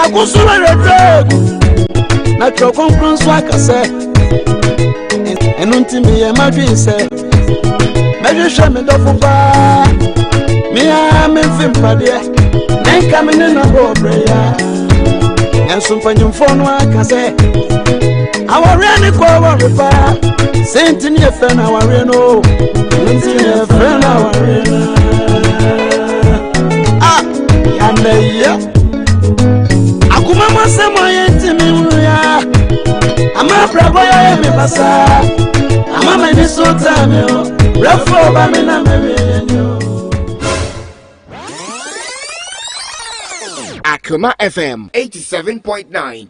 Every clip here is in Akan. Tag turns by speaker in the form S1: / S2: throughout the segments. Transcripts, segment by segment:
S1: Baako so rɛrɛdɛ gu na Twerɛ Kronkron nso aka sɛ ɛno nti meyɛ m'adwene sɛ mɛhwehwɛ me dɔfo paa mea memfe mpadeɛ ne nka me ne na bɔ ɔbrɛ ya nanso mpanyimfoɔ no aka sɛ awareɛ ne kɔ aware paa sɛ nti ne yɛfrɛ no awareɛ no ɛno nti ne yɛfrɛ no awareɛ no a yɛanayɛ akoma mu asɛm a yɛntimi nwuya ama abrabɔ yɛyɛ me basaa ama m'ani so taa me o brɛfoɔ ba me na mawie ni o.
S2: Akuma FM 87.9.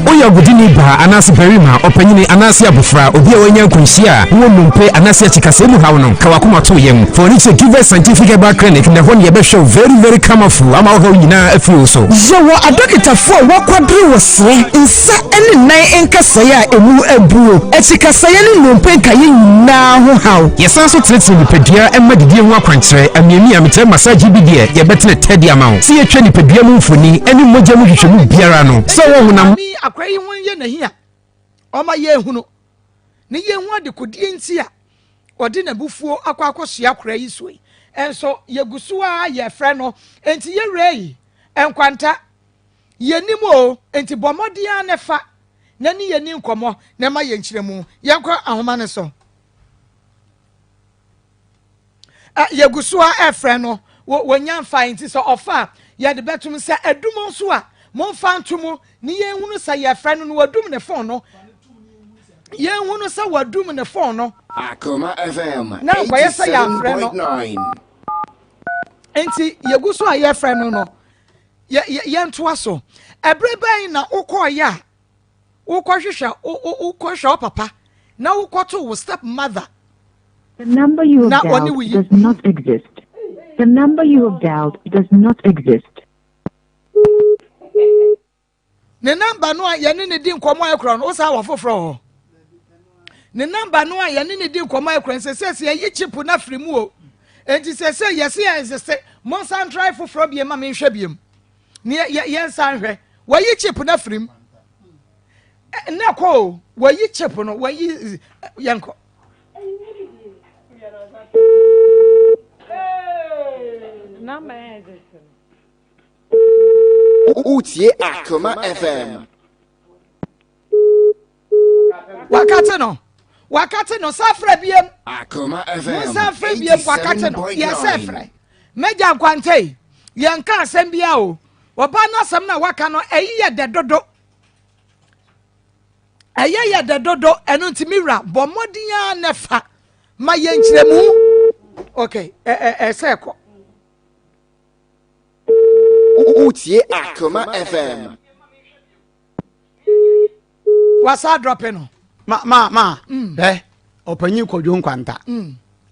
S3: Woyɛ agodini baa anaase barima, ɔpanyini anaase abofra, obi a wanya nkwanhyia a wowɔ nnompe anaase akyikasɛɛ mu haw no, ka w'akoma to yam. Fa w'ani kyerɛ Givers Scientific Herbal Clinic na ɛhɔ na yɛbɛhwɛ wo very very camaful ama wo haw nyinaa afiri wo so.
S4: Yɛwɔ adɔketafo a wɔakwadare wɔ serɛ, nsa ne nan nkasɛe a emu abuo, akyikasɛeɛ ne nnompe nkaeɛ nyinaa ho haw.
S3: Yɛsan nso tenetene nipadua ma didie ho akwankyerɛ, amiamia, mekyerɛ massage bi deɛ yɛbɛtene tɛ de ama wo. Sɛ yɛtwa nipadua mu mfoni ne mogya mu nhwehwɛmu biara no, sɛ ɔwɔ honam.
S5: Maame yi akora yi ho yɛ n'ahi a ɔma yɛhunu ne yɛhu adekodeɛ nti a ɔde n'abufuo akɔ akɔsoa akora yi so yi nso yɛgu so a yɛfrɛ no nti yɛwerɛ yi nkwanta yɛnim o nti bɔ mmɔden ara ne fa na ne yɛni nkɔmmɔ na ɛma yɛn nkyerɛmu. Yɛnkɔ ahoma no so. Yɛgu so a ɛfrɛ no wɔnya mfa nti sɛ ɔfa a yɛde bɛtom sɛ adum nso a momfa nto mu ne yɛnhunu sɛ yɛfrɛ no no wadum ne fon no yɛnhunu sɛ wadum ne fon no.
S2: Akoma FM
S5: na nkɔyɛ sɛ yɛafrɛ no
S2: 87.9.
S5: Nti yɛgu so a yɛfrɛ no no yɛntoa so. Ɛberɛ bɛn na wokɔɔyɛ a wokɔhwehwɛ wokɔhwehwɛ wo papa na wokɔto wo step mother?
S6: The number you have
S5: na ɔne
S6: dialed
S5: wo yi
S6: does not exist. The number you have dialed does not exist.
S5: Ne namba no a yɛne ne di nkɔmmɔ a ɛkorɔ no, wosan wɔ foforɔ wɔ hɔ. Ne namba no a yɛne ne di nkɔmmɔ a ɛkorɔ no, sɛ sɛ yɛyi chip no afiri mu o. Enti sɛ sɛ yɛse yɛn nsese, monsan ntrae foforɔ biem ma menhwɛ biem. Ne yɛnsan hwɛ. Wɔyi chip no afiri mu. Na kɔ o, wɔyi chip no, wɔyi yɛnkɔ.
S7: Number exist.
S2: Wotie Akoma FM.
S5: Wakate no, wakate no, sa frɛ biem.
S2: Akoma FM.
S5: Musa frɛ biem, wakate no, yɛsɛ frɛ. Mɛgya nkwantɛ yi, yɛnka asɛm bia o. Ɔbaa no asɛm no a waka no, ɛyi yɛ dɛ dodo. Ɛyɛ yɛ dɛ dodo, ɛno nti me wura, bɔ mmɔden ara na fa ma yɛn nkyerɛmu. Okay, ɛsɛ kɔ.
S2: Wotie Akoma FM.
S5: Wasa drɔpe no.
S8: Ma ma ma. Ɛ ɔpanyin Kwadwo Nkwanta.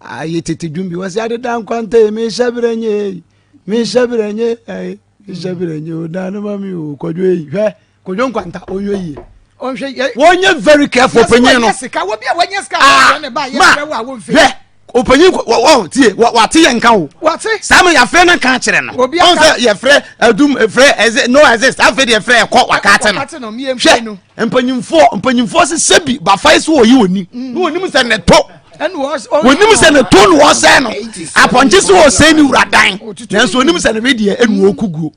S8: Ayɛ tete dwom bi wɔsi adeda nkwanta yi mehyɛ berɛ nye yi mehyɛ berɛ nye ɛyi mehyɛ berɛ nye o dan no ma mi o Kwadwo yi hwɛ Kwadwo Nkwanta ɔnyɛ yie.
S5: Ɔnhwɛ yɛ.
S8: Wɔnyɛ very careful ɔpanyin no.
S5: Yɛsɛ sika wɔ bi a wɔnyɛ sika a wɔn ne ba yɛ fɛ wɔ a wɔn fɛ.
S8: Hwɛ ɔpanyin wɔ tie wate yɛ nka o.
S5: Wate.
S8: Saa mi yɛafrɛ no nka akyerɛ no.
S5: Obi
S8: Ɔn
S5: aka.
S8: sɛ yɛfrɛ adum efrɛ ɛsɛ no exist afei deɛ yɛfrɛ ɛkɔ wakate no.
S5: Wakate no mie mfie no.
S8: Hwɛ mpanyinfoɔ mpanyinfoɔ sɛ sɛbi bafa yi so wɔyi wɔn ni na wɔn nim sɛ ne to
S5: Ɛna wɔ
S8: wɔn nim sɛ ne to na wɔsɛn no apɔnkye so wɔsɛn ne wura dan nanso wɔn nim sɛ ne wedeɛ ɛna wɔku guo.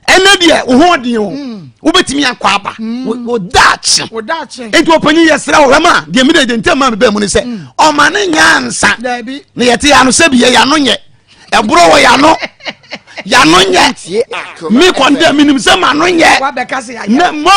S8: Ɛnɛ deɛ wo ho ɔden o mm. wobɛtumi akɔ aba mm. wo daakye nti ɔpanyin yɛ serɛ wo hwɛma deɛ mede de ntɛm ma mebaa mu no sɛ mm. ɔma ne nya ansa na yɛte yɛ ano sɛ bi yɛ yɛano nyɛ ɛborɔ wɔ yɛano yɛano nyɛ me kɔndɛ menim sɛ mano nyɛ na mo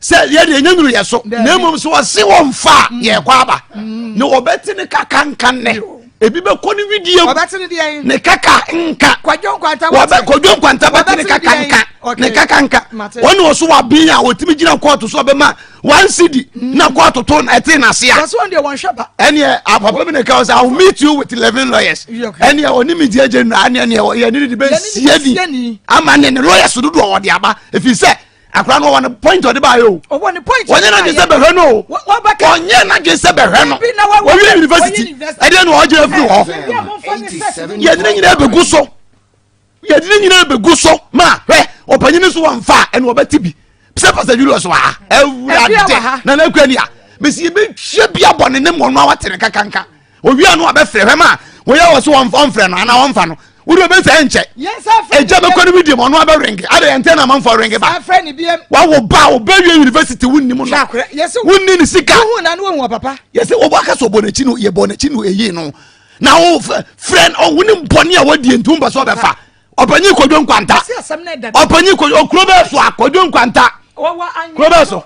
S8: sɛ yɛde ɛnyɛ nuru yɛ so na mmom sɛ ɔse wɔ mfa a mm. yɛkɔ aba mm. na ɔbɛte ne kaka nka nnɛ ebi bɛkɔ ne widie mu ne kaka nka
S5: kwadwo
S8: nkwanta bɛte ne kaka nka ne kaka nka wɔne ɔso waben a ɔtumi gyina kɔɔto so ɔbɛma one cedi mm. na kɔɔto to ɛte n'ase a ɛneɛ apapa bi ne ka sɛ I will meet you with 11 lawyers ɛneɛ ɔne me gyegye no ɛneɛ neɛ yɛne ne de bɛsie ni ama ne ne lawyers dodoɔ ɔde aba ɛfiri sɛ akora no ɔwɔ ne point ɔde baayɛ o
S5: ɔwɔ ne point
S8: ɔnyɛ n'adwene sɛ bɛhwɛ no o ɔnyɛ n'adwene sɛ bɛhwɛ no wɔwie university ɛdeɛ na ɔgye afiri hɔ yɛde ne nyinaa bɛgu so yɛde ne nyinaa bɛgu so ma hwɛ. Ɔpanyin so wɔmfa a ɛna ɔbɛte bi sɛ Pastor Julius wɔ ha. Awurade na n'akura ni a mesi yɛbɛtwa bi abɔ ne ne mmɔ no a wate ne kakanka. Owia no abɛfrɛ hwɛ ma wɔyɛ wɔ so wɔmfrɛ no anaa wɔmfa no. Wode ɔbɛsɛ nkyɛ. Ɛgya bɛkɔ no bi di mu ɔno abɛrenke. Ade ɛntɛ na amanfoɔ renke ba. Wawo ba ɔbɛwie university wonnim no. Wonni ne sika. Yɛsɛ wɔbɔ aka sɛ ɔbɔ n'akyi no yɛbɔ n'akyi no ɛyi no. Na wo frɛ wo ne bɔne a wadie nti wompɛ sɛ ɔbɛfa. Ɔpanyin Kwadwo Nkwanta. Ɔpanyin Kwadwo okuro bɛɛ so a Kwadwo Nkwanta. Kuro bɛɛ so.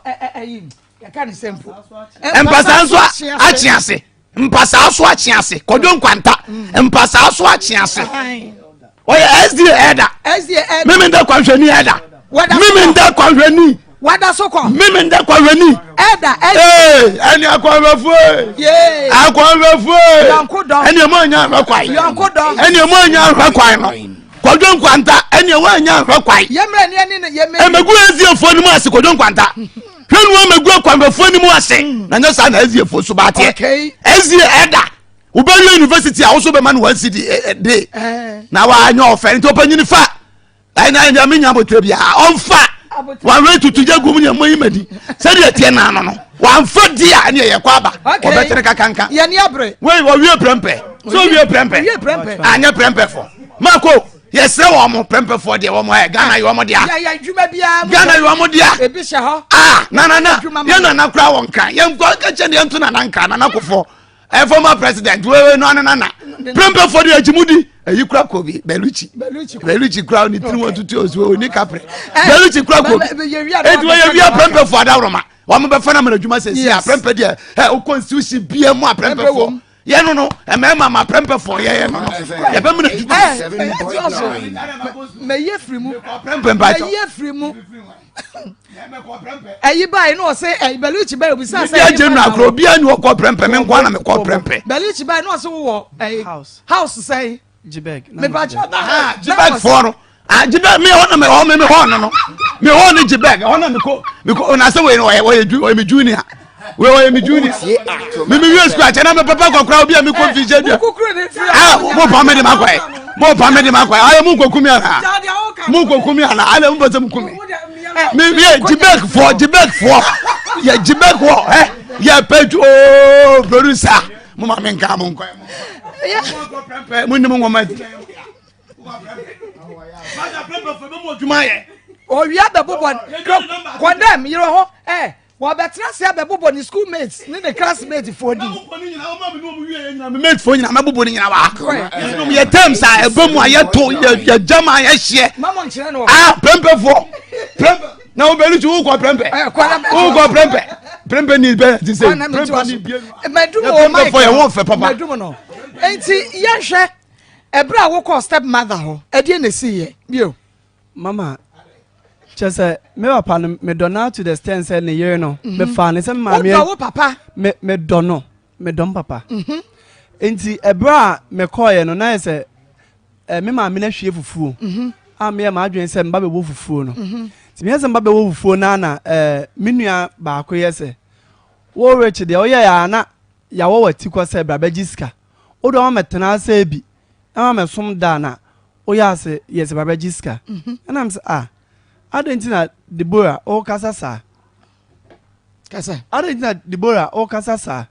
S8: Mpasaa nso akye ase. Mpasaa so akye ase. Kwadwo Nkwanta. Mpasaa so akye ase. Ɔyɛ SDA ɛda. Mímí ndɛ kwanhwɛni ɛda. Mímí ndɛ kwanhwɛni.
S5: Wada so kɔ.
S8: Mímí ndɛ kwanhwɛni.
S5: Ɛda ɛda.
S8: Ee ɛni akwanhwɛfoɔ.
S5: Yee.
S8: Akwanhwɛfoɔ.
S5: Yɔnko dɔ.
S8: Ɛni emu anya ahwɛ kwan.
S5: Yɔnko dɔ.
S8: Ɛni emu anya ahwɛ kwan no. Kwadwo Nkwanta ɛni emu anya ahwɛ kwan.
S5: Yɛmmerɛ ni ɛni yɛ mɛ.
S8: Ɛmɛgu eziefoɔ ni mu ase Kwadwo Nkwanta. Hwɛ nu ɛmɛgu akwanhwɛfoɔ ni mu ase. Na nyɛ saa na eziefoɔ so ba ateɛ.
S5: Okay.
S8: Ezie ɛda. Wobɛwie university a woso bɛma no one cedi de. Na wanyɛ ɔfɛ nti ɔpanyini fa. Ɛna ɛna mi nya abotire bia ɔnfa wɔn tutu gya gum nyɛ mo yi ma di sɛdeɛ tiɛ naano no wɔnfa di a ɛne yɛ kɔ aba ɔbɛtene kakanka
S5: yɛni abere
S8: wei wɔwie prɛmpɛ so wɔwie prɛmpɛ anyɛ prɛmpɛ fɔ mako yɛsrɛ wɔn mo prɛmpɛ fɔ deɛ wɔn ɛ Ghana yɛ wɔn dea Ghana yɛ wɔn dea ah nanana yɛ nana kura wɔn kan yɛn nkɔ kɛkyɛ deɛ nto nana nka nana kofɔ. ɛ former president wewe no anana na prempefo de agyimu di eyi kura kɔ bi Beluchi Beluchi kura ne tiri wɔn tutu osu oni kapre Beluchi kura kɔ bi eti wɔyɛ wia prempefo adaworoma wɔn bɛ fana mana adwuma sɛ si a prempɛ deɛ ɛ o constitution bia mu a prempefo yɛ no no mmarima ma prempefo yɛ yɛ no no yɛ bɛ mana adwuma.
S5: Mɛ yɛ firi mu
S8: prempɛ mpatsɔ
S5: mɛ yɛ firi mu. ɛyi báyìí náà ɔsɛ ɛyi Beluchi báyìí obi sá sɛ
S8: ɛyi báyìí náà kuro obiara ni ɔkɔ prɛmpɛ mi nkwa na mi kɔ prɛmpɛ.
S5: Beluchi báyìí náà ɔsɛ wɔ ɛyi house sɛyi.
S9: Jibeg
S5: mipatsɔ
S8: naa Jibeg fɔɔ no ah Jibeg mi hɔ na mi hɔ mi mi hɔ no no mi hɔ ni Jibeg hɔ na mi ko mi ko na sɛ wei ɔyɛ ɔyɛ ju ɔyɛ mi junior wei ɔyɛ mi junior mi mi wie sukuu akyɛ na mi papa kɔkora obi a mi kɔ fi hyɛ dua ah mo pa mi de ma kɔ yɛ mo pa mi de ma kɔ yɛ ayɛ mo nkɔ kumi ana mo nkɔ kumi ana ayɛ mo pɛ sɛ mo kumi mi mi yɛ Jibeg fɔ Jibeg fɔ yɛ Jibeg wɔ ɛ yɛ pɛ ju ooo producer mo ma mi nka mo nkɔ yɛ mo nkɔ mo ni mo ŋɔmɔ ti.
S5: Owia bɛbobɔ kɔndɛm yerɛ ho ɛ wɔbɛtena ase abɛbobɔ ne school mates ne ne classmate foɔ din.
S8: Mate foɔ nyina mɛbobɔ ne nyina wa yɛ terms a ɛbɛ mu a yɛto yɛ gyama a yɛhyeɛ ah prɛmpɛfoɔ prɛmpɛ na wo bɛlu ti wokɔ prɛmpɛ wokɔ prɛmpɛ prɛmpɛ ni bɛ ti sɛ prɛmpɛ ni bie prɛmpɛfoɔ yɛ wɔn fɛ papa.
S5: Nti yɛhwɛ ɛberɛ a wokɔ step mother hɔ ɛdeɛ na ɛsi yɛ bio.
S9: Mama, kyerɛ sɛ me papa no medɔ no to the extent sɛ ne yere no mhm. mefaa ne sɛ me maame.
S5: Wodɔ wo papa?
S9: Me medɔ no medɔ me papa. Mhm. Nti ɛberɛ a mekɔɔyɛ no na yɛ sɛ eh, me maame no ahwie fufuo mhm. a meyɛ m'adwene sɛ mba bɛwɔ fufuo no. Nti meyɛ sɛ mba bɛwɔ fufuo no na eh, me nua baako yɛ sɛ wo rich deɛ woyɛ yɛ a na yɛawɔ w'ati kɔ sɛ bra bɛgye sika. Wode ɔma mɛtena ase bi ɛma mɛsom da na Woyɛ ase yɛ sɛ bɛabɛgye sika. Ɛna mesɛ ah adɛn nti na Deborah wokasa saa?
S5: Kasa.
S9: Adɛn nti na Deborah wokasa saa?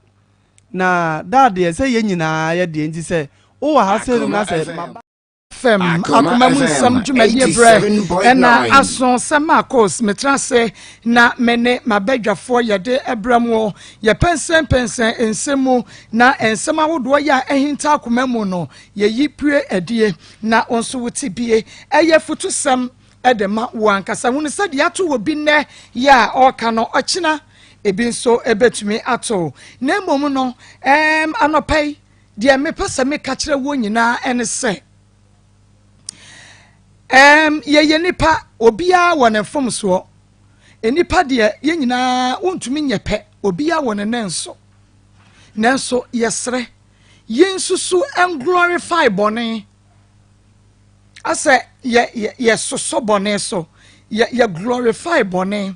S9: Na daa deɛ sɛ yɛn nyinaa yɛ deɛ nti sɛ wowɔ ha sɛ no na sɛ maba.
S5: Fam akoma mu nsɛm dwumadie berɛ ɛna aso sɛ Marcos metra ase na me ne m'abadwafoɔ yɛde brɛ mo yɛpɛnsɛnpɛnsɛn nsɛm mu na nsɛm ahodoɔ yɛ a ahinta akoma mu no Yɛyi pue adie na wo nso wote bie. Ɛyɛ afutusɛm de ma wo ankasa. Hunu sɛ deɛ ato wɔ bi nnɛ yɛ a ɔreka no, ɔkyena ebi nso bɛtumi ato wo. Na mmom no, ɛɛm, anɔpa yi, deɛ mepɛ sɛ meka kyerɛ woɔ nyinaa ne sɛ, ɛɛm, yɛyɛ nnipa, obiara wɔ ne mfomsoɔ. Nnipa deɛ, yɛn nyinaa wontumi nyɛ pɛ, obiara wɔ ne nanso. Nanso yɛsrɛ, Yɛnsusu nglorify bɔne. Asɛ yɛ yɛ yɛsosɔ bɔne so. Yɛ yɛ glorify bɔne.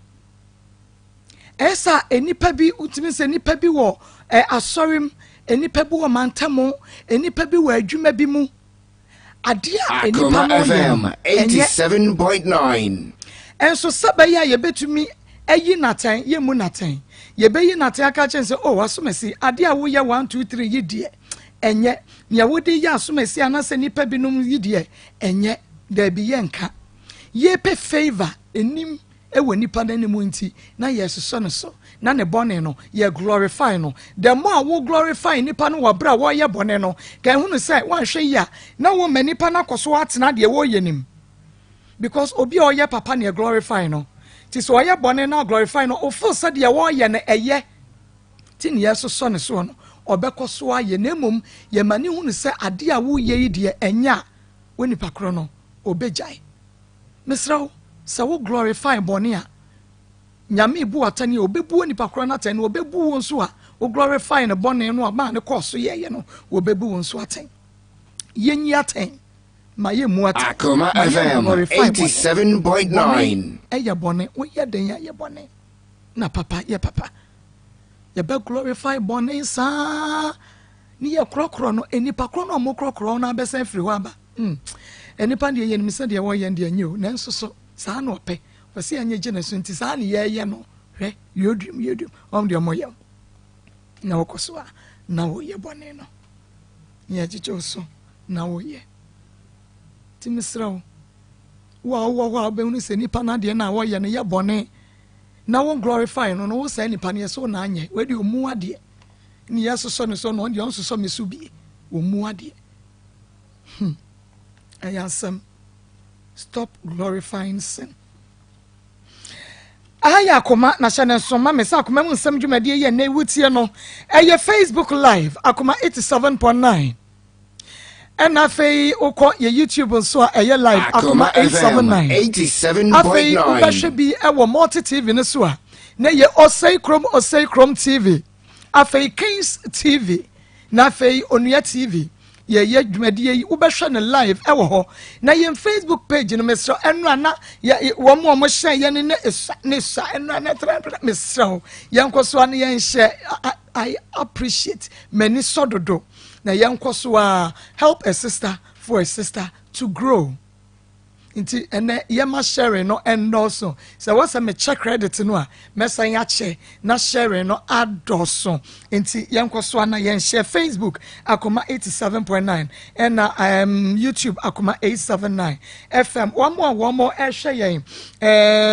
S5: Ɛyɛ sɛ nnipa bi wotumi sɛ nnipa bi wɔ ɛ asɔre mu, nnipa bi wɔ mantam, nnipa bi wɔ adwuma bi mu. Adeɛ a nnipa no yɛ no ɛnyɛ.
S2: 87.9.
S5: Nso sɛ bɛyɛ a yɛbɛtumi ayi no atɛn, yɛmmu no atɛn. Yɛbɛyi no atɛn aka akyerɛ no sɛ, oh, asomasi, adeɛ a woyɛ one, two, three yi deɛ, ɛnyɛ. Nea wode yɛ asomasi anaasɛ nnipa binom yi deɛ, ɛnyɛ. Daabi, yɛnka. Yɛpɛ favour, anim wɔ nipa no anim nti, na yɛresosɔ no so, na ne bɔne no, yɛ glorify no. The more a wo glorify nipa no wɔ berɛ a wɔreyɛ bɔne no, ka ehunu sɛ woanhwɛ yie a, na woma nipa no akɔ so atena deɛ wɔreyɛ no mu. Because obi a ɔyɛ papa na yɛ glorify no. Nti sɛ ɔyɛ bɔne na glorify no, o feel sɛ deɛ wɔreyɛ no ɛyɛ. Nti na yɛresosɔ no soɔ no, ɔbɛkɔ so ayɛ. Na mmom yɛma no hunu sɛ adeɛ a woreyɛ yi deɛ ɛnyɛ a, wo nipa korɔ no, ɔbɛgyae. Mesrɛ wo, sɛ wo glorify bɔne a, Nyame rebu wo atɛn a, ɔbɛbu onipa korɔ no atɛn, na ɔbɛbu wo nso a wo glorify no bɔne no a maa no kɔɔ so yɛeɛ no, wɔbɛbu wo nso atɛn. Yɛnyi atɛn, ma yɛmmu atɛn.
S2: Akoma
S5: Ma yɛn
S2: FM
S5: glorify bɔne.
S2: 87.9.
S5: Bɔne yɛ bɔne, woyɛ dɛn a yɛ bɔne, na papa yɛ papa. Yɛbɛ glorify bɔne saa ne yɛkorɔkorɔ no, nnipa korɔ no a wɔkorɔkorɔ no abɛsan afiri hɔ aba. Hmm. Nnipa deɛ yɛnim sɛ deɛ wɔyɛ deɛ nyɛ o, nanso so saa na ɔpɛ. Ɔpɛ sɛ yɛnyɛ gye ne so nti saa na yɛyɛ no. Hwɛ, yɛduam yɛduam, wɔn deɛ wɔyɛ na wɔkɔ so a na wɔyɛ bɔne no. Na yɛgyegye wo so na wɔyɛ. Nti mesrɛ wo, wo a wowɔ hɔ a wobɛhunu sɛ nnipa no adeɛ no a wɔyɛ no yɛ bɔne na wo glorify no no, wo saa nipa no yɛ sɛ wo na anyɛ. Wei deɛ ɔmmu adeɛ. Ne yɛsosɔ ne so no, ɔno deɛ ɔnsosɔ me so bie. Ɔmmu adeɛ. Hmm. Ɛyɛ asɛm. Stop glorifying sin. Aha yɛ Akoma na hyɛ ne nso ma me sɛ Akoma mu nsɛm dwumadie yɛ nnɛ wotie no ɛyɛ Facebook live Akoma 87.9 ɛna afei wokɔ yɛ YouTube nso a ɛyɛ live Akoma 879 afei wobɛhwɛ bi ɛwɔ Multi TV no so a na yɛ Osei Krom Osei Krom TV Afei Kings TV na afei Onua TV yɛyɛ dwumadie yi wobɛhwɛ no live ɛwɔ hɔ na yɛn Facebook page no mesrɛ ɛnora na wɔn a wɔhyɛ yɛn ne esua ne esua ɛnora na ɛtra ɛtra mesrɛ wo yɛn kɔ so a na yɛn hyɛ I appreciate m'ani sɔ dodo na yɛn kɔ so a help a sister for a sister to grow. Nti ɛnɛ yɛma sharing no ɛnnɔɔso. Sɛ ɛwɔ sɛ mekyɛ credit no a, mɛsan akyɛ na sharing no adɔɔso. Nti yɛnkɔ so a na yɛnhyɛ Facebook Akoma 87.9 ɛna um, YouTube Akoma 879 FM. Wɔn a wɔn ɛhwɛ yɛn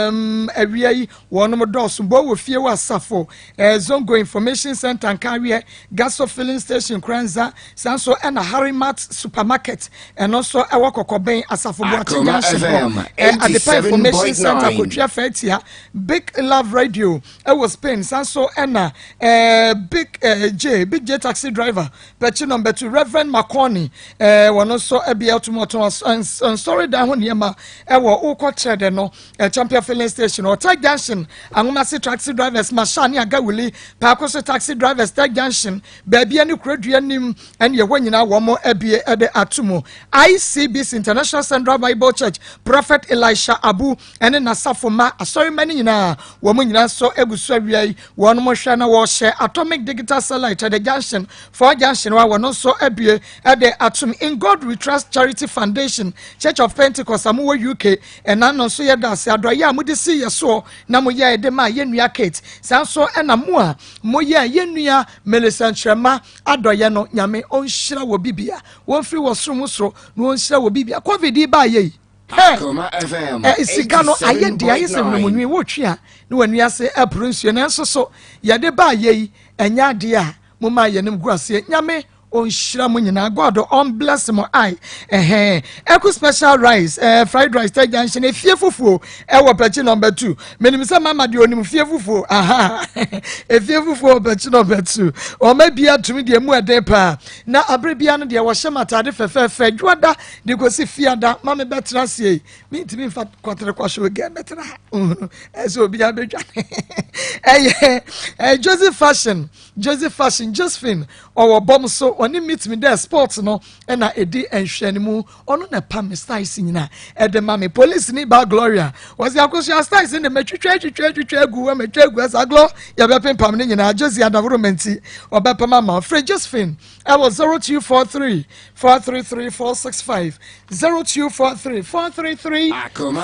S5: um, awia yi wɔnom dɔɔso. Bɔ wɔ fie wɔ asafo eh, Zongo Information Center Nkaweɛ, Gaso Filling Station Kranza, saa nso ɛna Harimat Supermarket, ɛno nso ɛwɔ Kɔkɔbɛn Asafo Boakye
S2: Akoma
S5: Junction hɔ,
S2: FM
S5: eh, Adepa Information Center
S2: 87.9.
S5: Kotwia Fatia, Big Love Radio ɛwɔ Spain, saa nso ɛna eh, Big eh, J, Big J Taxi Driver, Pɛkyi Number 2, Reverend Makoni, eh, wɔn nso ɛbea ɔtomɔtɔn nsɔredan ho nneɛma ɛwɔ wokɔ kyerɛ dɛ no Champion Filling Station, Ɔta Junction, Anwomase Taxi Drivers, Masha ne Agawuli, Paako so Taxi Drivers, Tech Junction, Baabia ne Kurodua nim, ɛne ɛhɔ nyinaa wɔn abie de ato mu. ICBC, International Central Bible Church, Prophet Elisha Abu ne n'asafo mma, asɔremma no nyinaa, wɔn nyinaa nso agu so awia yi, wɔn hwɛ na wɔhyɛ Atomic Digital Satellite at the Junction, Four Junction hɔ a wɔn nso abue de atom. In God We Trust Charity Foundation, Church of Pentecost a mowɔ UK, Ɛna no nso yɛda ase adɔeɛ a mode sii yɛ soɔ na moyɛɛ de maa yɛn nua Kate. Saa nso na mo a moyɛɛ yɛn nua Melissa Nkyerɛma adɔeɛ no, Nyame ɔnhyira wɔ bibia. Wɔmfiri wɔ soro mu soro na ɔnhyira wɔ bibia. Covid yi baayɛ yi, hɛ! Ɛ, sika no ayɛ deɛ ayɛ sɛ hwenemunwi, wotwe a na w'ani ase apuru nsuo. Nanso so yɛde baayɛ yi, ɛnyɛ adeɛ a momaa yɛn anim gu aseɛ. Nyame Ɔnhyira mo nyinaa. God ɔn bless mo ai. Ɛhɛn. Ɛko special rice, eh, fried rice, tɛ junction, efie fufuo, ɛwɔ pɛkyi number 2. Menim sɛ mama deɛ onim fie fufuo. Aha. Efie fufuo wɔ pɛkyi number 2. Ɔma bia tumi deɛ mu ɛden paa. Na abere bia no deɛ wɔhyɛ m ataade fɛfɛɛfɛ. Dwoada de kɔsi fiada ma me bɛtena aseɛ yi. Mentumi mfa kɔtere kɔhyew gɛ mɛtena ha. Ɛsɛ obiara bɛdwane. Ɛyɛ, eh, Joseph Fashion. Joseph Fashion, Josephine, ɔwɔ bɔm so. Ɔne Meet Me There Sports no na ɛdi nhwɛanimu. Ɔno na ɛpam me styles nyina ɛde ma me. Police ni ba Gloria, wɔsi akosua styles ne matwitwa atwitwa atwitwa agu hɔ, matwa agu asa glɔ yɛbɛpempam ne nyinaa. Josie Adaworo Menti ɔbɛpam ama. Frɛ Josephine ɛwɔ 0243 433 465 0243 433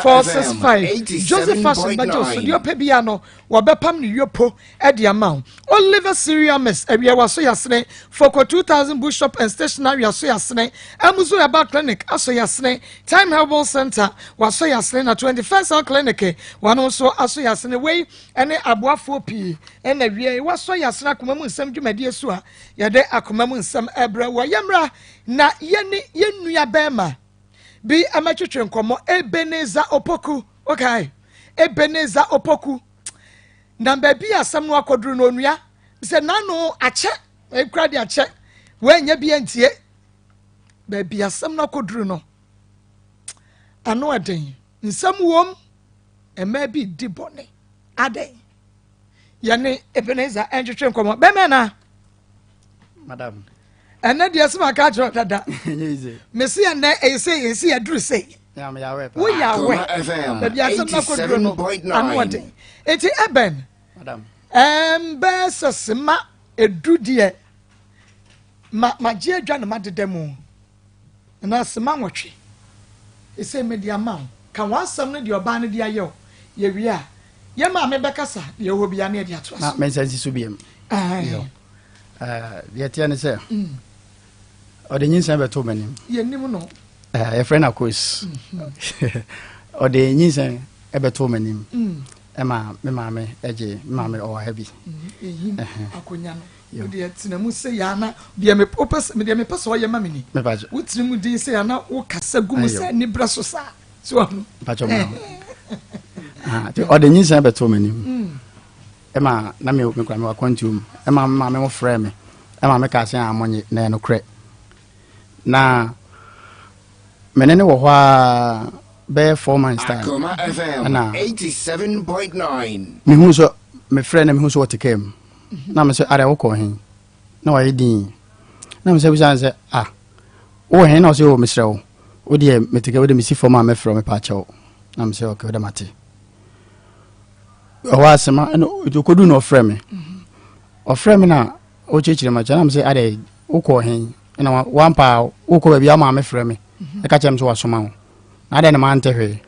S5: 465. Josie Fashion bɛgye wo so deɛ ɔpɛ bia no wɔbɛpam no yopo de ama wo. Oliver Cereal Mix, Awia Waso Yasene, Foko 2000 Bookshop and Stationery Aso Yasene, Amuzu Herbal Clinic Aso Yasene, Time Herbal Center Waso Yasene, na 21st Health Clinic wɔn nso Aso Yasene. Wei ne aboafoɔ pii na awia yi Waso Yasene akoma mu nsɛm dwumadie so a yɛde akoma mu nsɛm ɛbrɛ wɔ. Yɛmmra na yɛne yɛn nua bɛrima bi ɛmɛtwetwe nkɔmmɔ, Ebenezer Opoku. Okay, Ebenezer Opoku. Na baabi a asɛm no akɔduru no, onua, sɛ n'ano akyɛ, ekura de akyɛ, wɔanya bi antie. Baabi asɛm no akɔduru no, ano ɛden, nsɛm wom, mmaa bi di bɔne. Adɛn? Yɛne Ebenezer ɛntwetwe nkɔmmɔ. Bɛmɛ na?
S9: Madam.
S5: Ɛnɛ deɛ sɛ maka akyerɛ dada. Mese ɛnɛ ɛyɛ sɛ yɛsi aduru sei. Woyɛ awɛ. Baabi asɛm no akɔduro no ano ɔden. Enti ɛbɛn. Ɛmbɛɛ sɛ sema edu deɛ ma magye adwa na madeda mu. Anaa sema nwɔtwe. Ɛsɛ mede ama wo. Ka w'asɛm no deɛ ɔbaa no de ayɛ wo. Yɛwie a yɛ maame bɛkasa deɛ ɛwɔ biara na yɛde atoa so.
S9: Na mensa nsi so biam. Deɛ ɛteɛ ne sɛ ɔde nyinsɛn bɛtoo m'anim.
S5: Yɛnim no.
S9: Yɛfrɛ no Akos. Mhm. Ɔde nyinsɛn bɛtoo m'anim mm. ɛma me maame gye me maame ɔwɔ ha bi.
S5: Mm, akonya no. Wodeɛ tena mu sɛ yɛ ana deɛ mepɛ sɛ ɔyɛ ma me ni. Wotena mu din sɛ ana wokasa gu mu sɛ aniberɛ so saa. So ɔno.
S9: Ɔde nyinsɛn bɛtoo m'anim. Mm. Ɛma na me mekura me wɔ akwantuo mu. Ɛma me maame mo frɛɛ me. Ɛma me kaa sɛ a monye na ɛyɛ nokorɛ. Na me ne ne wɔ hɔ a bɛyɛ 4 months time.
S2: Akoma FM
S9: Ɛna
S2: 87.9.
S9: mehu sɛ mefrɛ na mehu sɛ ɔte kaa mu. Na me sɛ adɛ wokɔ he? Na wayɛ din. Na me sɛ bisa sɛ ah wowɔ he? Na ɔsɛ o mesrɛ wo. Wo deɛ mete kaa wode mesi fam a mɛfrɛ wo mepa akyɛw. Na me sɛ okay wode mate. Ɛhɔ asɛm a ɛna ɔkɔdu na ɔfrɛ me. Ɔfrɛ me na ɔkyerɛkyerɛ mu akyerɛ na me sɛ adɛ wokɔ he? Ɛna wampa a wokɔ baabi a maame frɛ me. Ɛka kyerɛ me sɛ wasoma wo. Na adɛn na mante hwee?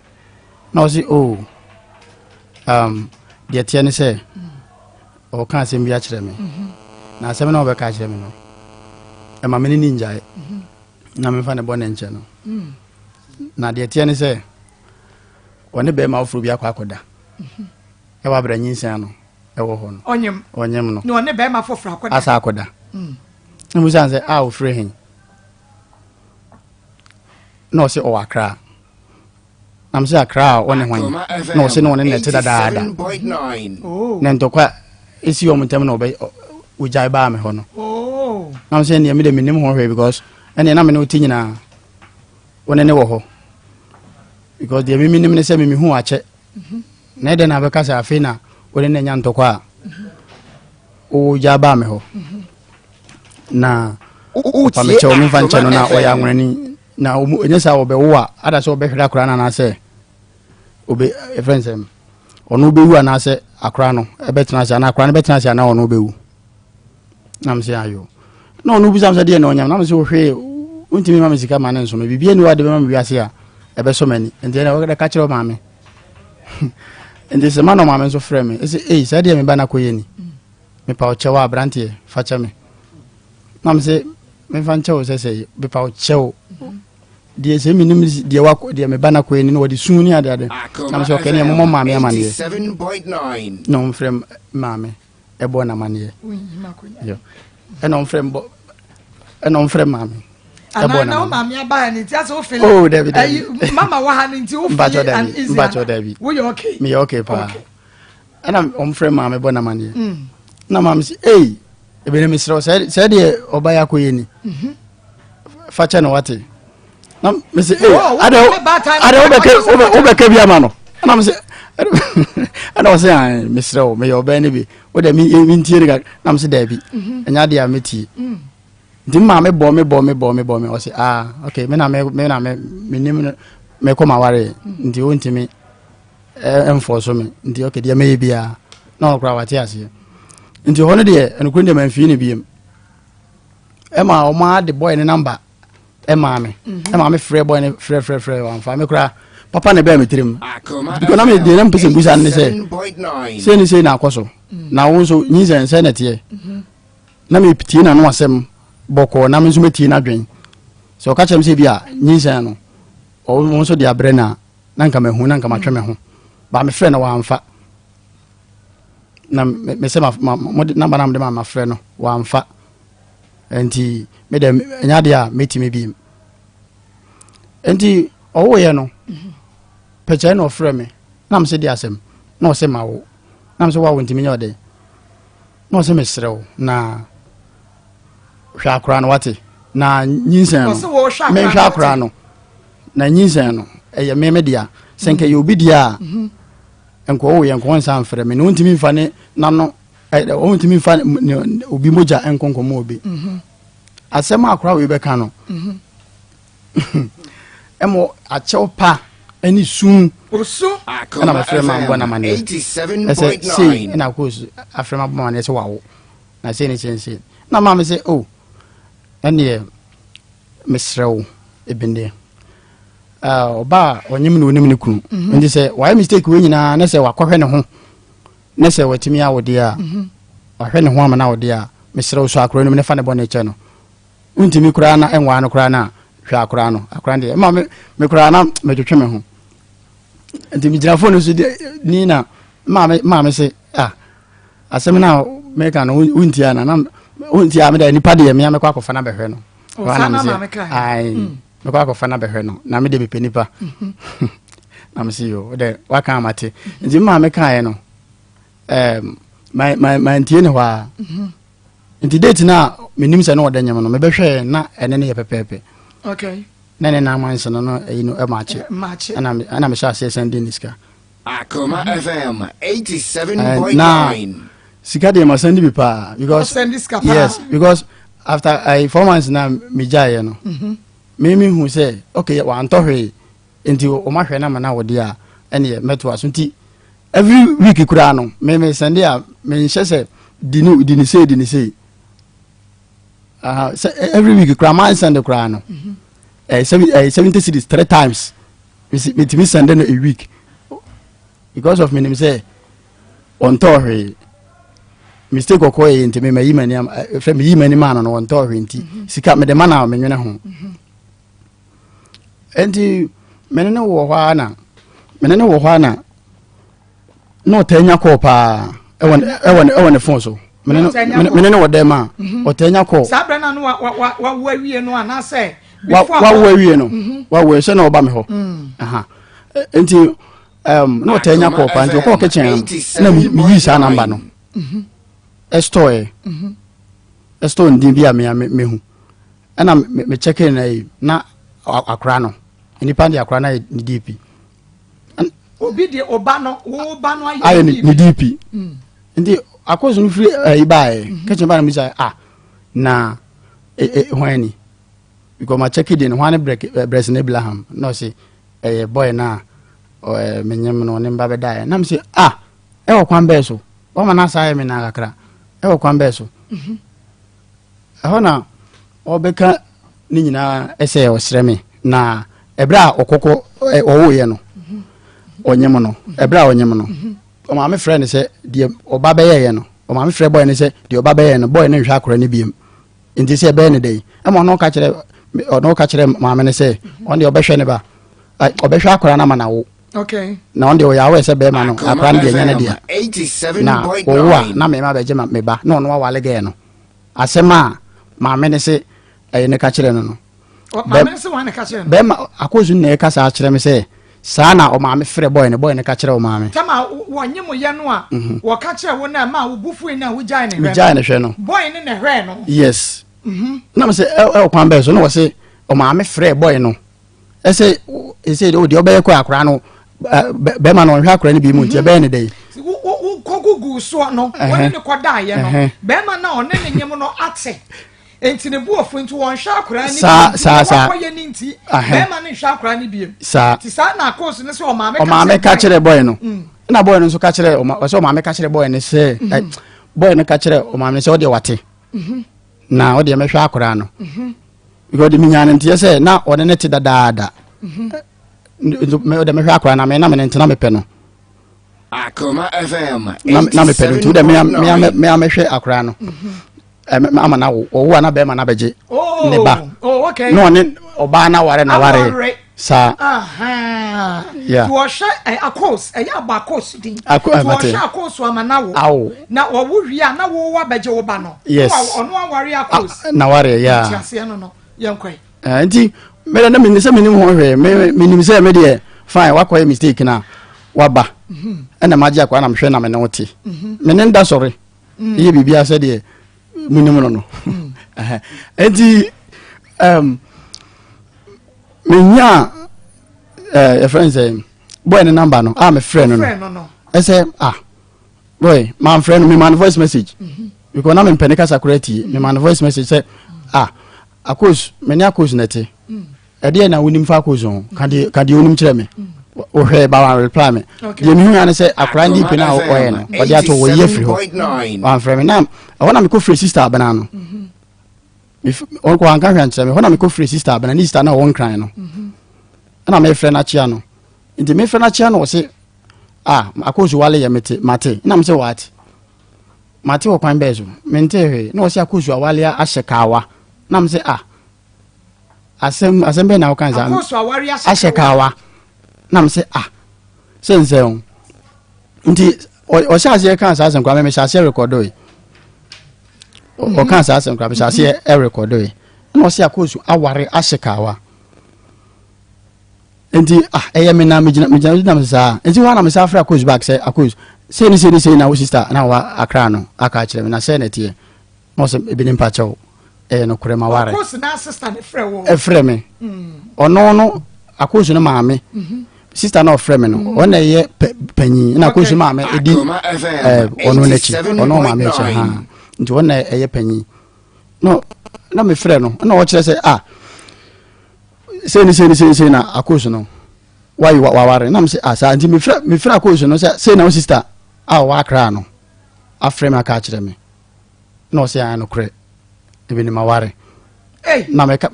S9: Na ɔse oh deɛ teɛ ne sɛ ɔka asɛm bi akyerɛ me. Na asɛm na ɔbɛka akyerɛ me no ɛma me ne ne ngyae na memfa ne bɔne nkyɛ no. Na deɛ teɛ ne sɛ ɔne bɛrima foforɔ bi akɔ akɔda ɛwɔ abira nyinsɛn no ɛwɔ hɔ no.
S5: Ɔnyem.
S9: Ɔnyem no.
S5: Na ɔne bɛrima foforɔ akɔda.
S9: Asa akɔda. Na musa sɛ a ofiri he? Na ɔsɛ ɔwɔ Akra. Na mo sɛ Akra a ɔne hwan? Na ɔsɛ na ɔne ne te dadaada.
S2: 87.9.
S9: Na ntɔkwa esi wɔn ntam na ɔbɛ ɔgyae baa me hɔ no.
S5: Oh.
S9: Na mo sɛ nea me de menim ho hwee because ɛnea na me ne wo te nyinaa wo ne ne wɔ hɔ. Because deɛ me menim ne sɛ me mehu akyɛ. Na ɛdɛn na abɛka sɛ afei na wo ne ne nya ntɔkwa a wogya baa me hɔ. Na
S2: Wotie
S9: ɔpamekyɛw memfa nkyɛ no na
S2: Akoma
S9: ɔyɛ
S2: FM.
S9: anwonani na ɛnyɛ sɛ ɔbɛwo a ada sɛ ɔbɛhwere akora no anaasɛ ɔbɛ ɛfrɛ nsɛm ɔno bɛwu anaasɛ akora no ɛbɛtena ase anaa akora no bɛtena ase anaa ɔno bɛwu. Na mesɛ ayo. Na ɔno bisa me sɛ deɛ na ɔnyam na mesɛ wohwee wontumi ma me sika ma ne nso me biribi ani wɔ ade bɛma me wiase a ɛbɛsɔ m'ani nti ɛna wɔde ka kyerɛ maame nti sɛ ma na ɔmaame nso frɛ me ɛsɛ ei sɛ deɛ meba no akɔyɛ ni mepa wo kyɛw a aberanteɛ fa kyɛ me na mesɛ memfa nkyɛ wo sɛ sɛ mepa wo kyɛw deɛ sɛ menim deɛ wakɔ deɛ meba no akɔyɛ ni na wɔde su ne adeade na
S2: Akoma
S9: mesɛ ɔkɛ neɛ
S2: FM
S9: mommɔ maame amanneɛ
S2: 87.9.
S9: na ɔmfrɛ maame ɛbɔ n'amanneɛ ɛna ɔmfrɛ mbɔ ɛna ɔmfrɛ maame
S5: ɛbɔ na maame aba ne nti asɛ wofili
S9: oh dabi dabi
S5: mama wɔ ha ne nti wofili an easy
S9: mpakyɛ dabi
S5: woyɛ okay
S9: meyɛ okay paa ɛna ɔmfrɛ maame bɔ n'amanneɛ na maame sɛ ei ebene mesrɛ wo sɛ deɛ ɔba yɛ akɔyɛ ni mhm. fa kyɛ no wate na mese ei adɛ adɛ wobɛka bi ama no ɛna mese ɛna ɔsɛ an mesrɛ wo meyɛ ɔbɛn no bi wode mentie no kakra na mese daabi mhm. ɛnyɛ adeɛ a mɛtie mm.
S10: Nti me maame bɔ me bɔ me bɔ me bɔ me ɔse ah okay me na me me na me menim no mekɔ ma ware nti wontumi ɛmfɔ so me nti okay deɛ mɛyɛ biara na ɔno koraa wate aseɛ nti hɔ no deɛ ɛnokorɛ deɛ mamfii ne biem ɛma ɔma de bɔɛ ne namba ɛmaa me ɛma me frɛ bɔɛ ne frɛ frɛ frɛ wamfa me koraa papa na ɛbɛɛ me tirim because na me deɛ na mepɛ sɛ mbusa ne sɛ sei ne sei na akɔ so na wo nso nyinsɛn sɛ na ɛteɛ na metie n'ano asɛm bɔkɔɔ na me nso mɛtie n'adwen sɛ ɔka kyerɛ me sɛ bi a nyinsɛn no ɔwo nso de abrɛ no a na nka mahu na nka matwe me ho ba mefrɛ no wamfa na mesɛ namba na mede ma mafrɛ no wamfa nti medɛ ɛnyɛ adeɛ a mɛtumi biem nti ɔwoyɛ no pɛkyɛɛ na ɔfrɛ me na mesɛ di asɛm na ɔsɛ ma wo na mesɛ wawo ntimi nyɛ ɔdɛn na ɔsɛ mesrɛ wo na hwɛ akora no wate na nyinsɛn no menhwɛ akora no na nyinsɛn no ɛyɛ me me dea sɛ nka ɛyɛ obi dea a mhm. nka ɔwɔ yɛ nka ɔnsa mfrɛ me na ɔntumi mfa ne nano ɔntumi mfa obi mogya nkonkɔmmɔ obi mhm. asɛm a akora wei bɛka no mhm. ɛmɔ akyɛw pa ɛne sum ɛna mɛfrɛ ma mbɔ namaneɛ ɛsɛ sei ɛna akɔ afrɛ ma bɔ maneɛ sɛ wawo na sei ne sei sei na maa me sɛ o oh, ɛneɛ mesrɛ wo ebende ɔba a ɔnyem na onim ne kunu mhm. nti sɛ wayɛ mistake wei nyinaa ne sɛ wakɔhwɛ ne ho ne sɛ watumi awo deɛ a mhm. wahwɛ ne ho ama no awo deɛ a mesrɛ wo so akora no mu ne fa ne bɔ ne kyɛ no wontumi koraa na ɛnwaa no koraa no a hwɛ akora no akora no deɛ ɛma me me koraa na metwetwe me ho nti megyina fone so ni na maame maame se ah asɛm no a meka no wontia na na wontia me dɛ nipa deɛ mea mekɔ akɔfa no abɛhwɛ no ai hmm. mekɔ akɔfa no abɛhwɛ no na mede mepɛ nipa mhm. na mese yo dɛ waka amate nti me maame kaeɛ no mantie ne hɔ a mhm. nti date no a menim sɛ ne ɔda nyam no mebɛhwɛɛ na ɛne no yɛ pɛpɛɛpɛ
S5: okay.
S10: na ne nan manse no no ɛyi no ɛmaakye ɛna mehyɛ aseɛ sɛn de ne sika
S2: Akoma FM 87.9
S10: na sika deɛ ma sɛn de bi paa because yes because after 4 months na megyaeɛ no mm-hmm. me me hu sɛ okay wantɔ hwee nti wɔn ahwɛ na ma na wɔde a ɛneɛ mɛtoa so nti every week koraa no me me sɛnde a menhyɛ sɛ di ne di ne sei di ne sei sɛ every week koraa man sɛnde koraa no ɛyɛ seven ɛyɛ 70 cedis three times metumi sɛnde no a week because of menim sɛ ɔntɔɔ hwee mistake ɔkɔ yɛ nti mema yi m'ani fɛ meyi m'ani maa no no ɔntɔɔ hwee nti mhm. sika mede ma na menwene ho mhm. Enti me ne no wɔ hɔ ara na me ne no wɔ hɔ ara na na ɔtaa nya kɔɔ paa ɛwɔ ɛwɔ ɛwɔ ne fon so me ne no me ne no wɔ dɛm a mhm. ɔtaa nya kɔɔ.
S5: Saa abirɛ na no wa wa wawo awie no anaasɛ.
S10: Wawo awie no mhm. wawo sɛ na ɔba mi hɔ mm. nti na ɔtaa nya kɔɔ paa nti ɔkɔɔ kitchen no na mi yi saa namba no ɛstɔɔ ɛstɔɔ ndin bi a mi a mi hu. Ɛna me check na yi na akora no nipa de akora no ayɛ ne DP.
S5: Obi de ɔba no wo ba no
S10: ayɛ ne DP. Mm. Nti akɔso no firi ɛyi baayɛ mhm. kitchen baa na mi sɛ ah na e e hwan ni because ma check de no hwan ne brɛ ne Abraham na ɔse ɛyɛ boy na ɔɛ menyem no ne mba bɛdaeɛ na mi sɛ ah ɛwɔ kwan bɛɛ so wɔma no asa ayɛ me na kakra ɛwɔ kwan bɛɛ so. Mm -hmm. Ɛhɔ na ɔbɛka ne nyinaa sɛ ɔsrɛ me na ɛberɛ a ɔkɔkɔ ɔwoeɛ no ɔnyem no ɛberɛ a ɔnyem no ɔmaame frɛ no sɛ deɛ ɔba bɛyɛeɛ no ɔmaame frɛ bɔyɛ no sɛ deɛ ɔba bɛyɛɛ no bɔyɛ no nhwɛ akora no biem nti sɛ ɛbɛyɛ no dɛn ɛma ɔno ka kyerɛ ɔno ka kyerɛ maame no sɛ ɔno deɛ ɔbɛhwɛ ne ba ɔbɛhwɛ akora no ama no awo
S5: Okay.
S10: Na ɔno deɛ ɔyɛ awɛ sɛ bɛrima no akora no deɛ nyɛ ne dea. Na ɔwo a na mmarima bɛgye me ba na ɔno awale gɛɛ no. Asɛm a maame no se ɛyɛ ne ka kyerɛ no no.
S5: Maame no se wɔn na ka kyerɛ
S10: no. Bɛrima akɔsu na ɛka saa kyerɛ me sɛ saa na ɔmaame frɛ bɔyɛ no bɔyɛ no ka kyerɛ ɔmaame.
S5: Tama wɔnye mo yɛ no a mhm. wɔka kyerɛ wo na ɛma wo bu fui na wogyae ne hwɛ no.
S10: Megyae ne hwɛ no.
S5: Bɔyɛ no na ɛhwɛɛ no.
S10: Yes. Mhm. Na me sɛ ɛwɔ kwan bɛɛ so na wɔ se ɔmaame frɛ bɔyɛ no. Ɛsɛ ɛsɛ deɛ ɔbɛyɛ kɔ akora no bɛrima no ɔnhwɛ akora no bi mu nti ɛbɛyɛ ne dɛn.
S5: Wokɔ gugu soɔ no wɔne ne kɔdaeɛ no bɛrima no a ɔne ne nyem no ate. Nti ne bo afu nti wɔnhwɛ akwaraa no
S10: Saa,
S5: bio.
S10: saa, saa.
S5: Wakɔyɛ ne nti
S10: Ahɛ.
S5: bɛrima no nhwɛ akwaraa no bio.
S10: Saa.
S5: Nti saa na akoosu no sɛ ɔmaame
S10: Ɔmaame ka kyerɛ bɔyɛ no.
S5: Mm.
S10: Ɛna bɔyɛ no nso ka kyerɛ ɔma ɔsɛ ɔmaame ka kyerɛ bɔyɛ no sɛ
S5: Mhm.
S10: ɛ bɔyɛ no ka kyerɛ ɔmaame no sɛ ɔdeɛ wate
S5: Mhm.
S10: na ɔdeɛ mɛhwɛ akwaraa no.
S5: Mhm.
S10: Because ɔde menya no nteɛ sɛ na ɔne ne te dadaada.
S5: Mhm.
S10: Nti ɔde mɛhwɛ akwaraa no na me na me ne ntena mepɛ no.
S2: Akoma FM
S10: Na na mepɛ no nti wode mea mea mea mɛhwɛ akwaraa no.
S5: Mhm.
S10: Ama na wo ɔwo a na bɛrima na bɛgye
S5: oh,
S10: ne ba
S5: oh, okay.
S10: na ɔne ɔbaa na ware na ware saa.
S5: Yeah. Wɔhwɛ eh, akos ɛyɛ abɔ akos din. Ako
S10: ɛmate.
S5: Wɔhwɛ akos ama na wo.
S10: Awo.
S5: Na wɔwo wie a na wo wa bɛgye wo ba no.
S10: Yes.
S5: Ɔno aware akos.
S10: Na ware ya.
S5: Nti aseɛ no no yɛn kɔɛ.
S10: Eh, nti mɛdɛ na menim sɛ menim ho hwee me menim sɛ me deɛ fine wakɔyɛ mistake na waba mhm. ɛna magye akwa na mehwɛ na me ne wo te mhm. me ne nda sɔre mm. yɛ biribiara sɛdeɛ menim no no mm. nti um, menyaa eh, yɛfrɛ no sɛ boy ne number no a mefrɛ no no ɛsɛ ah boy mamfrɛ no mema no voice message mm-hmm. because na mempɛ ne kasa koraa tie mema no voice message sɛ ah akos me ne akos na ɛte mm. Ɛdeɛn na wonim fa Akos ho? Ka deɛ ka deɛ wonim kyerɛ me. Wohwɛ ba wan reply me. Deɛ mehu ya ne sɛ akora ne DP no a ɔyɛ no ɔde ato wɔyi afiri hɔ. Wamfrɛ me na ɛhɔ na mekɔ frɛ sister abena no. Ɔnkɔ anka hwɛ ankyerɛ me. Ɛhɔ na mekɔ frɛ sister abena ne sister na ɔwɔ nkran no. Ɛna mefrɛ no akyea no. Nti mefrɛ no akyea no ɔse ah Akos wale yɛ mete mate. Na me sɛ what? Mate wɔ kwan bɛɛ so. Mente hwee. Na ɔse Akos awale ahyɛ kawa. Na me sɛ ah asɛm asɛm bɛn na woka saa
S5: Akɔso aware
S10: ahyɛ kawa na me sɛ ah sɛ nsɛ ho nti ɔhyɛ aseɛ kaa saa asɛm koraa me mehyɛ aseɛ rekɔdoe mhm. ɔkaa saa asɛm koraa mehyɛ aseɛ ɛrekɔdoe ɛna ɔsɛ akɔso aware ahyɛ kawa nti ah ɛyɛ me na megyina megyina megyina me saa nti hɔ a na me saa frɛ akɔso back sɛ akɔso sei ne sei ne sei na wo sister na wa akra no aka akyerɛ me na sɛ na ɛteɛ Na ɔsɛ ebi ne mpakyɛw ɛyɛ nokorɛ ma ware.
S5: Akos na sista ne frɛ wo.
S10: Ɛfrɛ me. Mm. Ɔno no Akos no maame. Mm-hmm. Sista na ɔfrɛ me no mm. ɔna ɛyɛ panyin na Akos maame edi ɛɛ ɔno n'akyi ɔno maame akyi ha nti ɔna ɛyɛ panyin. No na me frɛ no na ɔkyerɛ sɛ ah sei ne sei ne sei ne sei na Akos no wayi waware na me sɛ ah saa nti me frɛ me frɛ Akos no sɛ sei na wo sista a ɔwɔ akra no afrɛ me aka akyerɛ me. na ɔsɛ ayɛ nokorɛ ebi ne ma ware na mɛka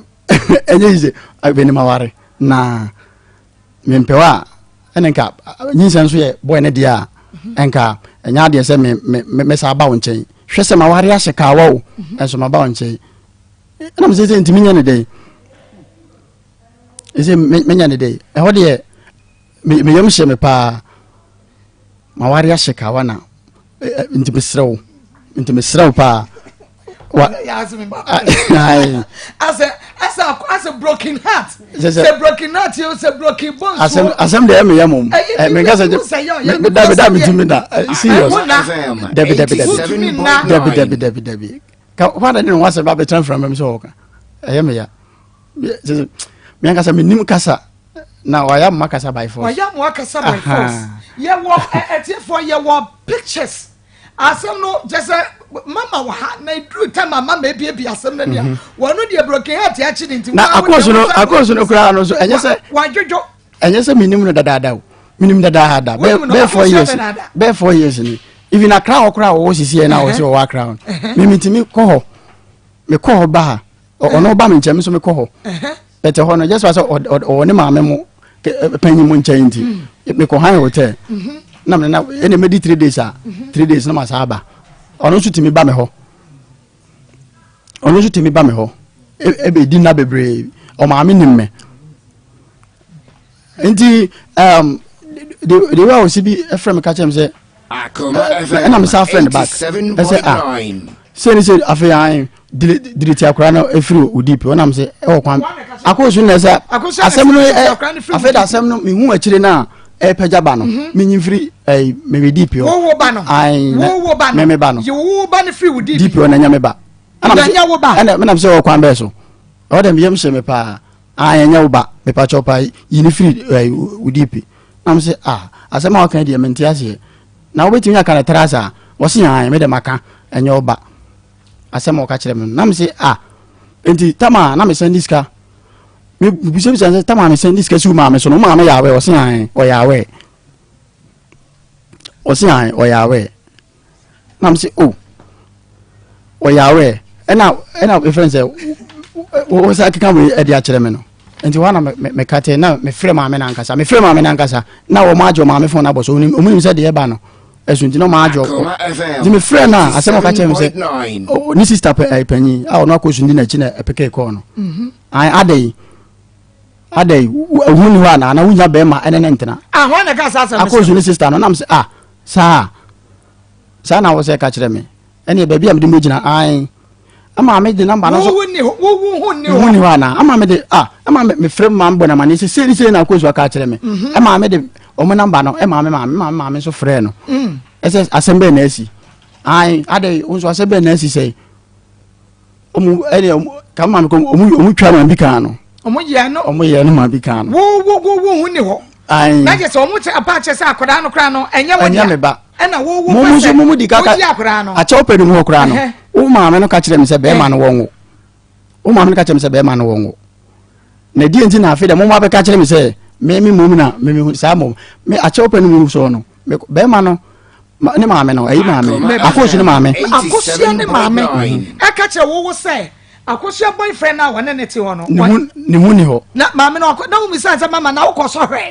S10: ɛnyɛ yi sɛ ebi ne ma ware na mempɛ hɔ a ɛne nka nyinsɛn nso yɛ bɔɛ ne deɛ a ɛnka ɛnyɛ adeɛ sɛ me me mɛsa aba wo nkyɛn hwɛ sɛ ma ware ahyɛ kaawa o ɛnso ma ba wo nkyɛn ɛna mesɛ sɛ ntumi nyɛ ne dɛn ɛsɛ menya ne dɛn ɛhɔ deɛ meyam hyɛ me paa ma ware ahyɛ kawa na nti mesrɛ wo nti mesrɛ wo paa
S5: wa asɛ asɛ asɛ broken heart sɛ broken heart yɛ sɛ broken bones
S10: asɛm asɛm deɛ ɛmɛ yɛ mom mɛ nkasa jɛ mɛ da mɛ da mɛ tumi da serious dabi dabi dabi dabi dabi dabi dabi ka hɔ ada ne ho asɛm ba bɛ tɛn fira mɛ sɛ ɔka ɛyɛ mɛ ya mɛ nkasa mɛ nim kasa. na wayɛ mo akasa by force.
S5: wayɛ mo akasa by force yɛwɔ ɛtiefoɔ yɛwɔ pictures asɛm no kyɛ sɛ mama wɔ ha na eduru tam a mama ebiebie asɛm no deɛ mhm. wɔn no deɛ broken heart akyi ne nti.
S10: na akoosu no akoosu no koraa no so ɛnyɛ sɛ
S5: wadwodwo.
S10: ɛnyɛ sɛ minim no dadaada o minim dadaada bɛɛ 4 years bɛɛ 4 years ni even akra hɔ koraa wɔwɔ sisi yɛ na wɔsi wɔwɔ akra hɔ mimi ntumi kɔ hɔ mekɔ hɔ ba ha ɔno ba mi nkyɛn mi nso mekɔ hɔ. Bɛtɛ hɔ no just sɛ ɔwɔ ne maame mo panyin mo nkyɛn nti mm. mekɔ han hotel mm-hmm. na mene na ɛna mɛdi 3 days a 3 days na ma saa aba ɔno nso tumi ba me hɔ ɔno nso tumi ba me hɔ ɛbɛdi nna bebree ɔmaame nim me nti um, the way a ɔsi bi ɛfrɛ me ka kyerɛ me sɛ ɛna me sa frɛ no back ɛsɛ ah sɛ ne sɛ afei an delete akora no ɛfiri wo dp ɔnam sɛ ɛwɔ kwan akɔsu na ɛsɛ asɛm no afei da asɛm no mehu akyire no a ɛpɛgya ba no mhm. menyi mfiri meme dp hɔ meme ba no dp hɔ na ɛnyɛ me ba ɛna menam sɛ ɛwɔ kwan bɛɛ so ɛwɔ dɛ meyam hyɛ me paa ɛnyɛ wo ba mepakyɛw paa yi ne firi wo dp Na me se, Ah, asɛm a woka yi deɛ mente aseɛ. Na wobɛtumi aka no tra saa? Ɔse, Aane, me deɛ maka, ɛnyɛ wo ba. Asɛm a ɔka kyerɛ me no. Na me se, Ah, Nti tama na mesan di sika. Mebisabisa sɛ tama mesan di sika si wo maame so no, wo maame yɛ awɛ? Ɔse ae, ɔyɛ awɛ. Ɔse ae, ɔyɛ awɛ. Na mese o, oh, ɔyɛ awɛ. Ɛna ɛna efrɛ sɛ wo sa keka wei ɛde akyerɛ me no. Nti hɔ na meka te na mefrɛ maame no ankasa. Mefrɛ maame no ankasa na wɔn agye maame fon abɔ so. Wɔn nim sɛ deɛ ɛba no. Ɛso nti na ɔma adwo nti mefrɛ no a asɛm ɔka kyerɛ me sɛ ne sister panyin a ɔno akɔ so ndi n'akyi na ɛpekee kɔɔ no mhm. adɛn adɛn ɛho ni hɔ anaa na wonya bɛrima ɛne ne ntena akɔ so ne sister no nam sɛ ah saa saa na wɔ sɛ ɛka kyerɛ me ɛneɛ baabi a mede mɛgyina ae ama me de namba no so
S5: wo ni wo ni
S10: hɔ ni hɔ ana ama me de ah ama me me frɛ maame bɔ na ma ne sɛ sei ne sei na akɔsu aka akyerɛ me mhm. ɛma me de ɔmo namba no ɛma me maame maame maame nso frɛ no mm. ɛsɛ asɛm bɛn na asi ae adɛ wo nso asɛm bɛn na asi sɛ ɔmo ɛne ɔmo kama maame kɔ ɔmo ɔmo twa ma bi kan no
S5: ɔmo yɛ no
S10: ɔmo yɛ no ma bi kan no
S5: wo wo wo wo ho ni hɔ na kyerɛ sɛ ɔmo kyɛ apa kyerɛ sɛ akwadaa no koraa no ɛnyɛ wo
S10: dea ɛnyɛ me ba
S5: ɛna wo wo pɛ sɛ
S10: mo mu di kaka
S5: wogye akwadaa no
S10: akyɛw pɛ no mu hɔ koraa no wo maame no ka kyerɛ me sɛ bɛrima no wɔn wo wo maame no ka kyerɛ me sɛ bɛrima no wɔn wo na deɛ nti na afei dɛ mo mo abɛka kyerɛ me sɛ me me mom na me me saa mom me akyɛw pɛ no mu soɔ no me bɛrima no ne maame no ɛyi maame akoosu ne maame
S5: akosua ne maame ɛka kyerɛ wo wo sɛ akosua boyfriend na wɔne ne te hɔ no
S10: ne ho ni hɔ
S5: na maame no akɔ na wo misa sɛ mama na wokɔ sɔhwɛ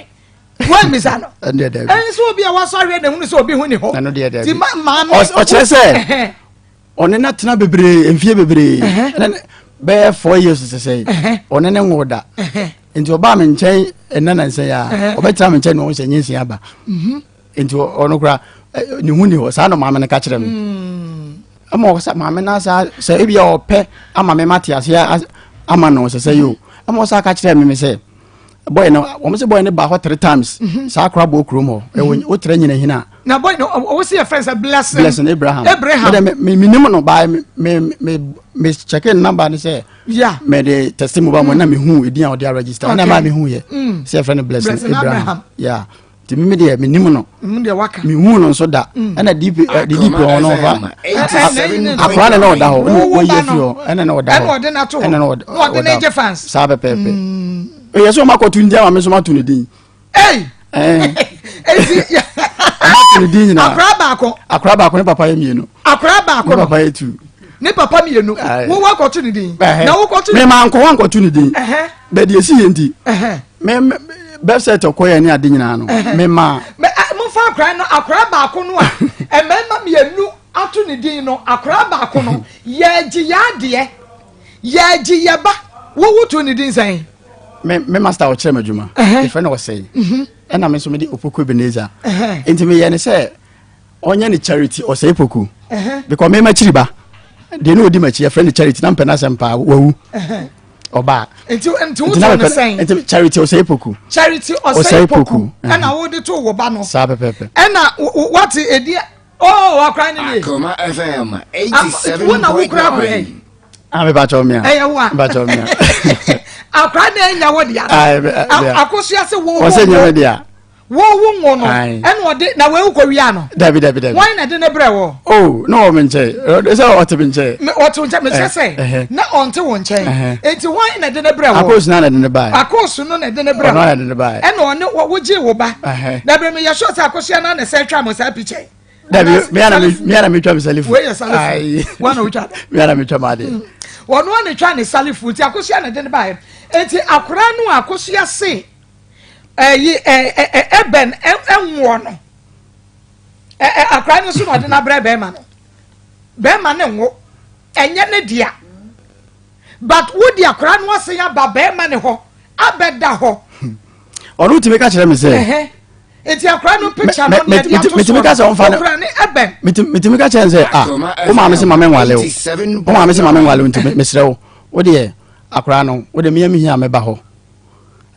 S5: wɔn misa no
S10: ɛndeɛ dɛbi
S5: ɛn sɛ obi a wasɔ ahwɛ na ehunu sɛ obi ho ni hɔ
S10: ɛno deɛ dɛbi
S5: ti ma maame
S10: ɔkyerɛ sɛ ɔne na tena bebree mfie bebree ɛnɛ bɛyɛ 4 years sɛsɛ ɔne ne nwo da nti ɔbaa me nkyɛn ɛnna na nsɛn ya ɔbɛtena me nkyɛn na ɔho sɛ nyɛ nsia ba mhm. nti ɔno kora ne ho ni hɔ saa na maame no ka kyerɛ me mm. ɛma ɔsɛ maame no asa sɛ ebi a ɔpɛ ama me mate aseɛ ama no sɛ sɛ yi o ɛma ɔsɛ aka kyerɛ me me sɛ boy no wɔn sɛ boy no ba hɔ three times mhm. saa akora bɔ kurom hɔ ɛwɔ mhm. wotrɛ nyina hina.
S5: na boy no ɔwɔ si yɛ fɛn sɛ blessing
S10: blessing abraham
S5: abraham
S10: mɛ mi mi nim no baa mi mi mi mi check in number ni sɛ
S5: yeah
S10: mɛ de test mu ba mu na mi hu edin a ɔde a register ɛna maa mi hu yɛ mm. sɛ yɛfrɛ no blessing abraham yeah nti mi deɛ mi nim no mi hu no nso da mm. ɛna dp ɛ dp wɔn no ɔfa akora ne na ɔda hɔ ɛna wɔyi afi hɔ ɛna na ɔda hɔ
S5: ɛna na ɔda hɔ
S10: saa pɛpɛɛpɛ ɛyɛ sɛ ɔmo akɔto ndi ama mi nso ma to ne din.
S5: Eti
S10: ɔmo ato ne din nyinaa.
S5: Akora baako.
S10: Akora baako ne papa yɛ mmienu.
S5: Akora baako
S10: ne papa yɛ tu.
S5: Ne papa mmienu. Wo wa kɔto ne din. Na wo kɔto.
S10: Mɛ maa nkɔ wa nkɔto ne din. Bɛdi esi yɛ nti. Mɛ mɛ bɛsɛt ɔkɔ yɛ ne ade nyinaa no. Mɛ maa.
S5: Mɛ mo fa akora no akora baako no a mmarima mmienu ato ne din no akora baako no yɛgye yɛ adeɛ yɛgye yɛ ba wowo to ne din sɛn.
S10: Me me master ɔkyerɛ me adwuma. Efrɛ no ɔsɛe. Mhm. Ɛna me nso mede Opoku Ebenezer. Nti meyɛ ne sɛ ɔnyɛ ne charity ɔsɛe poku. Because me makyiri ba. Deɛ ne ɔdi makyi yɛfrɛ no charity na mpɛ no asɛm paa wawu. Ɔbaa.
S5: Nti nti wotɔ ne sɛn?
S10: Nti charity ɔsɛe poku.
S5: Charity ɔsɛe poku. Ɛna wode to wo ba no.
S10: Saa pɛpɛpɛ.
S5: Ɛna wate edi Oh, akora ne nie.
S2: Akoma FM 87.9.
S5: Wo na wo kura akora yi.
S10: Ah, me bacho mia.
S5: Ɛyɛ wo a.
S10: Bacho mia.
S5: Akora na enya wo dia.
S10: Ah,
S5: Akosua se wo wo.
S10: Ɔsɛ nyɛ me dia.
S5: Wo wo ngo no. Ɛna ɔde na wo kɔ wia no.
S10: Dabi dabi dabi.
S5: Wɔn na de ne brɛ wɔ.
S10: Oh, na wɔ me nkyɛn. Sɛ ɔte me nkyɛn.
S5: Me ɔte nkyɛn me kyerɛ sɛ na ɔnte wo nkyɛn. Enti wɔn na de ne brɛ wɔ.
S10: Akosu na de ne bae.
S5: Akosu no na de ne brɛ wɔ.
S10: Ɔno na de ne bae.
S5: Ɛna ɔne wo gye wo ba. Na bere me yɛ sure sɛ akosua na na sɛ atwa mo saa picture yi.
S10: Dabi me ana me ana me twa me salifu.
S5: Wei yɛ salifu. Wɔn na wotwa.
S10: Me ana me twa ma de.
S5: Wɔn na twa ne salifu nti akosua na de ne bae. Enti akora no akosua se ɛyi ɛ ɛbɛn ɛnwoɔ no. Ɛ akora no nso na ɔde n'abrɛ bɛrima no. Bɛrima ne nwo ɛnyɛ ne dea. But wo de akora no asan aba bɛrima ne hɔ abɛda hɔ.
S10: Ɔno tumi ka kyerɛ me sɛ.
S5: Nti akora no picture no nea de ato so no okura ne ɛbɛn.
S10: Metumi ka kyerɛ no sɛ ah wo maame sɛ ma me nwale wo wo maame sɛ ma me nwale wo nti mesrɛ wo wo deɛ akora no wo deɛ meyɛ mehia mɛba hɔ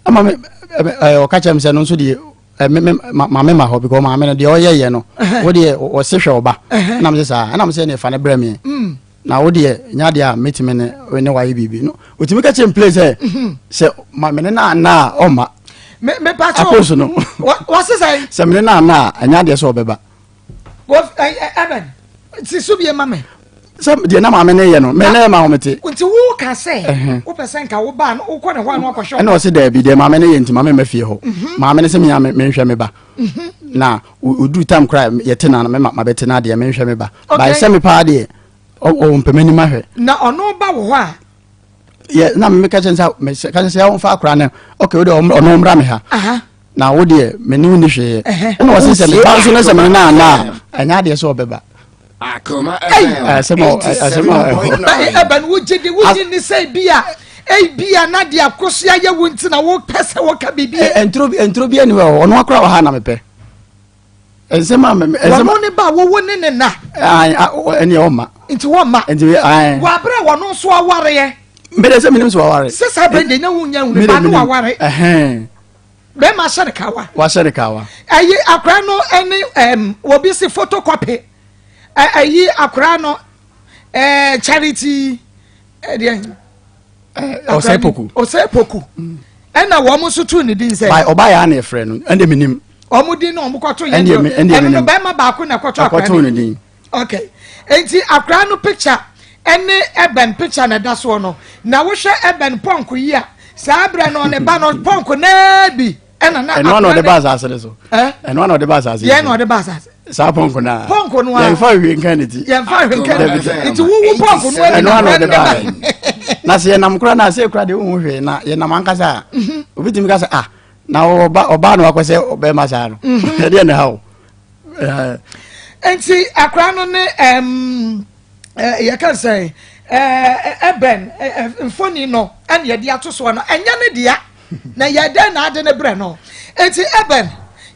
S10: ama me ɔka kyerɛ me sɛ no nso deɛ me me maame ma hɔ because maame no deɛ ɔyɛ yɛ no wo deɛ ɔse hwɛ ɔba ɛna me sɛ saa ɛna me sɛ ne fa ne brɛ me mm. na wo deɛ nya deɛ a mɛtumi ne ne wayɛ biribi no ɔtumi ka kyerɛ mplay sɛ mhm. sɛ ma mene no anna a ɔmma akɔsu no sɛ mene no anna a ɛnya deɛ sɛ ɔbɛba
S5: si so bie ma me.
S10: Sɛ deɛ na maame ne yɛ no, mɛ na yɛ ma ahomete.
S5: Nti wo ka sɛ, wopɛ sɛ nka wo ba no, wokɔ ne hɔ a na wakɔhwɛ.
S10: Ɛna ɔse daabi, deɛ maame ne yɛ nti maame mma fie hɔ. Maame ne sɛ mea menhwɛ me ba. Na oduru tam koraa yɛte na me ma mabɛte na deɛ menhwɛ me ba. Bae sɛ me paa deɛ, ɔwɔ mpɛ m'anim ahwɛ.
S5: Na ɔno ba wɔ hɔ a?
S10: Yɛ na meka kyɛn sɛ meka kyɛn sɛ ɔmfa akora no. Okay, wo deɛ ɔno mmra me ha. Na wo deɛ me ne wo ni hwee. Ɛna ɔse sɛ me ba nso ne sɛ me ne no anna a, ɛnyɛ adeɛ sɛ ɔbɛba.
S2: Akoma FM 87.9.
S5: Ɛbɛn wogye di wogye ni sɛ bi a ebi a na deɛ akosua yɛ wo nti na wopɛ sɛ woka biribi.
S10: Nturo bi ani hɔ ɔno akora wɔ ha na mepɛ. Nsɛm a mɛ
S5: nsɛm. Wɔn ne ba wowo ne ne na.
S10: Ɛni ɔma.
S5: Nti wɔn ma.
S10: Nti ayi.
S5: Wɔ abere a wɔn nso awareɛ.
S10: Mbɛdɛ sɛ minim sɛ waware.
S5: Sɛ saa abere deɛ nyɛ wo nya hunu ba no waware. Bɛrima ahyɛ ne kawa.
S10: Wahyɛ ne kawa.
S5: Ɛyi akora no ɛne ɛm obi si photocopy. Ɛyi akora no ɛɛ charity ɛdeɛ.
S10: Ɔsɛ poku.
S5: Ɔsɛ poku. Ɛna wɔn nso tu ne din sɛ.
S10: By ɔbaa yɛ ana efrɛ no ɛnde mi nim.
S5: Wɔn din na wɔn kɔto yɛn deɛ ɛno no bɛrima baako na ɛkɔto akora
S10: no. Ɛkɔto ne din.
S5: Okay enti akora no picture ɛne ɛbɛn picture na ɛda soɔ no na wohwɛ ɛbɛn pɔnko yi a saa berɛ no ne ba no pɔnko naa bi ɛna na
S10: ɛno ana ɔde ba asase no so ɛno ana ɔde ba asase
S5: yɛn na ɔde ba asase
S10: saa pɔnko naa
S5: pɔnko no a
S10: yɛnfa hwee nka ne ti
S5: yɛnfa hwee nka ne ti nti wowu pɔnko no
S10: ɛno ana ɔde ba na sɛ yɛnam kora na sɛ kora deɛ wohu hwee na yɛnam ankasa a mhm. obi tumi ka sɛ ah na ɔba ɔbaa na wakɔ sɛ ɔbɛrima saa no mhm. ɛdeɛ na ɛha o
S5: nti akora no ne um, yɛka sɛ ɛbɛn mfoni no ɛne yɛde ato soɔ no ɛnyɛ ne dea na yɛdɛn na ade ne brɛ no nti ɛbɛn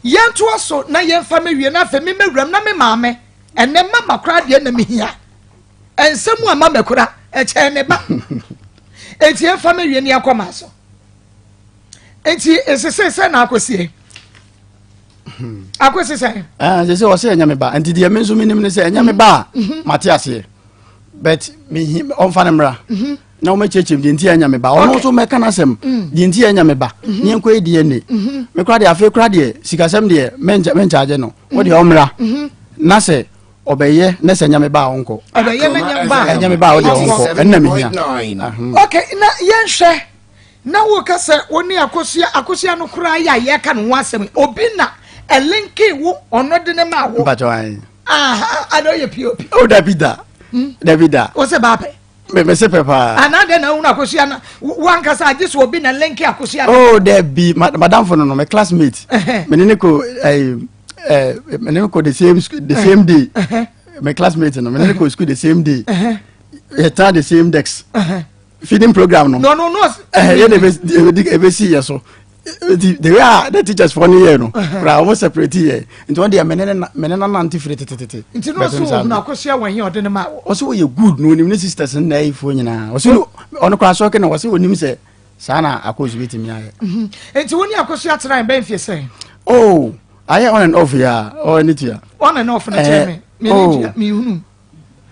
S5: yɛntoa so na yɛmfa me wie na afei me mɛwuram na me maame ɛnɛ mama koraa deɛ na mehia ɛnsɛm a mama kura ɛkyɛn ne ba nti yɛmfa me wie ne yɛnkɔ maa so nti ɛsese sɛ na akɔsie Akwesi sɛn.
S10: Ɛɛ sɛ sɛ ɔsɛ ɛnyɛ me ba nti deɛ me nso menim ne sɛ ɛnyɛ me ba a mhm. mate aseɛ but mehi ɔmfa no mmra mhm. na wɔmɛkyerɛkyerɛ deɛ nti ɛnyɛ me ba ɔno nso mɛka no asɛm mm. deɛ nti ɛnyɛ me ba mhm. ne yɛnkɔ yɛ DNA me kora deɛ afei kora deɛ sikasɛm deɛ menkyagye no wo deɛ ɔmmra na sɛ ɔbɛyɛ ne sɛ ɛnyɛ me ba a ɔnkɔ
S5: ɔbɛyɛ ne nyɛ ba
S10: ɛnyɛ me ba a ɔdeɛ ɔnkɔ ɛnna mehia
S5: ok na yɛnhwɛ Na woka sɛ wo ne Akosua, Akosua no koraa yɛ a yɛka ne ho asɛm yi, obi na ɛlinkee wo, ɔno de ne maa wo.
S10: Mpakyɛw ayi.
S5: Aha, ada ɔyɛ POP.
S10: O dabi da, hmm? dabi da.
S5: Wo sɛ baa pɛ.
S10: Me me se pɛ paa.
S5: Ana dɛ na ohun Akosua na wo ankasa agye so obi na linke Akosua.
S10: Oh dabi, madamfo no no, me classmate. Me ne ne ko ɛɛ ɛɛ me ne ne ko the same the same day. Me classmate no, me ne ne ko school the same day. Yɛ tena the same desk. Feeding program no.
S5: No no no.
S10: Ɛhɛ yɛ de ebesi yɛ so nti the way a the teachers fɔ ne yɛ no kura wɔn separate yɛ nti wɔn deɛ mene ne mene na nante firi tetetete.
S5: Nti na ɔsɛ ohun akosua wɔn yi ɔde ne ma wɔ.
S10: Ɔsɛ ɔyɛ good na onim ne sisters ne n'ayifoɔ nyinaa ɔsɛ ɔno kora asɔke na ɔsɛ onim sɛ saa na akosua betumi ayɛ.
S5: Mhm. Nti wɔn ni akosua tena bɛn fie sɛn.
S10: Oh ayɛ on and off ya ɔ ne tua.
S5: On and off na kyerɛ mi mi ne tua mi hunu.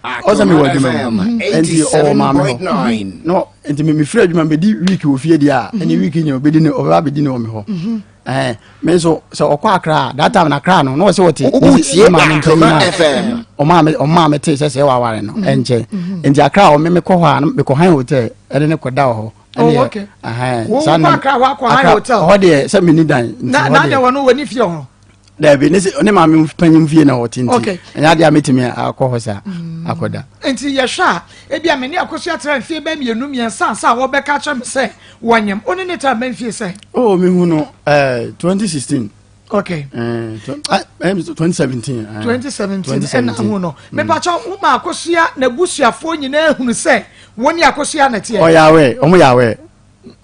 S10: Ɔsɛ mewɔ adwuma mu nti ɔwɔ maame hɔ no nti mefiri adwuma mɛdi week wɔ fie deɛ a ɛne week nyɛ ɔbɛdi ne ɔbɛba bɛdi ne wɔ me hɔ mhm. ɛɛ me nso sɛ ɔkɔ akra that time na akra no na ɔsɛ ɔte ne maame mpanyin a ɔmaa ɔmaa me te sɛ sɛ waware no mhm. ɛnkyɛn mhm. nti akra a ɔme mekɔ hɔ a mekɔ han hotel ɛne ne kɔda wɔ hɔ
S5: Oh, okay.
S10: Saa na
S5: hɔ
S10: deɛ sɛ menni dan
S5: nti hɔ deɛ. Na deɛ wɔn wɔ ne fie hɔ.
S10: Dabi ne ne maame panyin fie na ɔte nti ɛnyɛ adeɛ a mɛtumi akɔ hɔ saa mm. akɔda.
S5: Nti yɛhwɛ a ebi a me ne Akosua tra mfie bɛyɛ mmienu mmiɛnsa ansa a wɔbɛka akyerɛ me sɛ wɔnyem wo ne ne tra bɛn mfie sɛn?
S10: Oh mehu no eh, 2016.
S5: Okay.
S10: Eh, 2017.
S5: 2017 ɛna ahu no. Mepakyɛ wo ma Akosua n'abusuafoɔ nyinaa hunu sɛ wo ne Akosua na teɛ.
S10: Ɔyɛ awɛ, ɔmo yɛ awɛ.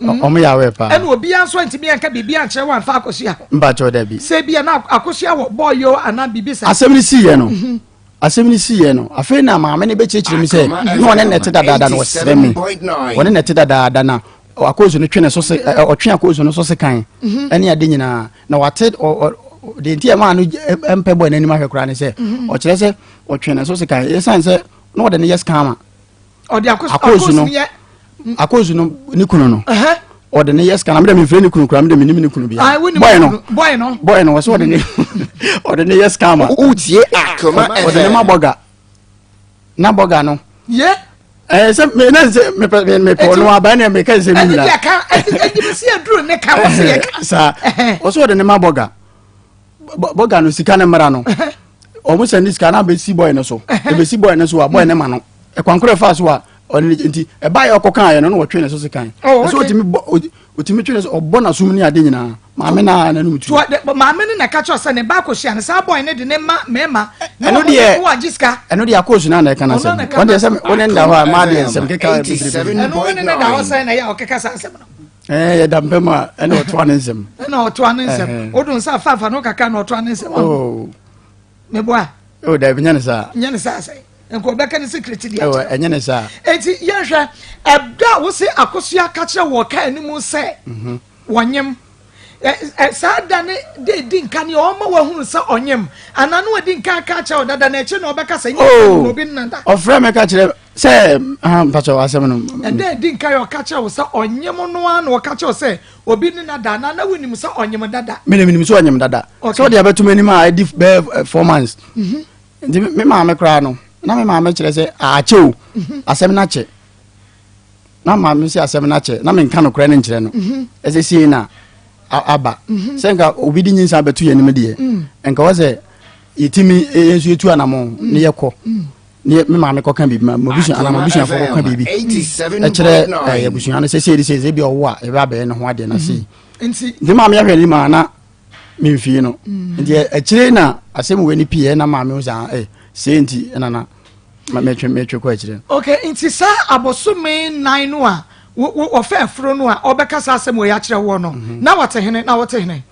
S10: Mm. Ɔmo yɛ awɛ paa.
S5: Ɛna obiara nso ntumi anka biribi ankyerɛ wɔn anfa akosua ho.
S10: Mpakyɛw dabi.
S5: Sɛ ebia na akosua wɔ bɔɔl yo anaa biribi saa.
S10: Asɛm no si yɛ no. Mhm. Asɛm no si yɛ no. Afei na maame no bɛkyerɛkyerɛ mi sɛ na ɔne nɛte dadaada na ɔsrɛ mi. Ɔne nɛte dadaada na akoosu no twe ne so se ɔtwe akoosu no so se kan mhm. ɛne ade nyinaa na wate deɛ nti ɛmaa no mpɛ bɔ n'anim ahwɛ koraa ne sɛ mhm. ɔkyerɛ sɛ ɔtwe ne so se kan ɛsiane sɛ na ɔde no yɛ scammer
S5: ɔde akoosu no yɛ
S10: akoosu no ne kunu no ɔde ne yɛ sika na mi dɛ mi nfɛ ne kunu kura mi dɛ mi nim ne kunu bia bɔyɛ no
S5: bɔyɛ no
S10: bɔyɛ no wɔsɛ ɔde ne ɔde ne yɛ sika ma
S2: wotie akoma
S10: ɔde ne ma bɔga na bɔga no.
S5: Ye.
S10: Ɛɛ sɛ me na sɛ mepɛ mepɛ ɔno aba ɛna meka nsɛm nyinaa.
S5: Ɛne deɛ ka ɛdi mi si aduru ne ka wɔ se yɛ ka.
S10: Saa ɔsɛ ɔde ne ma bɔga bɔga no sika ne mmara no ɔmo sɛ ne sika na abɛsi bɔyɛ no so ebɛsi bɔyɛ no so a bɔyɛ ne ma no ɛkwan koro ɛfa so a ɔne nti ɛbaa yɛ ɔkɔ kan yɛ no na wɔtwe ne so sekan ɛsɛ ɔtumi bɔ Otumi twe ne sɛ ɔbɔ n'asom ne ade nyinaa. Maame no ara n'anom tu.
S5: Maame no na ɛka kyerɛ sɛ ne ba akɔhyia no saa bɔe no de ne ma mmarima.
S10: Ɛno deɛ wagye sika. Ɛno deɛ akɔɔsu no na ɛka n'asɛm. Wɔn deɛ sɛ wo ne nda hɔ a maa deɛ nsɛm keka bebrebe.
S5: Ɛno wo ne ne da hɔ sɛn na ɛyɛ a ɔkeka saa asɛm no.
S10: Ɛɛ yɛda mpɛ mu a ɛna ɔtoa ne nsɛm.
S5: Ɛna ɔtoa ne nsɛm. Wodun nsa afafa no kakra na ɔtoa ne nsɛm. Oh. Meboa.
S10: Oh dabi nyɛ ne saa.
S5: Nyɛ ne saa sɛn. Nka ɔbɛka ne secret deɛ.
S10: Ɛwɔ ɛnyɛ ne saa.
S5: Eti yɛhwɛ ɛda a wose akosua ka kyerɛ wɔ kaa no mu sɛ mhm. wɔnyem saa da ne de di nka ne ɔma wahunu sɛ ɔnyem anaa ne wadi nka ka kyerɛ ɔdada na akyire na ɔbɛka sɛ nyɛ oh, obi nnada.
S10: Ɔfrɛ me ka kyerɛ sɛ ah, mpakyɛ asɛm no.
S5: Ɛda di nka yɛ ɔka kyerɛ wo sɛ ɔnyem no ara na ɔka kyerɛ wo sɛ Obi ne na da anaa na wonim sɛ ɔnyem dada?
S10: Me de menim sɛ ɔnyem dada. Sɛ ɔde abɛto m'anim a ɛdi bɛyɛ eh, 4 months. Nti me maame koraa no, na me maame kyerɛ sɛ akyɛ o, asɛm no akyɛ. Na maame sɛ asɛm no akyɛ, na menka nokorɛ no nkyerɛ no. Ɛsɛ sei na aba. Sɛ nka obi de nyinsa bɛto yɛn anim deɛ, mm. nka wɔ sɛ yɛtumi yɛn nso yɛtu anamɔ ne yɛkɔ. Ne me maame kɔka biribi ma mabusua anaa mabusuafoɔ kɔka biribi ɛkyerɛ ɛyɛ abusua no sɛ sei de sei sɛ ebi ɔwo a yɛbɛ abɛyɛ ne ho adeɛ na sei
S5: nti
S10: maame ahwɛ ne maa na memfie no mm. nti akyire na asɛm wei ne pii na maame wo saa ɛ sei nti ɛna na metwe metwe kɔ akyire no.
S5: Ok nti saa abosome nan no a wɔfɛ afuro no a ɔbɛka saa asɛm wei akyerɛ woɔ no mhm. na wɔte hene na wɔte hene.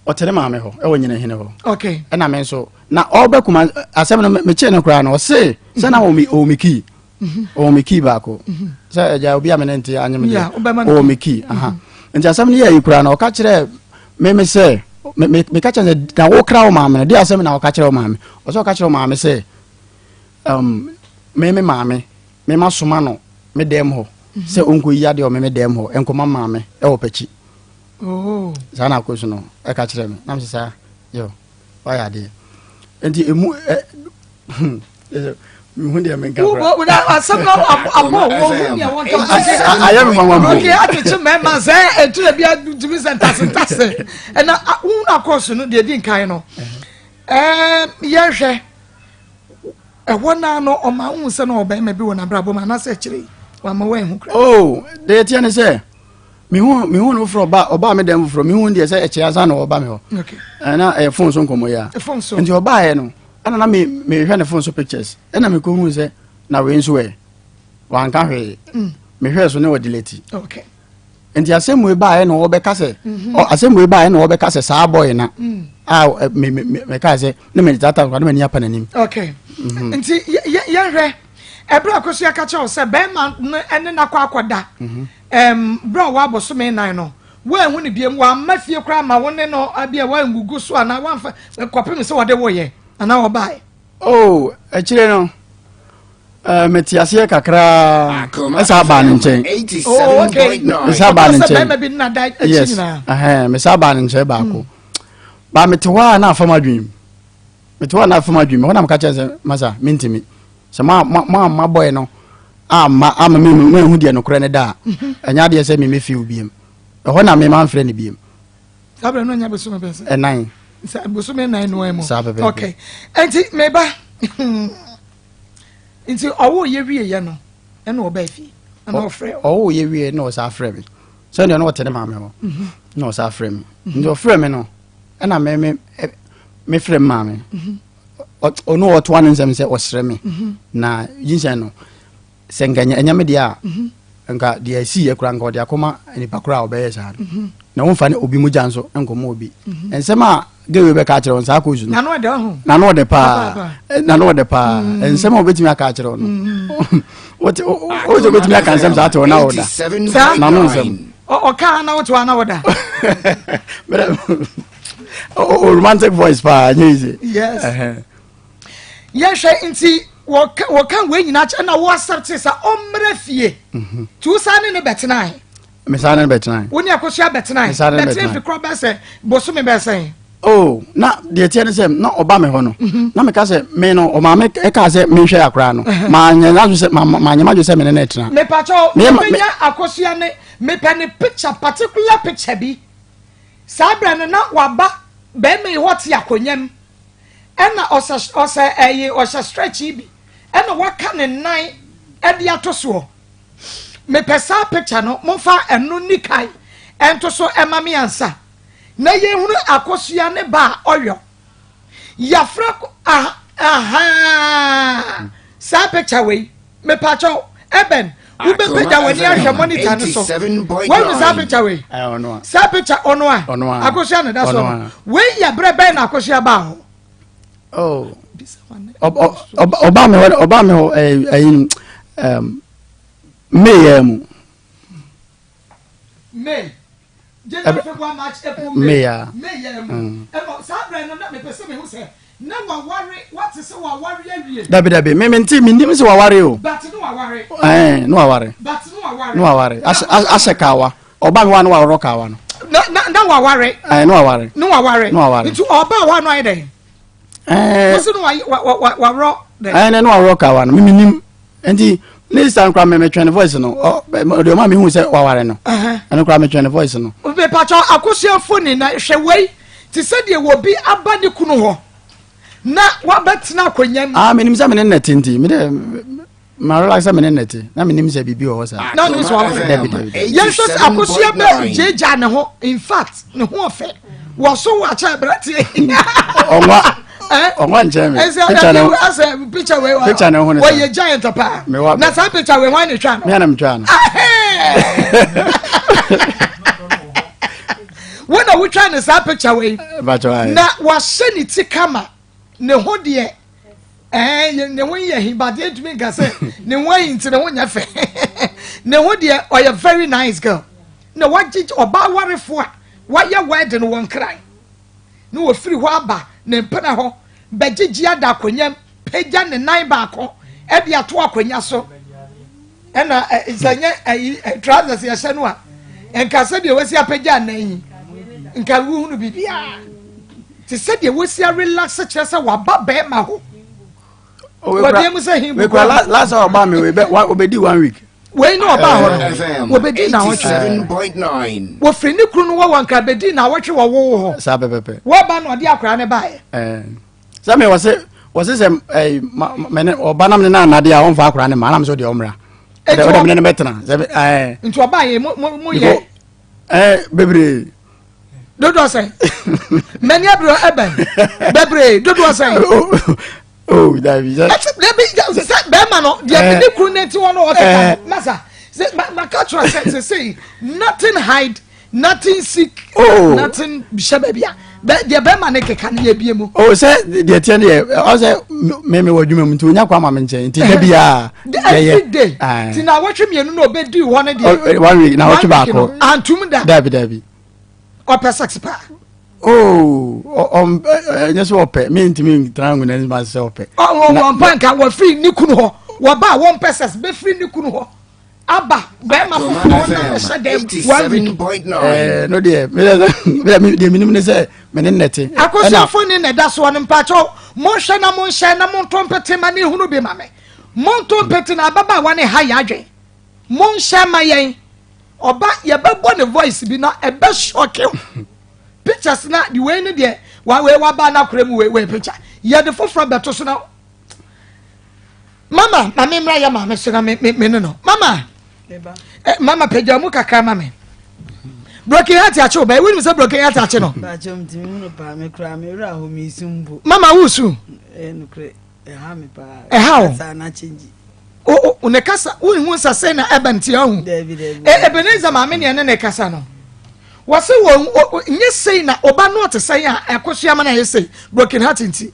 S10: Ɔte ne maame hɔ ɛwɔ nyina hene hɔ.
S5: Okay.
S10: Ɛna me nso na ɔbɛ kuma asɛm no mekyee no koraa no ɔse sɛ na ɔwɔ me kii ɔwɔ me kii baako sɛ agya obi a me ne nte anyem deɛ ɔwɔ me kii aha nti asɛm no yɛ ayi koraa no ɔka kyerɛ me me sɛ meka kyerɛ sɛ na wokra wo maame no de asɛm na ɔka kyerɛ wo maame ɔsɛ ɔka kyerɛ wo maame sɛ um, me me maame me ma soma no me dɛm hɔ sɛ ɔnkɔ yi adeɛ ɔme me dɛm hɔ ɛnkɔma maame ɛwɔ pɛkyi
S5: Oh.
S10: Saa na akɔsu no ɛka kyerɛ me na mesɛ saa yo wayɛ adeɛ nti ɛmu ɛ hmm, mehu deɛ menka
S5: asɛm no abɔ wɔhu deɛ wɔnka
S10: ayɛ me nwanwa mpo
S5: okay akyekye mmarima sɛ ɛtwerɛ bi atumi sɛ ntase ntase ɛna wohunu akɔsu no deɛ di nkan no yɛhwɛ Ɛhɔ no ara no, ɔma wohu sɛ na ɔbarima bi wɔ n'abrabɔ mu anaasɛ akyire yi wama woanhu koraa.
S10: Oh, deɛ ɛteɛ ne sɛ mehu mehu no foforɔ ɔba ɔbaa me dɛm foforɔ mehu deɛ sɛ ɛkyɛ ansa na ɔba me hɔ.
S5: Okay.
S10: Ɛna ɛyɛ phone so nkɔmmɔ yi a.
S5: Phone so.
S10: Nti ɔbaeɛ no ɛna na me mehwɛ ne phone so pictures ɛna mekɔhu sɛ na wei nso ɛ wanka hwee. Mehwɛɛ so ne ɔdelete.
S5: Okay.
S10: Nti asɛm wei baeɛ na wɔbɛka sɛ mhm. asɛm wei baeɛ na wɔbɛka sɛ saa bɔyɛ na mm. a me me me kaa sɛ ne me tata nkwa ne m'ani apa n'anim.
S5: Okay. Mhm. Nti yɛhwɛ ɛberɛ a kɔso yɛka kyerɛ wo sɛ bɛrima no ne nakɔ akɔda mhm. ɛm berɛ a wɔabɔsome nan no woanhu no biam wamma fie koraa ma wo ne no abia woangugu so anaa woamfa kɔpem sɛ wɔde woyɛ anaa wɔbaeɛ.
S10: Oh, akyire no Eh, mete aseɛ kakraa ɛsa baa ne nkyɛn
S5: oh,
S10: mesa baa ne nkyɛn yes mesa baa ne nkyɛn baako hmm. ba mete hɔ a na afam adwene mu mete hɔ a na afam adwene mu hɔ na meka kyerɛ sɛ masa mentimi sɛ moamma bɔe no amma ama mehu deɛ nokorɛ no da a mhm. ɛnyɛ adeɛ sɛ memɛfie wo biam ɛhɔ na mema mfrɛ no biam
S5: saa berɛ no anya bosome bɛn sɛ
S10: ɛnan
S5: bosome nan no mu
S10: saa pɛpɛ
S5: okay ɛnti meba Nti ɔwoo yɛ wie yɛ no ɛna ɔbaa fie ɛna ɔfrɛ wo.
S10: Ɔwoo yɛ wie na ɔsan frɛ me sɛdeɛ na ɔte ne maame hɔ mhm. na ɔsan frɛ me mhm. nti ɔfrɛ me no ɛna me me me frɛ me maame mhm. ɔno ɔtoa ne nsɛm sɛ ɔsrɛ me na nyinsɛn no sɛ nka ɛnyɛ me deɛ a nka deɛ ɛsi yɛ kora nka ɔde akɔma nipa kora a ɔbɛyɛ saa no na womfa ne obi mogya nso nkɔma obi nsɛm a gewe bɛka akyerɛ wɔn saa koosu no
S5: nano
S10: ɔdɛ paa nano ɔdɛ paa mm. nsɛm a wobɛtumi aka akyerɛ wɔn no mm. wote wote wobɛtumi aka nsɛm saa te wɔn na wɔda nano nsɛm
S5: ɔka na wote wɔn na wɔda
S10: o romantic voice paa nye easy
S5: yes yɛhwɛ nti wɔka wɔka wei nyinaa kyɛ na wo accept sɛ ɔmmerɛ fie mhm. nti wo saa ne ne bɛtenae
S10: mesaa ne no bɛtenae
S5: wo ne akosua bɛtenae
S10: Mesaa ne no
S5: bɛtena
S10: bɛtenae.
S5: fi korɔ bɛsɛ bosome bɛsɛn.
S10: Oh, na deɛ teɛ ne sɛ na ɔba me hɔ no mhm. na meka sɛ me no ɔmaame ɛkaa sɛ menhwɛ akora no mhm. manyɛ n'adwe sɛ manyɛ m'adwe sɛ me ne no ɛtena.
S5: Mepakyɛw mepɛnya akosua ne mepɛ ne picture particular picture bi saa berɛ no na waba bɛrima yi hɔ te akonnwa mu ɛna ɔsɛ ɔsɛ ɛyi ɔhyɛ stretch yi bi ɛna waka ne nan ɛde ato soɔ mepɛ saa picture no momfa ɛno ni kae ɛnto so ɛma me ansa. Na yɛhunu akosua ne ba a ɔyɔ. Yɛafrɛ ah ahaa saa picture wei mepakyɛw ɛbɛn wobɛpagya w'ani ahwɛ monitor no so woahunu saa picture wei saa picture ɔno a akosua na da so no wei yɛ berɛ bɛn na akosua baa hɔ
S10: oh. ɔbaa me hɔ ɔbaa me hɔ ɛyi may yɛ mu
S5: may January, February, March, April, May. May ya. May ya mu. Mm. Ɛnɔ saa berɛ no na mepɛ sɛ mehu sɛ na waware wate sɛ waware awie.
S10: Dabi dabi me me nti me nim sɛ waware o.
S5: But no waware.
S10: Ɛɛ no waware.
S5: But no waware.
S10: No waware. Ahyɛ ahyɛ kawa. Ɔba mi wa no waworɔ kawa no.
S5: Na na na waware.
S10: Ɛɛ no waware.
S5: No waware.
S10: No waware.
S5: Nti ɔba hɔ ano ayɛ dɛn?
S10: Ɛɛ.
S5: Wosi no wa wa wa waworɔ
S10: dɛn? Ɛɛ no waworɔ kawa no me me nim. Nti ne sista no koraa me metwɛn ne voice no ɔde ɔma mehu sɛ waware no ɛno koraa metwɛn ne voice no.
S5: Mepatwa akosua mfoni na hwɛ wei te sɛ deɛ wɔbi aba ne kunu hɔ na wabɛtena akonnwa mu.
S10: Ah menim sɛ me ne nnɛte nti me dɛ ma relax sɛ me ne nnɛte na menim sɛ biribi wɔ hɔ saa.
S5: Na ɔnim sɛ waware.
S10: Dabi dabi.
S5: Yɛnhwɛ sɛ akosua bɛ gyeegyaa ne ho in fact ne ho ɔfɛ wɔ so wɔ akyɛ aberanteɛ.
S10: Ɔnwa. Ɔnwa nkyɛn mi.
S5: Picture no asɛ picture wei wa.
S10: Picture no ho ne
S5: sa. Wɔyɛ giant paa. Na saa picture wei hwan na etwa no.
S10: Mi anam twa no.
S5: Wɔn na wotwa ne saa picture wei. Na wahyɛ ne ti kama ne ho deɛ ɛɛ ne ho yɛ hin but yɛntumi nka sɛ ne ho ayi nti ne ho nyɛ fɛ ne ho deɛ ɔyɛ very nice girl na wagye ɔbaa warefo a wayɛ wedding wɔ nkran. na wɔfiri hɔ aba ne mpena hɔ bɛgyegye ada akonnwa mu pagya ne nan baako de ato akonnwa so ɛna sɛ nyɛ ayi trousers yɛhyɛ no a nka sɛdeɛ wɔasi apagya nan yi nka wohunu biribiara te sɛdeɛ wɔasi arelax kyerɛ sɛ waba bɛrima hɔ wɔdeɛ mu sɛ hin
S10: bu last hour ɔbaa mi obedi one week
S5: wei ne ɔbaa hɔ no wɔbɛdi nnawɔtwe wɔfiri ne kunu no wɔ wɔn nkra bɛdi nnawɔtwe wɔ wo hɔ
S10: saa pɛpɛpɛ
S5: wɔba na ɔde akwaraa no baeɛ
S10: sɛ me wɔse wɔse sɛ mene ɔba nam ne na anade a ɔmfa akwaraa no ma anam sɛ ɔdeɛ ɔmmra ɔde mene no bɛtena
S5: sɛ nti ɔbaeɛ mo yɛ
S10: bebree
S5: dodoɔ sɛn mani abirɛ ɛbɛn bebree dodoɔ sɛn.
S10: oh dabi
S5: sɛ. ɛti dabi sɛ bɛrima no deɛ eh. ne kuru ne ti wɔn no ɔkeka eh. masa sɛ ma ma ka kyerɛ sɛ sɛ sɛ nothing hide nothing seek oh. nothing hyɛ baabi a deɛ bɛrima ne keka no yɛ bie mu.
S10: o oh, sɛ deɛ tiɛ no yɛ ɔsɛ mímí wɔ adwuma mu nti onya kɔ ama mi nkyɛn nti dabi a
S5: yɛyɛ every day ti na awɔtwe mmienu na ɔbɛdi hɔ no deɛ.
S10: one week na awɔtwe baako
S5: antum da.
S10: Dabi dabi.
S5: Ɔpɛ sex paa.
S10: Oh, ɛnyɛ sɛ ɔpɛ me ntumi ntena ngu n'anim ase sɛ ɔpɛ.
S5: Wɔmpa nka wɔfiri ne kunu hɔ wɔba a wɔmpɛ sex bɛfiri ne kunu hɔ aba bɛrima foforɔ na bɛhyɛ dɛm one week.
S10: Ɛɛ no deɛ me deɛ menim ne sɛ me ne nnɛte.
S5: Akosofo ne na ɛda soɔ no mpakyɛw monhwɛ na monhyɛ na monto mpete ma ne hunu bi ma me monto mpete na ababaawa ne ha yɛ adwen monhyɛ ma yɛn. Ɔba yɛbɛbɔ ne voice bi na ɛbɛ shock wo. Pictures na de wei ne deɛ wa wei waba na akora mu wei wei picture. Yɛde foforɔ bɛto so na Mama, ma me mmra yɛ maame so na me me me ne no. Mama, eh, mama pagya mu kakra ma me. Broken heart akye wo bɛyɛ wonim sɛ broken heart akye no. Mama wusu. Ɛha wo. O ne kasa wohu sɛ sɛ na ɛbɛn ti ahu. Ebenezer maame ne ɛne ne kasa no. Wɔse wɔ nyɛ sei na ɔba no ɔte sɛn a ɛkosua ma no ayɛ sei broken heart nti.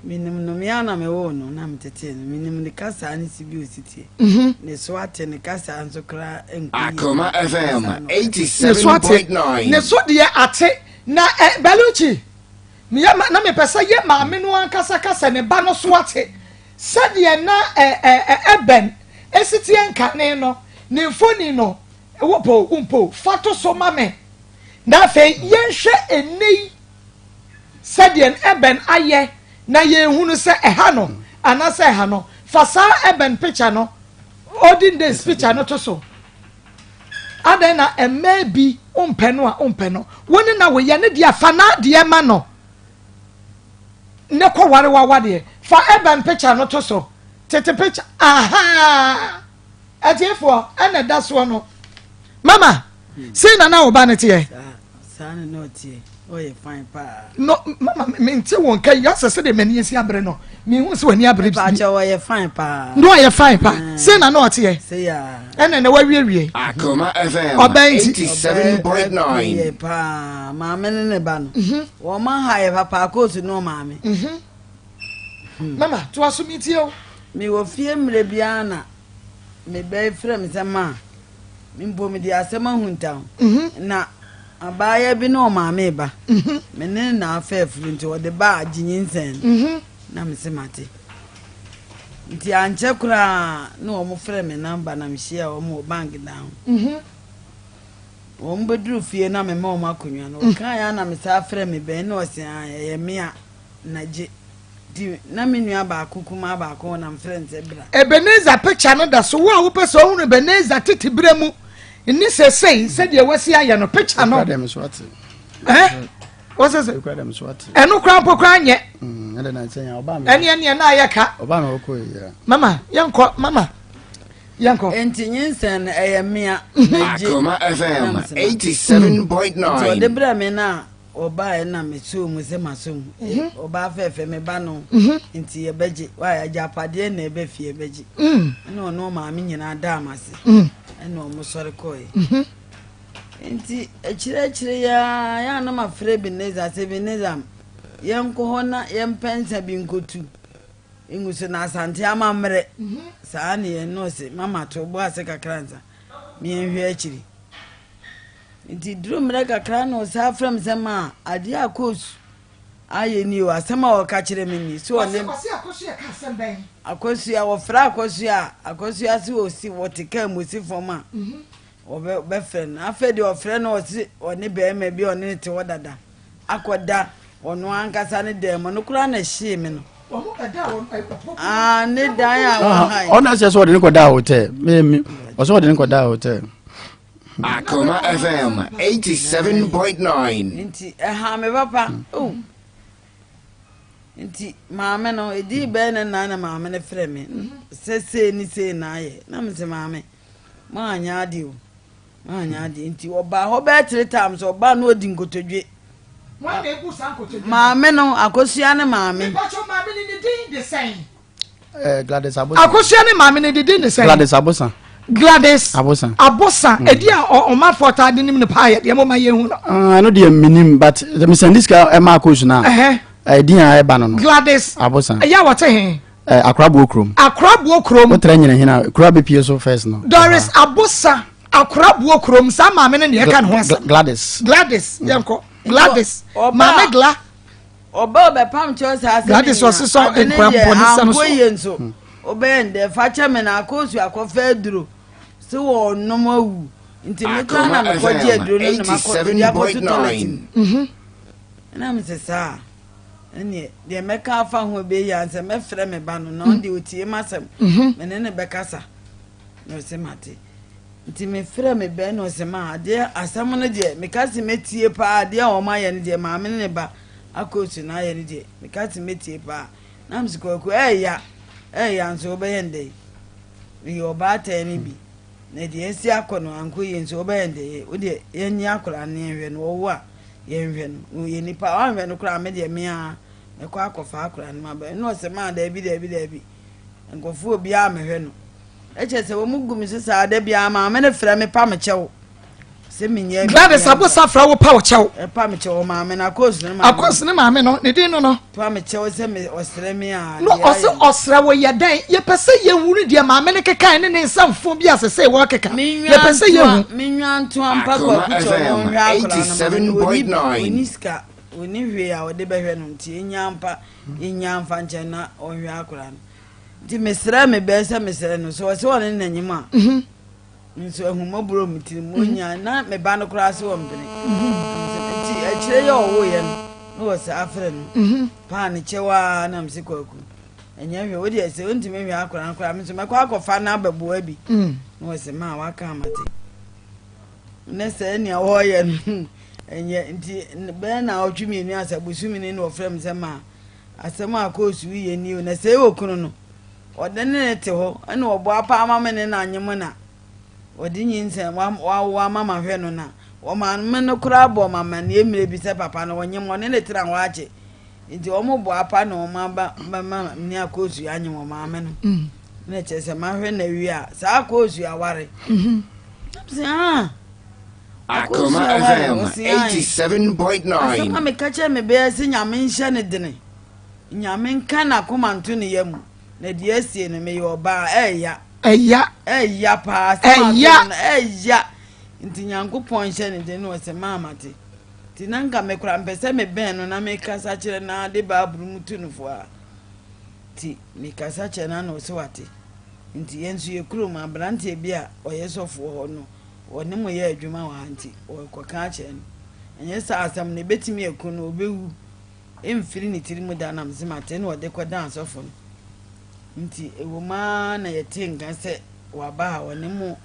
S11: Menim no, me ara na mewoo no na metetee no. Menim ne kasaa ne si bi osi teɛ. Mhm. Ne so ate, ne kasaa nso koraa nkɔ yie.
S2: Akoma FM
S5: Ne so ate,
S2: 87.9.
S5: ne so deɛ ate. Na ɛ Bellucci, meyɛ ma na mepɛ sɛ yɛ maame no ankasa ka sɛ ne ba no so ate. Sɛdeɛ na ɛ ɛ ɛ Eben si teɛ nkane no, ne mfoni no, wopɛ o, wompɛ o, fa to so ma me. Na afei yɛnhwɛ ɛnnɛ yi. sɛdeɛ Eben ayɛ na yɛhunu sɛ ɛha no anaasɛ ɛha no. Fa saa Eben picture no, olden days picture no to so. Adɛn na mmaa bi wompɛ no a wompɛ no, wo ne na woyɛ ne deɛ fa n'adeɛ ma no ne kɔ ware w'awadeɛ. Fa Eben picture no to so, tete picture, ahaa. Atiefoɔ, ɛna ɛda soɔ no. Mama, sei na na wo ba no teɛ?
S11: Saa na na ɔteɛ. Ɔyɛ fine paa.
S5: No, mama, mente wo nka yi, asɛ sɛdeɛ m'ani asi abere no, mehu sɛ w'ani abere bi.
S11: Mepakyɛ ɔyɛ fine paa.
S5: No, ɔyɛ fine paa. Mm. Sei na na ɔteɛ?
S11: Sei a.
S5: Ɛna na wawiewie.
S2: Akoma FM
S5: Ɔbɛn nti.
S2: 87.9.
S11: Ɔbɛn paa. Maame ne ne ba no.
S5: Mhm.
S11: Wɔn aha yɛ papa akoosu ne ɔmaame.
S5: Mhm. Hmm. Mama, to aso mi tie o.
S11: Mewɔ fie mmerɛ biara na me ba yi frɛ me sɛ ma me mpo mede asɛm ahunta ho
S5: mhm.
S11: na abaayewa bi ne ɔmaame reba
S5: mhm.
S11: me ne no na afa afuru nti ɔde ba a gye nyinsɛn no
S5: mhm.
S11: na me se mate nti ankyɛ koraa na wɔn frɛ me namba na mehyia wɔn wɔ bank dan ho wɔn bɛduru fie na mema wɔn akonnwa no wɔkaeɛ a na mesaa frɛ me bɛn na ɔse ɛyɛ me a na gye Nti na me nua baako kumaa baako hɔ na mefrɛ no sɛ bra.
S5: Ebenezer picture no da so. Wo a wopɛ sɛ wohunu Ebenezer tete berɛ mu ne sesei sɛdeɛ wasi ayɛ no picture no. Eh? Wɔsɛ sɛ ɛno koraa mpo koraa nyɛ.
S10: Mm,
S5: ɛne ɛneɛ na ayɛ ka. Mama yɛnkɔ mama yɛnkɔ.
S11: Nti nyinsɛn no ɛyɛ mmea.
S2: Akoma FM 87.9.
S11: Nti ɔde brɛ me no a Ɔbaeɛ na mesoo mu sɛ masɔ mu. Mhm. Ɔbaa fɛɛfɛ me ba no
S5: mhm.
S11: nti yɛbɛgye. Wae agyapadeɛ na ɛbɛ fie yɛbɛgye.
S5: Mm.
S11: Ɛna ɔno ɔmaame nyinaa daa m'ase.
S5: Mm.
S11: Ɛna ɔmo sɔre kɔɛ.
S5: Mhm.
S11: Nti akyire akyire yi ara yɛ a na mafrɛ Ebenezer sɛ Ebenezer yɛnkɔ hɔ na yɛmpɛ nsa bi nkɔtu ngu so na Asante amammerɛ saa ne yɛn nɔɔse mama to bo ase kakra nsa meɛnhwɛ akyiri. Nti duru mmerɛ kakra na ɔsan frɛ me sɛ ma adeɛ a coach ayɛ ni o asɛm a ɔka kyerɛ me ni so ɔne akosua wɔfrɛ akosua a akosua se ɔsi wɔte kaa mu si fam a
S5: mhm.
S11: wɔbɛfrɛ no afei deɛ ɔfrɛ no ɔse ɔne bɛrima bi ɔne ne te hɔ dada akɔda ɔno ankasa ne dan mu no koraa na ɛhyee me no ah, ne dan a wɔhan
S10: ɔna sɛ sɛ ɔde ne kɔda hotel ɔsɛ ɔde ne kɔda hotel
S2: Akoma FM 87.9.
S11: Nti ɛha me papa. Oh. Nti maame no ɛdii bɛyɛ ne nnan na maame no frɛ me sɛ sei ne sei na ayɛ na me sɛ maame maanyɛ adeɛ o maanyɛ adeɛ nti ɔbaa hɔ bɛyɛ three times ɔbaa no ɔdi nkotodwe maame no akosua ne maame.
S5: maame no ne din de sɛn.
S10: Eh, Gladys Abosa.
S5: Akosua ne maame ne didi ne sɛn.
S10: Gladys Abosa.
S5: Gladys
S10: Abosa.
S5: Abosa. Mm. Edi a ɔmanfoɔ taa de nim no paa yɛ deɛ mo ma yɛn hu no.
S10: Ah, ɛno deɛ minim but mesɛn disika ɛma akosua na. Ɛdin a ɛba no no.
S5: Gladys.
S10: Abosa.
S5: Ɛyɛ a wɔte he.
S10: Akoraboɔ kurom.
S5: Akoraboɔ kurom.
S10: Wotra nyina hena kura bepie so first no.
S5: Doris Abosa Akoraboɔ kurom saa maame no na yɛka ne ho asɛm.
S10: Gladys.
S5: Gladys yɛnkɔ Gladys maame Gla.
S11: Ɔba ɔbɛpam kyɛw saa sɛ
S5: Gladys ɔsesɔ nkora bɔ ne nsa no so.
S11: Ankɔ yie nso ɔbɛyɛ ndɛ fa kyɛ me na akɔsu akɔfa aduro sɛ wɔnom awu nti me koraa na mekɔgye aduro no na makɔ mede akɔto toilet mu
S5: mhm.
S11: ɛna me sɛ saa ɛneɛ deɛ mɛka afa ho ɛbɛyi ansɛ mɛfrɛ me ba no na ɔno deɛ ɔtie m'asɛm
S5: mhm.
S11: me ne ne bɛkasa na ɔsɛ mate Nti me frɛ me bɛn na ɔsɛ ma adeɛ asɛm no deɛ meka se mɛtie paa adeɛ a wɔn ayɛ no deɛ maame ne ne ba akootu na ayɛ no deɛ meka se mɛtie paa na mese kwaku ɛɛya ɛɛya nso wobɛyɛ ndɛ meyɛ ɔbaatan no bi na deɛ asi akɔ no ankɔ yie nso wobɛyɛ ndɛ wo deɛ yɛnye akwadaa no yɛnhwɛ no ɔwo a yɛnhwɛ no ɔyɛ nipa wanhwɛ no koraa me deɛ me ara mɛkɔ akɔfa akwadaa no ma bɛn na ɔsɛ maa daabi daabi daabi nkurɔfoɔ obiara mehwɛ no Ɛkyɛ sɛ wɔn gu me so saa da biara maame no frɛ me pa me kyɛw sɛ menyɛ
S5: Gladys Abosa frɛ wo pa wo kyɛw.
S11: Ɛpa me kyɛw maame no akos ne maame.
S5: Akos ne maame no ne din no no.
S11: Pa me kyɛw sɛ me ɔsrɛ me a.
S5: No ɔsɛ ɔsrɛ wo yɛ dɛn yɛpɛ sɛ yɛhunu deɛ maame no kekae ne ne nsɛmfo bi a sesei wɔrekeka yɛpɛ sɛ yɛhu.
S11: Menwa ntoa mpa kwaku kyɛw no nhwɛ akwadaa no ma no ɔni ɔni sika ɔni hwee a ɔde bɛhwɛ no nti ɛnya mpa ɛnya mfa nkyɛn na ɔnhwɛ akwadaa no. Nti mesrɛ me bɛɛ sɛ mesrɛ no sɛ ɔsɛ ɔne n'anyim a
S5: mhm.
S11: nso ahummɔborɔ mu tiri mu ɔnya
S5: mhm.
S11: na me ba no koraa sɛ ɔmpene mhm. nti akyire yɛ ɔwoeɛ no Na wɔ saa frɛ no. Paa ne kyɛw ara na mese Kwaku, ɛnyɛ hwɛ, wo deɛ sɛ wontumi nhwɛ akwadaa no koraa, me nso mɛkɔ akɔfa no abɛboa bi. Na wɔ se maa waka amate. Ne sɛ nea wɔreyɛ no ɛnyɛ nti bɛyɛ na ɔtwe mmienu asa bosome ni na ɔfrɛ me sɛ maa asɛm a koosu yɛ ni o na sɛ ɛwɔ kunu no ɔde ne ne te hɔ ɛna ɔbɔ apa ama me ne na anyem na Wɔde nyinsɛn wawo ama mahwɛ no na wɔma me no koraa bɔ ma amanneɛ mmerɛ bi sɛ papa no ɔnyem ɔne ne tena hɔ akyɛ nti wɔn bɔ apa na wɔn aba bɛma ne akoosu anyem wɔn maame no mm. na kyerɛ sɛ mahwɛ na wie a saa akoosu aware mm-hmm. sɛ ah
S2: Akoma FM 87.9
S11: asɛm a meka kyerɛ me bɛyɛ sɛ nyame nhyɛ ne dene nyame nka n'akoma nto ne yam na deɛ asie no meyɛ ɔbaa ɛɛya
S5: Ɛya.
S11: Ɛya paa.
S5: Ɛya.
S11: Ɛya. Nti Nyankopɔn nhyɛ ne den na ɔsɛ maa mate. Nti na nka me kora mpɛ sɛ mebɛn no na mekasa kyerɛ na de Bible mu tu no fo a. Nti mekasa kyerɛ no na ɔsɛ wate. Nti yɛn nso yɛ kurom aberanteɛ bi a ɔyɛ sɔfoɔ hɔ no ɔne mo yɛ adwuma wɔ ha nti ɔkɔka akyerɛ no. Ɛnyɛ saa asɛm no ɛbɛtumi aku no ɔbɛwu. Ɛmfiri ne tiri mu da na mese mate na ɔde kɔdan asɔfo no. Nti ɛwom ara na yɛtee nka sɛ waba a ɔne mo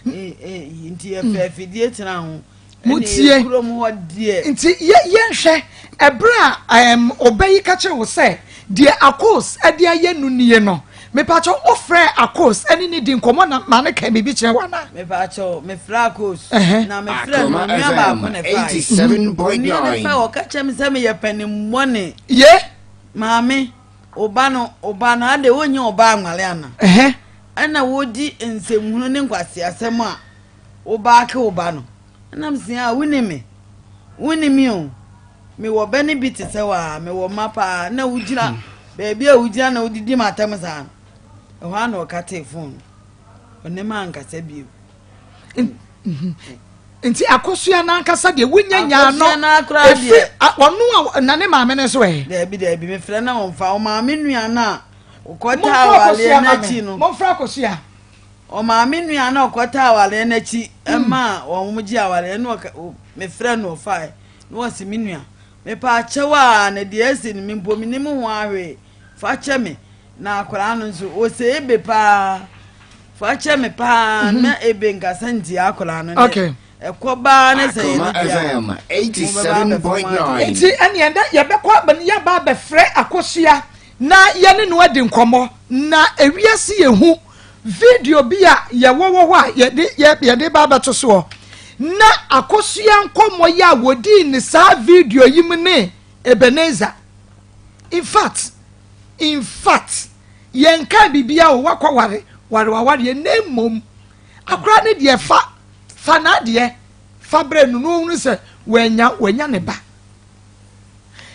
S11: yi nti yɛfɛ afidie tena ho.
S5: Motie.
S11: Kurom hɔ deɛ.
S5: Nti yɛ yɛnhwɛ ɛberɛ a ɛm ɔbɛ yi ka kyerɛ wo sɛ deɛ Akos ɛde ayɛ no nie no mepakyɛw wofrɛɛ Akos ɛne ne di nkɔmɔ na ma ne ka biribi kyerɛ wo anaa?
S11: Mepakyɛw mefrɛ Akos na mefrɛ no onua baako na ɛfae. Onua no fa ɔka kyerɛ me sɛ meyɛ panimmɔne.
S5: Ye.
S11: Maame. Wo ba no, wo ba no, adɛn wonnya ɔba anwale ana?
S5: Ɛhɛ.
S11: Ɛna wodi nsɛmhunu ne nkwaseasɛm a wobaake wo ba no. Ɛna mese, ah, wonni me. Wonni me o. Mewɔ bɛ no bi te sɛ wo a, mewɔ mma paa. Na wogyina baabi a wogyina na wodidi m'atɛm saa no. Ɛhɔ ara na ɔkatee fon no. Ɔne me ankasa bio.
S5: Nti akosua n'ankasa deɛ wonya nyaa no efi ɔno a na ne maame no nso ɛ.
S11: Daabi daabi mefrɛ na ɔmfa ɔmaame nua no a ɔkɔtaa awareɛ n'akyi no.
S5: Momfrɛ akosua.
S11: Ɔmaame nua no a ɔkɔtaa awareɛ n'akyi ɛma wɔn gye awareɛ no mefrɛ no ɔfae na wɔsi me nua mepa akyɛw a na deɛ asi no me mpo menim ho ahwee fa kyɛ me Na akwadaa no nso, ɔsɛ ebe paa. Fa kyɛ me paa mhm. na ebe nkasa ntia akwadaa no.
S5: Okay.
S11: Ɛkɔ baa ne sɛ yɛne
S2: dua. FM 87.9.
S5: Nti ɛne ɛnɛ yɛbɛkɔ yɛba abɛfrɛ akosua na yɛne no adi nkɔmmɔ na ewiase yɛ hu video bi a yɛwɔ wɔ hɔ a yɛde yɛde ba abɛto soɔ na akosua nkɔmmɔ yi a wɔdii ne saa video yi mu ne Ebenezer In fact, in fact, yɛnkaa biribiara o, woakɔ ware, ware w'awareɛ, na mmom akora no deɛ fa, fa n'adeɛ, fa brɛ no na ɔhunu sɛ wanya, wanya ne ba.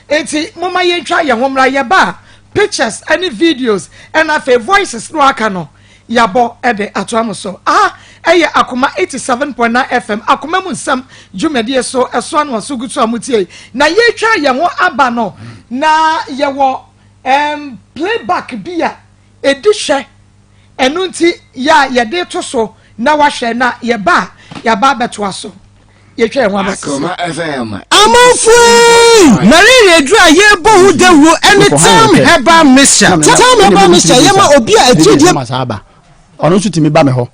S5: Nti momma yɛntwa yɛn ho mmra, yɛba a, pictures ne videos ɛna afei voices no aka no, yɛabɔ de atoa mo so. Aha ɛyɛ Akoma 87.9 FM, Akoma mu nsɛm dwumadie so, ɛso ano ɔso gu so a motie. Na yɛretwa yɛn ho aba no, na yɛwɔ um, playback bi a ɛdi hwɛ, ɛno nti yɛ a yɛde to so na wahwɛ na yɛba a yɛaba abɛtoa so. Yɛtwa yɛn ho aba sisi.
S2: Akoma FM.
S3: Amanfoɔ ei! Malaria aduru a yɛrebɔ ho dawuro ne Tam Herbal Mixture. Tam Herbal Mixture yɛ ma obi a atiridie.
S10: Ɔno nso tumi ba me hɔ.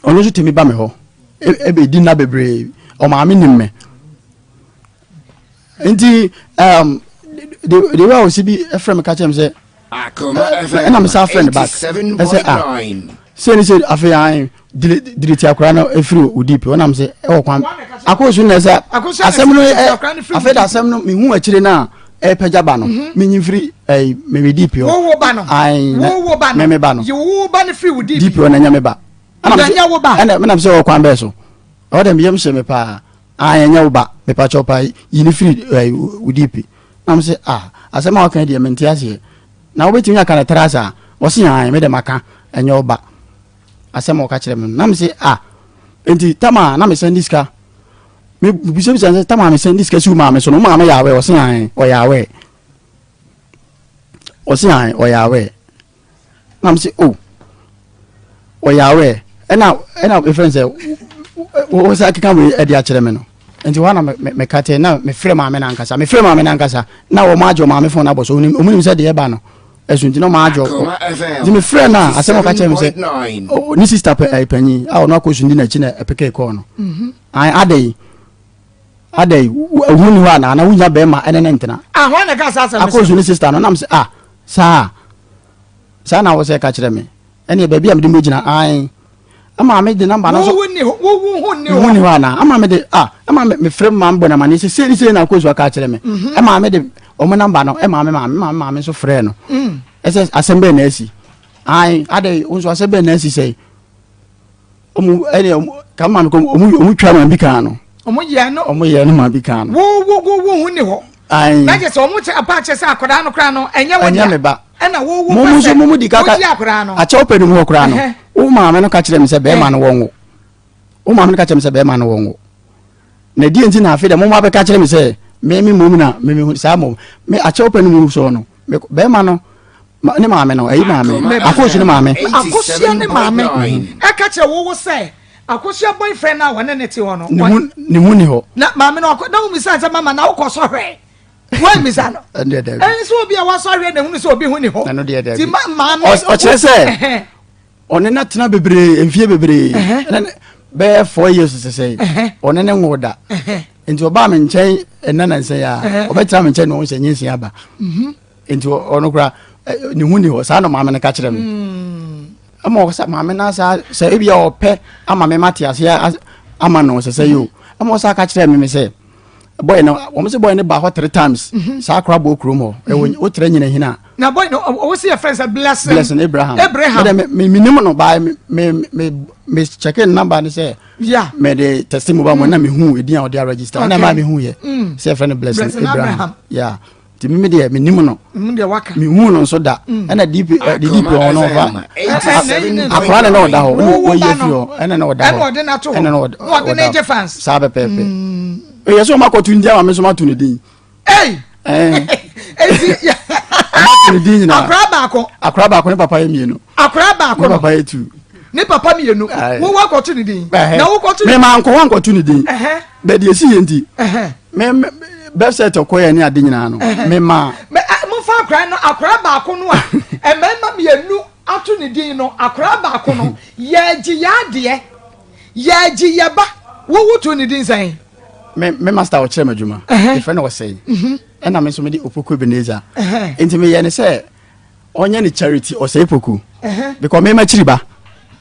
S10: Ɔno nso tumi ba me hɔ. Ɛbɛdi nna bebree. Ɔmaame nim me. Nti um, the, the way a ɔsi bi frɛ me ka kyerɛ me sɛ ɛna me sa frɛ no back ɛsɛ ah sei ne sɛ afei an delete akora no ɛfiri wo dp ɔnam sɛ ɛwɔ kwan akɔsu na ɛsɛ asɛm no afei de asɛm no mehu akyire no a ɛpɛgya ba no mhm. menyi mfiri meme dp hɔ meme ba no dp hɔ na ɛnyɛ me ba ɛna menam sɛ ɛwɔ kwan bɛɛ so ɛwɔ dɛ meyam hyɛ me paa ɛnyɛ wo ba mepakyɛw paa yi ne firi wo dp Na mese, Ah, asɛm a woka yi deɛ, mente aseɛ. Na wobɛtumi aka no tra saa? Ɔse, Aane, me deɛ maka, ɛnyɛ wo ba. Asɛm a ɔka kyerɛ me no. Na mese, Ah, enti tam a na mesan di sika, mebisabisa no sɛ, tam a mesan di sika si wo maame so no, wo maame yɛ aware? Ɔse, Aane, ɔyɛ aware. Ɔse, Aane, ɔyɛ aware. Na mese, Oh, ɔyɛ aware. Ɛna, ɛna efrɛ no sɛ, wo sɛ akeka wei ɛde akyerɛ me no. Nti hɔ na meka te na mefrɛ maame no ankasa, mefrɛ maame no ankasa na wɔn agye maame fon abɔ so, wɔn nim sɛ deɛ ɛba no ɛso nti na wɔn agye ɔkɔ. Nti mefrɛ no a, asɛm ɔka kyerɛ me sɛ ne sista panyin a ɔno akɔ so ndi n'akyi na ɛpekee kɔɔ no. Mhm. Adɛn adɛn wo ni hɔ anaa na wonya bɛrima ɛne ne ntena? Akɔ so ne sista no nam sɛ ah saa saa na wɔ sɛ ɛka kyerɛ me ɛneɛ baabi a mede mɛgyina ae ama me de namba no so
S5: wo ni wo wo ho ni
S10: hɔ ni hɔ ana ama me de ah ama me me frɛ maame bɔ na ma ne sɛ sei sei na akɔsu aka kyerɛ me mhm. ɛma me de ɔmo namba no ɛma me maame maame maame nso frɛ no mm. ɛsɛ asɛm bɛn na asi ae adɛ wo nso asɛm bɛn na asi sɛ ɔmo ɛne ɔmo ka maame kɔ ɔmo ɔmo twa ma bi kan no
S5: ɔmo yɛ no
S10: ɔmo yɛ no ma bi kan no
S5: wo wo wo wo ho ni hɔ
S10: ae
S5: na kyerɛ sɛ ɔmo kyɛ apa kyerɛ sɛ akwadaa no koraa no ɛnyɛ wo
S10: ɛnyɛ me ba
S5: ɛna wo wo
S10: mo
S5: pɛ
S10: nso
S5: sɛ
S10: mo mu di kaka
S5: wogye akwadaa no
S10: akyɛw pɛ no mu hɔ koraa no wo maame no ka kyerɛ me sɛ bɛrima no wɔnwo wo maame no ka kyerɛ me sɛ bɛrima no wɔnwo na deɛ nti na afei dɛ mo ma bɛka kyerɛ me sɛ me me mmom na me me saa mmom me akyɛw pɛ no mu soɔ no me bɛrima no ne maame no ɛyi maame akosua ne maame
S5: akosua ne maame ɛka kyerɛ wo wo sɛ akosua boyfriend na wɔne ne te hɔ no
S10: ne ho ni hɔ
S5: na maame no ɔkɔ na wo misa sɛ mama na wokɔ sɔhwɛ wɔmmisa no
S10: ɛndeɛ daabi
S5: ɛn sɛ obi a wasɔ ahwɛ na ehunu sɛ obi ho ni hɔ
S10: ɛno deɛ daabi
S5: ti ma maame
S10: ɔkyerɛ sɛ ɔne na tena bebree mfie bebree bɛyɛ 4 years sɛsɛ ɔne ne nwo da nti ɔbaa me nkyɛn ɛna na nsɛn a ɔbɛtena me nkyɛn na ɔho sɛ nyɛ nsia aba mhm. nti ɔno kora ne ho ni hɔ saa na maame no ka kyerɛ me mm. Ɛma ɔsɛ maame no asa sɛ ebi a ɔpɛ ama me mate aseɛ ama no sɛ sɛ yi o ɛma ɔsɛ aka kyerɛ me me sɛ bɔyɛ no wɔn sɛ bɔyɛ no ba hɔ three times mhm. saa akora bɔ kurom hɔ ɛwɔ mhm. wotrɛ nyina hina.
S5: Na bɔyɛ no ɔwɔ sɛ yɛ fɛn sɛ Blessing
S10: Blessing Abraham
S5: Abraham
S10: mɛ me me nim no baa me me me me check in number ne sɛ
S5: yeah
S10: mɛ de tɛsi mu ba mu na mi hu edin a ɔde a register ɛna maa mi hu yɛ mm. sɛ yɛ fɛn no Blessing Abraham yeah nti mimi deɛ menim no mehu no nso da mm. ɛna dp eh, de dp ɔno ɔfa akora ne na ɔda hɔ wɔyi afi hɔ ɛna na ɔda hɔ
S5: ɛna na ɔda
S10: saa pɛpɛɛpɛ mm. ɛyɛ sɛ ɔma akɔto ndi ama me nso mato ne din ɔmato ne din nyinaa
S5: akora baako
S10: akora baako ne papa yɛ mmienu
S5: akora baako
S10: ne papa yɛ tu
S5: ne papa mmienu wo wakɔto ne din na wokɔto
S10: ne ma nkɔ wankɔto ne din bɛde esi yɛ nti me me website ɔkɔ yɛ ne ade nyinaa no me ma.
S5: mɛ ɛ mo fa akora no akora baako no a mmarima mmienu ato ne din no akora baako no yɛgye yɛ adeɛ yɛgye yɛ ba wowo to ne din sɛn.
S10: Me me master ɔkyerɛ me adwuma efrɛ no ɔsɛe mhm. ɛna me nso me de Opoku Ebenezer nti me yɛ ne sɛ ɔnyɛ ne Charity ɔsɛe Poku because me makyiri ba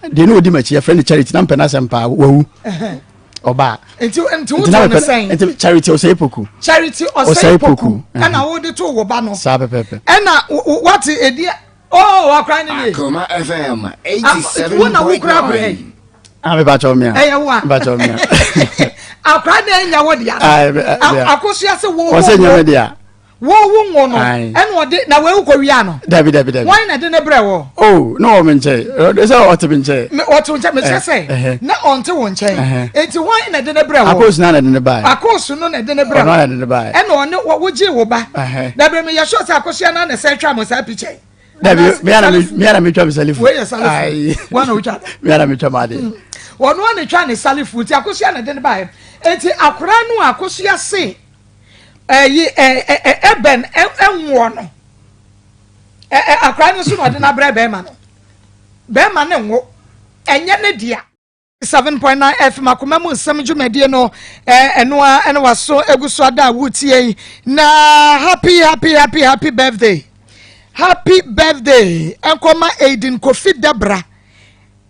S10: deɛ ne ɔdi makyi yɛfrɛ no Charity na mpɛ no asɛm paa wawu ɔbaa
S5: nti nti wotɔ ne sɛn
S10: nti Charity ɔsɛe Poku
S5: Charity ɔsɛe Poku ɛna wode to wo ba no
S10: saa pɛpɛpɛ
S5: ɛna wate edi oh akora ne nie
S2: Akoma FM 87.9
S5: wo na wokura akora yi
S10: ah me bakyɛ mea
S5: ɛyɛ wo a
S10: me bakyɛ mea
S5: akora na ɛnya wo dea akosua sɛ wo
S10: ɔsɛ nya me dea
S5: Wo wo ngo no ɛna ɔde na wei wokɔ wia no.
S10: Dabi dabi dabi.
S5: Wɔn na de ne brɛ wɔ.
S10: Oh na wɔ me nkyɛn ɔde sɛ ɔte me nkyɛn.
S5: Me ɔte nkyɛn me kyerɛ sɛ na ɔnte wo nkyɛn eti wɔn na de ne brɛ wɔ.
S10: Akoosu na na de ne bae.
S5: Akoosu no na de ne brɛ wɔ.
S10: Ɔno na de ne bae.
S5: Ɛna ɔne wɔ wogye wo ba. Dabi me yɛ sure sɛ akosua na na ɛsɛ twa mo saa picture yi.
S10: Dabi me ana me ana me twa me salifu.
S5: Wei yɛ salifu. Wɔn na wotwa.
S10: Me ana me twa ma de.
S5: Ɔno ana twa ne salifu nti akosua na de ne bae eti akora no akosua se. ɛyi ɛ ɛbɛn ɛnwoɔ no ɛ ɛ akwaraa no nso na ɔde n'abrɛ bɛrima no bɛrima no nwo ɛnyɛ ne dea. 7.9 FM akoma mu nsɛm dwumadie no ɛno a ɛna waso egu so ada a wotie yi na happy happy happy happy birthday happy birthday nkɔma Aiden Kofi Debra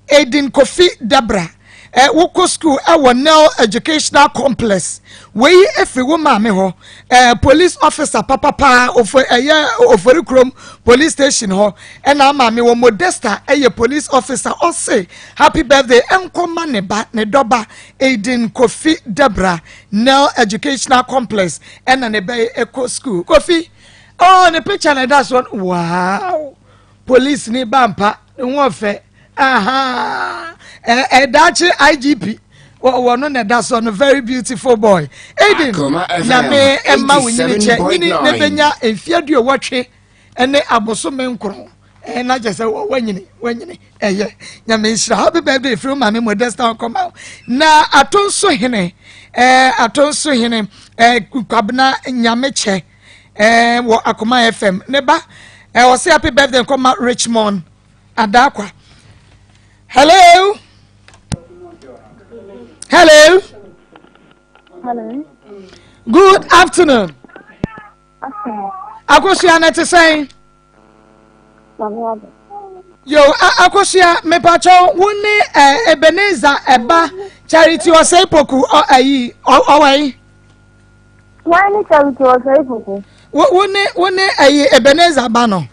S5: Aiden Kofi Debra, eh, wokɔ sukuu wɔ Nell Educational Complex. Wei firi wo maame hɔ, eh, police officer papapa, ofo, ɛyɛ Ofori Kurom police station hɔ. Ɛna maame wɔ Modesta ɛyɛ police officer. Ɔse happy birthday ɛnkɔma ne ba, ne dɔba Aiden Kofi Debra, Nell Educational Complex ɛna ne bɛ ɛkɔ sukuu. Kofi, oh, ne picture na ɛda soɔ no, wow, police ni ba mpa. Ne ho ɔfɛ ahaa ɛdaakye IGP wɔ no na ɛda so no very beautiful boy Aiden nyame ɛma wo nyini kyɛ nyini ne bɛnya mfeɛ aduowɔtwe ɛne abosome nkron. Ɛɛ na kyerɛ sɛ wanyini wanyini ɛyɛ nyame nhyira happy birthday firi maame Modesta ɔkɔma wo na ato nso hene ɛɛ ato nso hene ɛɛ kwabena nyame kyɛ ɛɛ wɔ akoma fm ne ba ɛɛ ɔsɛ happy birthday nkɔma Richmond Adakwa hello hello
S7: hello
S5: good afternoon akosua na te sɛn. Yo, Akosua, mepakyɛw, wo ne eh, Ebenezer ɛba Charity Osei Poku ayi ɔwɔ yi?
S7: Wɔn ne Charity Osei Poku.
S5: Wo ne wo ne ayi Ebenezer ba no?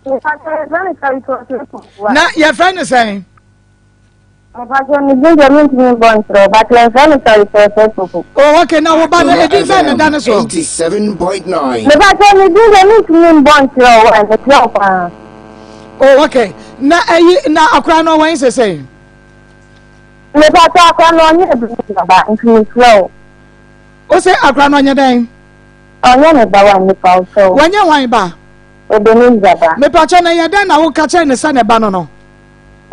S7: Mepakyɛw, yɛfrɛ no Charity Osei Poku.
S5: Na yɛfrɛ no sɛn?
S7: Mepakyɛw me din deɛ mentumi mbɔ nkyerɛ wo but yɛmfrɛ no Charity Osei Poku.
S5: Oh okay na wo ba no edin bɛn na ɛda ne soɔ?
S2: 87.9.
S7: Mepakyɛw me din deɛ mentumi mbɔ nkyerɛ wo ɛ mesrɛ wo paa.
S5: Oh okay na ɛyi na akora no ɔwɔ he sesei?
S7: Mepakyɛw akora no ɔnyɛ Ebenezer ba nti mesrɛ wo.
S5: Wo se akora no ɔnyɛ dɛn?
S7: Ɔnyɛ ne ba wa mepa wo kyɛw.
S5: Wɔnyɛ hwan ba?
S7: Ebenezer ba.
S5: Mepakyɛw na ɛyɛ dɛn na wo ka kyerɛ no sɛ ne ba no no?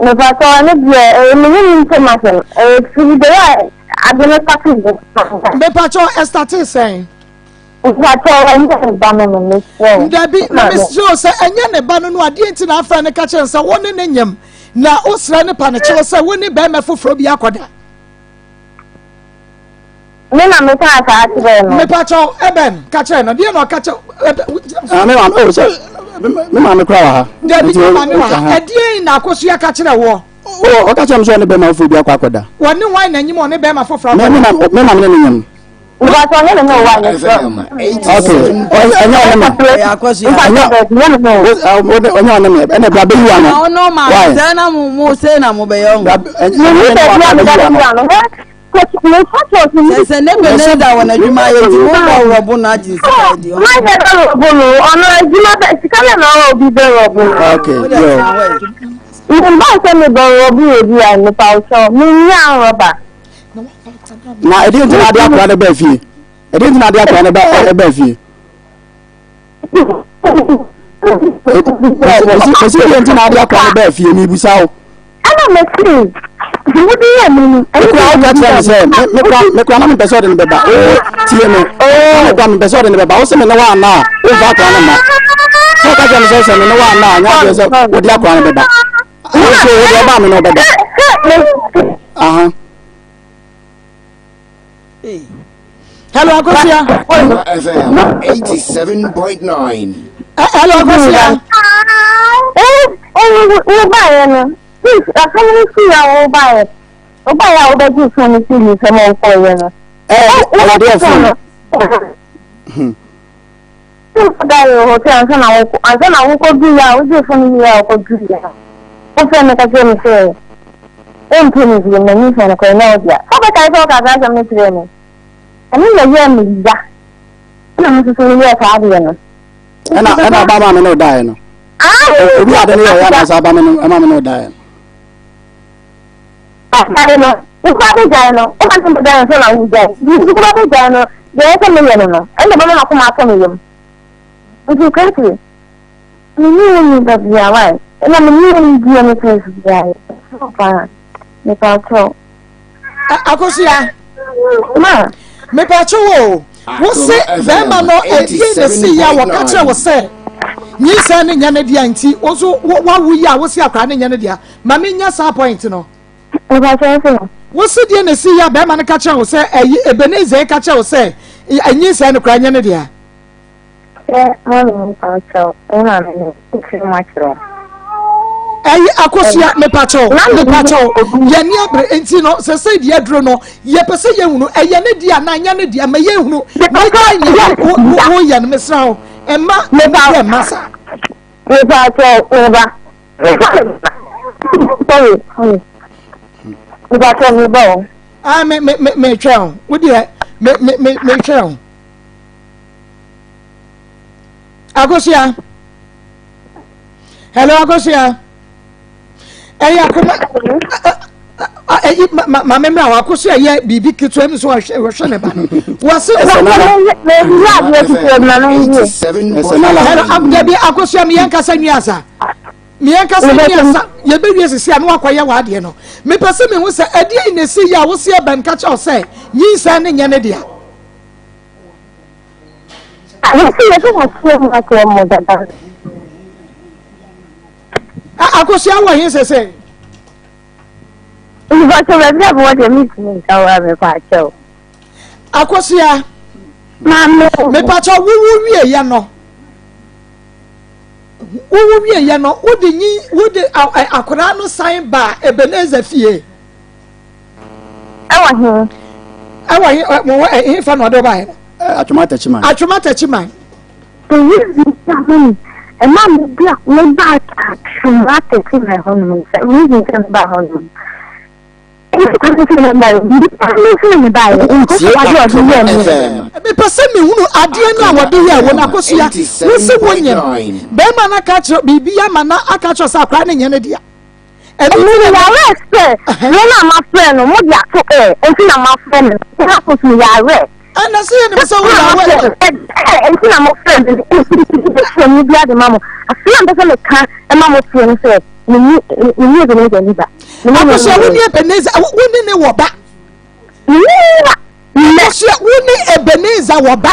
S7: Mepakyɛw ɛno deɛ ɛyɛ me ne ne ntam asɛm ɛyɛ firi bere a ade no startee de.
S5: Mepakyɛw ɛstartee sɛn?
S7: Mepakyɛw ɛnyɛ ne ba no no mesrɛ wo.
S5: Dabi na mesrɛ wo sɛ ɛnyɛ ne ba no no adeɛ nti na afrɛ no ka kyerɛ no sɛ wo ne ne nyem na wosrɛ no pa no kyɛw sɛ wo ne bɛrima foforɔ bi akɔda.
S7: Me na me kaa saa kyerɛɛ no.
S5: Mepakyɛw ɛbɛn ka kyerɛ no deɛ na ɔka kyerɛ ɛbɛn.
S1: Ah, me maame oh sɛ me maame kura wɔ ha.
S5: Dabi me maame wɔ ha ɛdeɛn na akosua ka kyerɛ woɔ.
S1: O ɔka kyerɛ me sɛ ɔne bɛrima foforɔ bi akɔ akɔda.
S5: Wɔne hwan na nyim ɔne bɛrima foforɔ akɔda.
S1: Me me maame ne ne nyim.
S7: Mepakyɛw ɔnyɛ ne ne ɔwɔ anyɛ sɛ.
S1: Ok ɛnyɛ ɔne me. Ɛnyɛ ɔnyɛ ɔne me ɛna bra bɛyi wa no.
S11: Ɔno maame sɛ na mo mo sɛ na mo bɛyɛ ɔho.
S1: Ɛnyɛ ɔne ma
S11: Sɛ sɛ ne bɛ ne da wɔ n'adwuma yɛ nti mo bɔ rɔbo no agye sika di ɔno.
S7: Mo bɛ rɔbo no ɔno adwuma bɛ sika bɛ na ɔwɔ obi bɛ rɔbo no.
S1: Ok yo.
S7: Mba sɛ me bɛ rɔbo yɛ bi a nipa ɔkyɛw me nya rɔba.
S1: Na ɛdi nti na ade akora no bɛɛ fie ɛdi nti na ade akora no bɛɛ fie. Ɛsi ɛdi nti na ade akora no bɛɛ fie mi busa o.
S7: Ɛna mese, Deɛ wode yɛɛ me no,
S1: Me koraa woka kyerɛ me sɛ, me koraa me koraa na mempɛ sɛ ɔde no bɛba. Oo, tie me. Na me koraa mempɛ sɛ ɔde no bɛba. Wo se me ne wo anna a, womfa akora no mma. Sɛ woka kyerɛ me sɛ sɛ me ne wo anna a, nyɛ adeɛ sɛ wode akora no bɛba. Ɛna nso wode ɔba a me ne wo bɛda. Aha.
S5: Hello, Akosia.
S2: FM 87.9.
S5: Hello, Akosia.
S7: Wo baeɛ no, please, asɛm no si a wo baeɛ. Wo baeɛ a wobɛgye fon no firi ne nsam a wokɔeɛ no.
S1: Ɛɛ, ɛyɛ fon.
S7: Wokɔda yɛ hotel ansa na wokɔ ansa na wokɔduru yɛ a wogye fon no wie a wokɔduru yɛ a wofrɛ me ka kyerɛ me sɛ wompɛ me bio na nyinsɛn no kɔ ɛnyɛ wo dea. Sɛ wobɛkae sɛ wokaa saa asɛm no kyerɛɛ me ɛno na ɛyɛɛ me ya ɛna me nso so meyɛɛ saa adeɛ no.
S1: Ɛna ɛna aba maa me ne ɔdaeɛ no. Obi ade no yɛ ɔyɛ anaasɛ aba me no ɛma me ne ɔdaeɛ no.
S7: Ɔdaeɛ no wokɔ abɛgyae no woka sɛ mbɛgyae no sɛ na wogyae nti wokɔ abɛgyae no deɛ ɛyɛ sɛ meyɛ no no ɛnna ɛbɛma m'akoma atɔ me yam nti kwati menni wo ni baabi a wae ɛna menni wo ni deɛ me pɛ biara paa mepa kyɛw
S5: Akosua
S7: ma
S5: mepa kyɛw o wo se bɛrima no ɛdeɛ na ɛsi yɛ a wɔka kyerɛ wo sɛ nyinsɛn ne nyɛ ne dea nti wo nso wawo yi a wo se akwaraa ne nyɛ ne dea ma menya saa point no Wo se deɛ na esi yɛ a bɛrima no ka kyerɛ wo sɛ ɛyi Ebenezer ka kyerɛ wo sɛ nyinsɛn no koraa nyɛ ne dea.
S7: Sɛ maame mepa kyɛw, wo maame no nkyerɛ mu akyerɛ wo.
S5: Ɛyi akosua mepa kyɛw, mepa kyɛw, yɛn ni abere nti no sɛ sɛ deɛ aduro no yɛpɛ sɛ yɛhunu ɛyɛ ne deɛ anaa nyɛ ne deɛ ma yɛhunu na yɛ nyɛ wo yɛ no mesra wo ɛma ɛma mma saa.
S7: Mepa kyɛw, meba. Sorry, sorry. Mepa me ba o.
S5: Ah, me me me me twɛn o. Wo deɛ me me me me twɛn o. Akosua. Hello Akosua. Ɛyɛ akoma ɛyi ma ma me mmerɛ a wakosua yɛ biribi ketewa bi so wɔhwɛ wɔhwɛ ne ba no wɔsi wɔn. Dabi akosua mi yɛn kasa nwi asa. Meɛnkasa mmiɛnsa yɛbɛwie sisi a na wakɔyɛ w'adeɛ no. Mepɛ sɛ mehu sɛ ɛdeɛn na ɛsi yɛ a wo se ɛbɛn ka kyerɛ wo sɛ nyinsɛn no nyɛ ne dea. Akosua wɔ he sese?
S7: Mpakyɛ baabi a mewɔ deɛ mentumi nka wo a mepakyɛ o.
S5: Akosua.
S7: Maame.
S5: Mepakyɛ wowo wie yɛ no. Wowo wie yɛ no wode nyi wode akwadaa no san ba Ebenezer fie.
S7: Ɛwɔ he?
S5: Ɛwɔ he mo wɔ he fa na ɔde ɔbaeɛ no?
S10: Atwoma Takyiman.
S5: Atwoma Takyiman.
S7: Eyi nti a me ɛma me bi a me ba Atwoma Takyiman hɔ nom sɛ reason sɛ me ba hɔ nom.
S5: Mepɛ sɛ mehunu adeɛ no a wɔde yɛɛ wo no akosua wo se wonyem bɛrima no aka kyerɛ biribi ama no aka kyerɛ sɛ akora no nyɛ ne dea.
S7: Ɛno nti na yɛawerɛ sɛ yɛn a mafrɛ no mode ato ɛ nti na mafrɛ no na afo so yɛawerɛ.
S5: Ɛna sɛ yɛnim sɛ woyɛ awɛ.
S7: Nti na mofrɛ no nti mu bi ade ma mo. Asɛm a mpɛ sɛ meka ma mo tie no sɛ menni menni Ebenezer ni ba.
S5: Akosua wo ni Ebenezer wo ne ne wɔ ba.
S7: Menni ba.
S5: Akosua wo ne Ebenezer wɔ ba.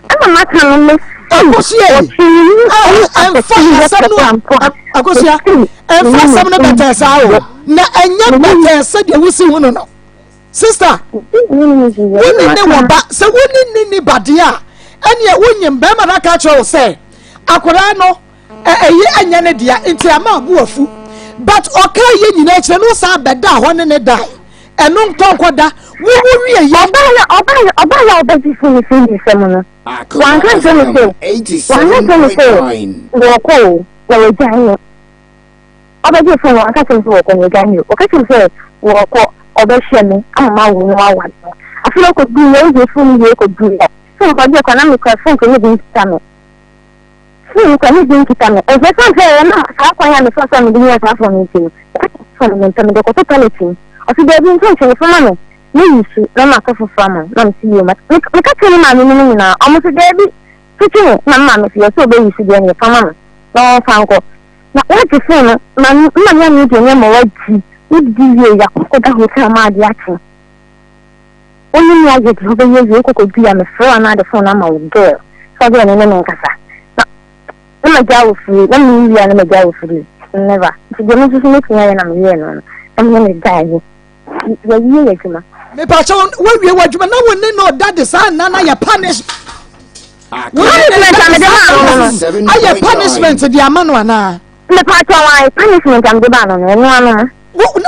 S7: Ɛna maka no me.
S5: Akosua yi ɛnfa asɛm no akosua ɛnfa asɛm no bɛtɛɛ saa o na ɛnyɛ bɛtɛɛ sɛdeɛ wosi hu no no sista wo ne ne wɔ ba sɛ wo ne ne ni ba deɛ a ɛneɛ wonyim bɛrima no aka akyerɛ wo sɛ akwadaa no ɛyi ɛnyɛ ne dea nti ama abu afu but ɔka yɛ nyinaa kyerɛ no san bɛda hɔ ne ne dae ɛno ntɔ nkɔda wowo wie yɛ.
S7: Ɔbaa yɛ ɔbaa yɛ ɔbaa yɛ ɔbɛgye fon ne firi ne nsam no wanka nkyerɛ me sɛ wanka nkyerɛ me sɛ wɔkɔ o na wagyae no ɔbɛgye fon no wanka kyerɛ me sɛ wɔkɔ na wagyae no ɔka kyerɛ me sɛ wɔkɔ ɔbɛhyɛ me ama mawo no wawa no afei ɔkɔduru yɛ wogye fon wie kɔduru yɛ fon kɔgye kɔ na mekura fon kɔ ne bi nkita me Fon kura me bi nkita me. Ɛsɛ sɛ sɛ ɛnam saa kwan a mefa so a mede nyaa saa fon no nti no, mɛka fon no mentɔ, mede kɔto tɔlɛt mu. Ɔse daabi nto nkyɛn, fa ma me, mɛyi su na matɔ foforɔ ama wo. Na mese yoo mate. Meka kyerɛɛ me maame nom nyinaa, ɔmo se daabi, to twene. Na me maame se yɛ sɛ ɔbɛyi su deɛ neɛ fa ma no na ɔmfa nkɔ. Na wagye fon no, ma me maame anyɛ aduane ama wadi, wodidi wie, yɛakɔ akɔda hotel ma adeɛ akye. Wo ne me ayɛ deɛ wobɛyɛ awie wokɔkɔdui a mefrɛ wo anaa de phone ama wo girl sɛ ɔde ɔne ne me nkasa na na magyaa wo firi na me wie a na magyaa wo firi never nti deɛ me nso so mɛtumi ayɛ na meyɛɛ no no na me ne no daeɛ yɛwie yɛ adwuma.
S5: Mepakyɛ woawie w'adwuma na wo ne no da de saa nna no ayɛ punish
S7: punishment a mede maa no no
S5: ayɛ punishment de ama no anaa.
S7: Mepakyɛ wɔn punishment a mede maa no no ɛno ano no.
S5: Wode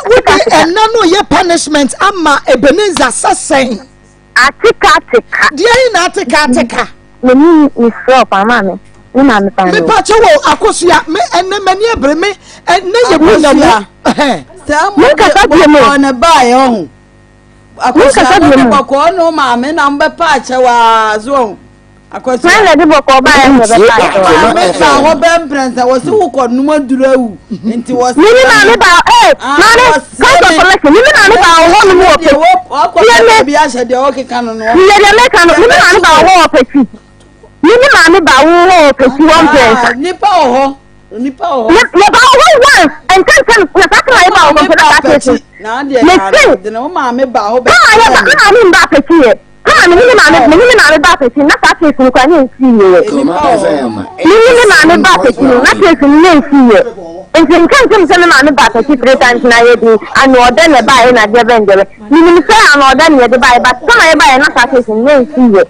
S5: ɛna no yɛ punishment ama Ebenezer sɛ sɛn?
S7: Ateka ateka.
S5: Deɛ yi na ateka ateka.
S7: Meni mesrɛ ɔfa ma me ne maame fa no.
S5: Mepakyɛ wɔ akosua me ɛnɛ m'ani abere me ɛnɛ yɛ mu na mu.
S11: Sɛ mo de bɔkɔɔ ne baayɛ ɔho. Akosua mo de bɔkɔɔ ne maame na mo bɛpa akyɛ waa so ɔho. Akosua.
S7: Hwan na ɛde bɔkɔɔ baeɛ na ɛbɛpa akyɛw a?
S11: Maame baa hɔ bɛɛ mprɛnsa wɔ se wokɔ nom aduru awu nti wɔ se.
S7: Mimi maame baa ee maame point of correction mimi maame baa wɔ hɔ nom wɔ pɛ.
S11: Wakɔ pɛ bi ahyɛ deɛ ɔkeka no no.
S7: Yɛ deɛ mɛka no mimi maame baa wɔ hɔ wɔ pɛti mimi maame baa wɔ hɔ wɔ pɛti wɔ mprɛnsa.
S11: Nipa wɔ hɔ nipa wɔ hɔ.
S7: Yɛ baa wɔ hɔ once ntɛntɛm na saa kama yɛ baa wɔ hɔ mprɛnsa saa kesi. Mesi.
S11: Maame baa hɔ bɛ.
S7: Kama yɛ maame mbaa pɛti yɛ. Kama me ne me maame me ne me maame ba apɛti na saa case no koraa ne nsi yɛ. Me ne me maame ba apɛti no na case no ne nsi yɛ. Nti nka nkyɛn sɛ me maame ba apɛti three times na yɛ di ano ɔdɛ na ɛbaeɛ na adeɛ bɛn deɛ bɛ. Menim sɛ ano ɔdɛ na yɛde baeɛ but kama yɛ baeɛ na saa case no ne nsi yɛ.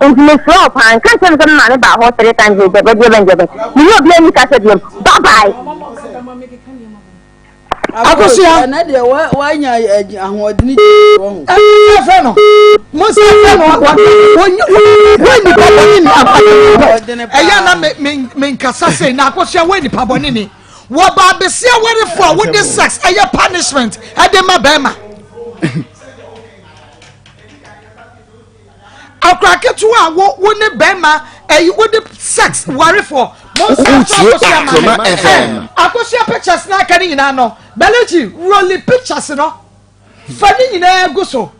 S7: Nti mesrɛ wo paa nka nkyɛn sɛ me maame ba hɔ three times deɛ bɛ deɛ bɛn deɛ bɛn. Me ne obi ani kasa biom. Bye bye.
S5: Akosua.
S11: Ɛnɛ deɛ wanya ahoɔdene wɔ ho.
S5: Ɛnɛ fɛ no. Musa fɛ no wa wɔ nipa bɔne ni akosua. Ɛyɛ na me me me nkasa sei na akosua wɔ nipa bɔne ni. Wɔ baabesia wɔrefo a wode sex ɛyɛ punishment ɛde ma bɛrima. Akora ketewa a wo wo ne bɛrima ɛyi wo de sex warefoɔ mo nsa nso akosua ma me ɛ akosua pictures na aka ne nyinaa no bɛlɛgyi roli pictures no fa ne nyinaa gu so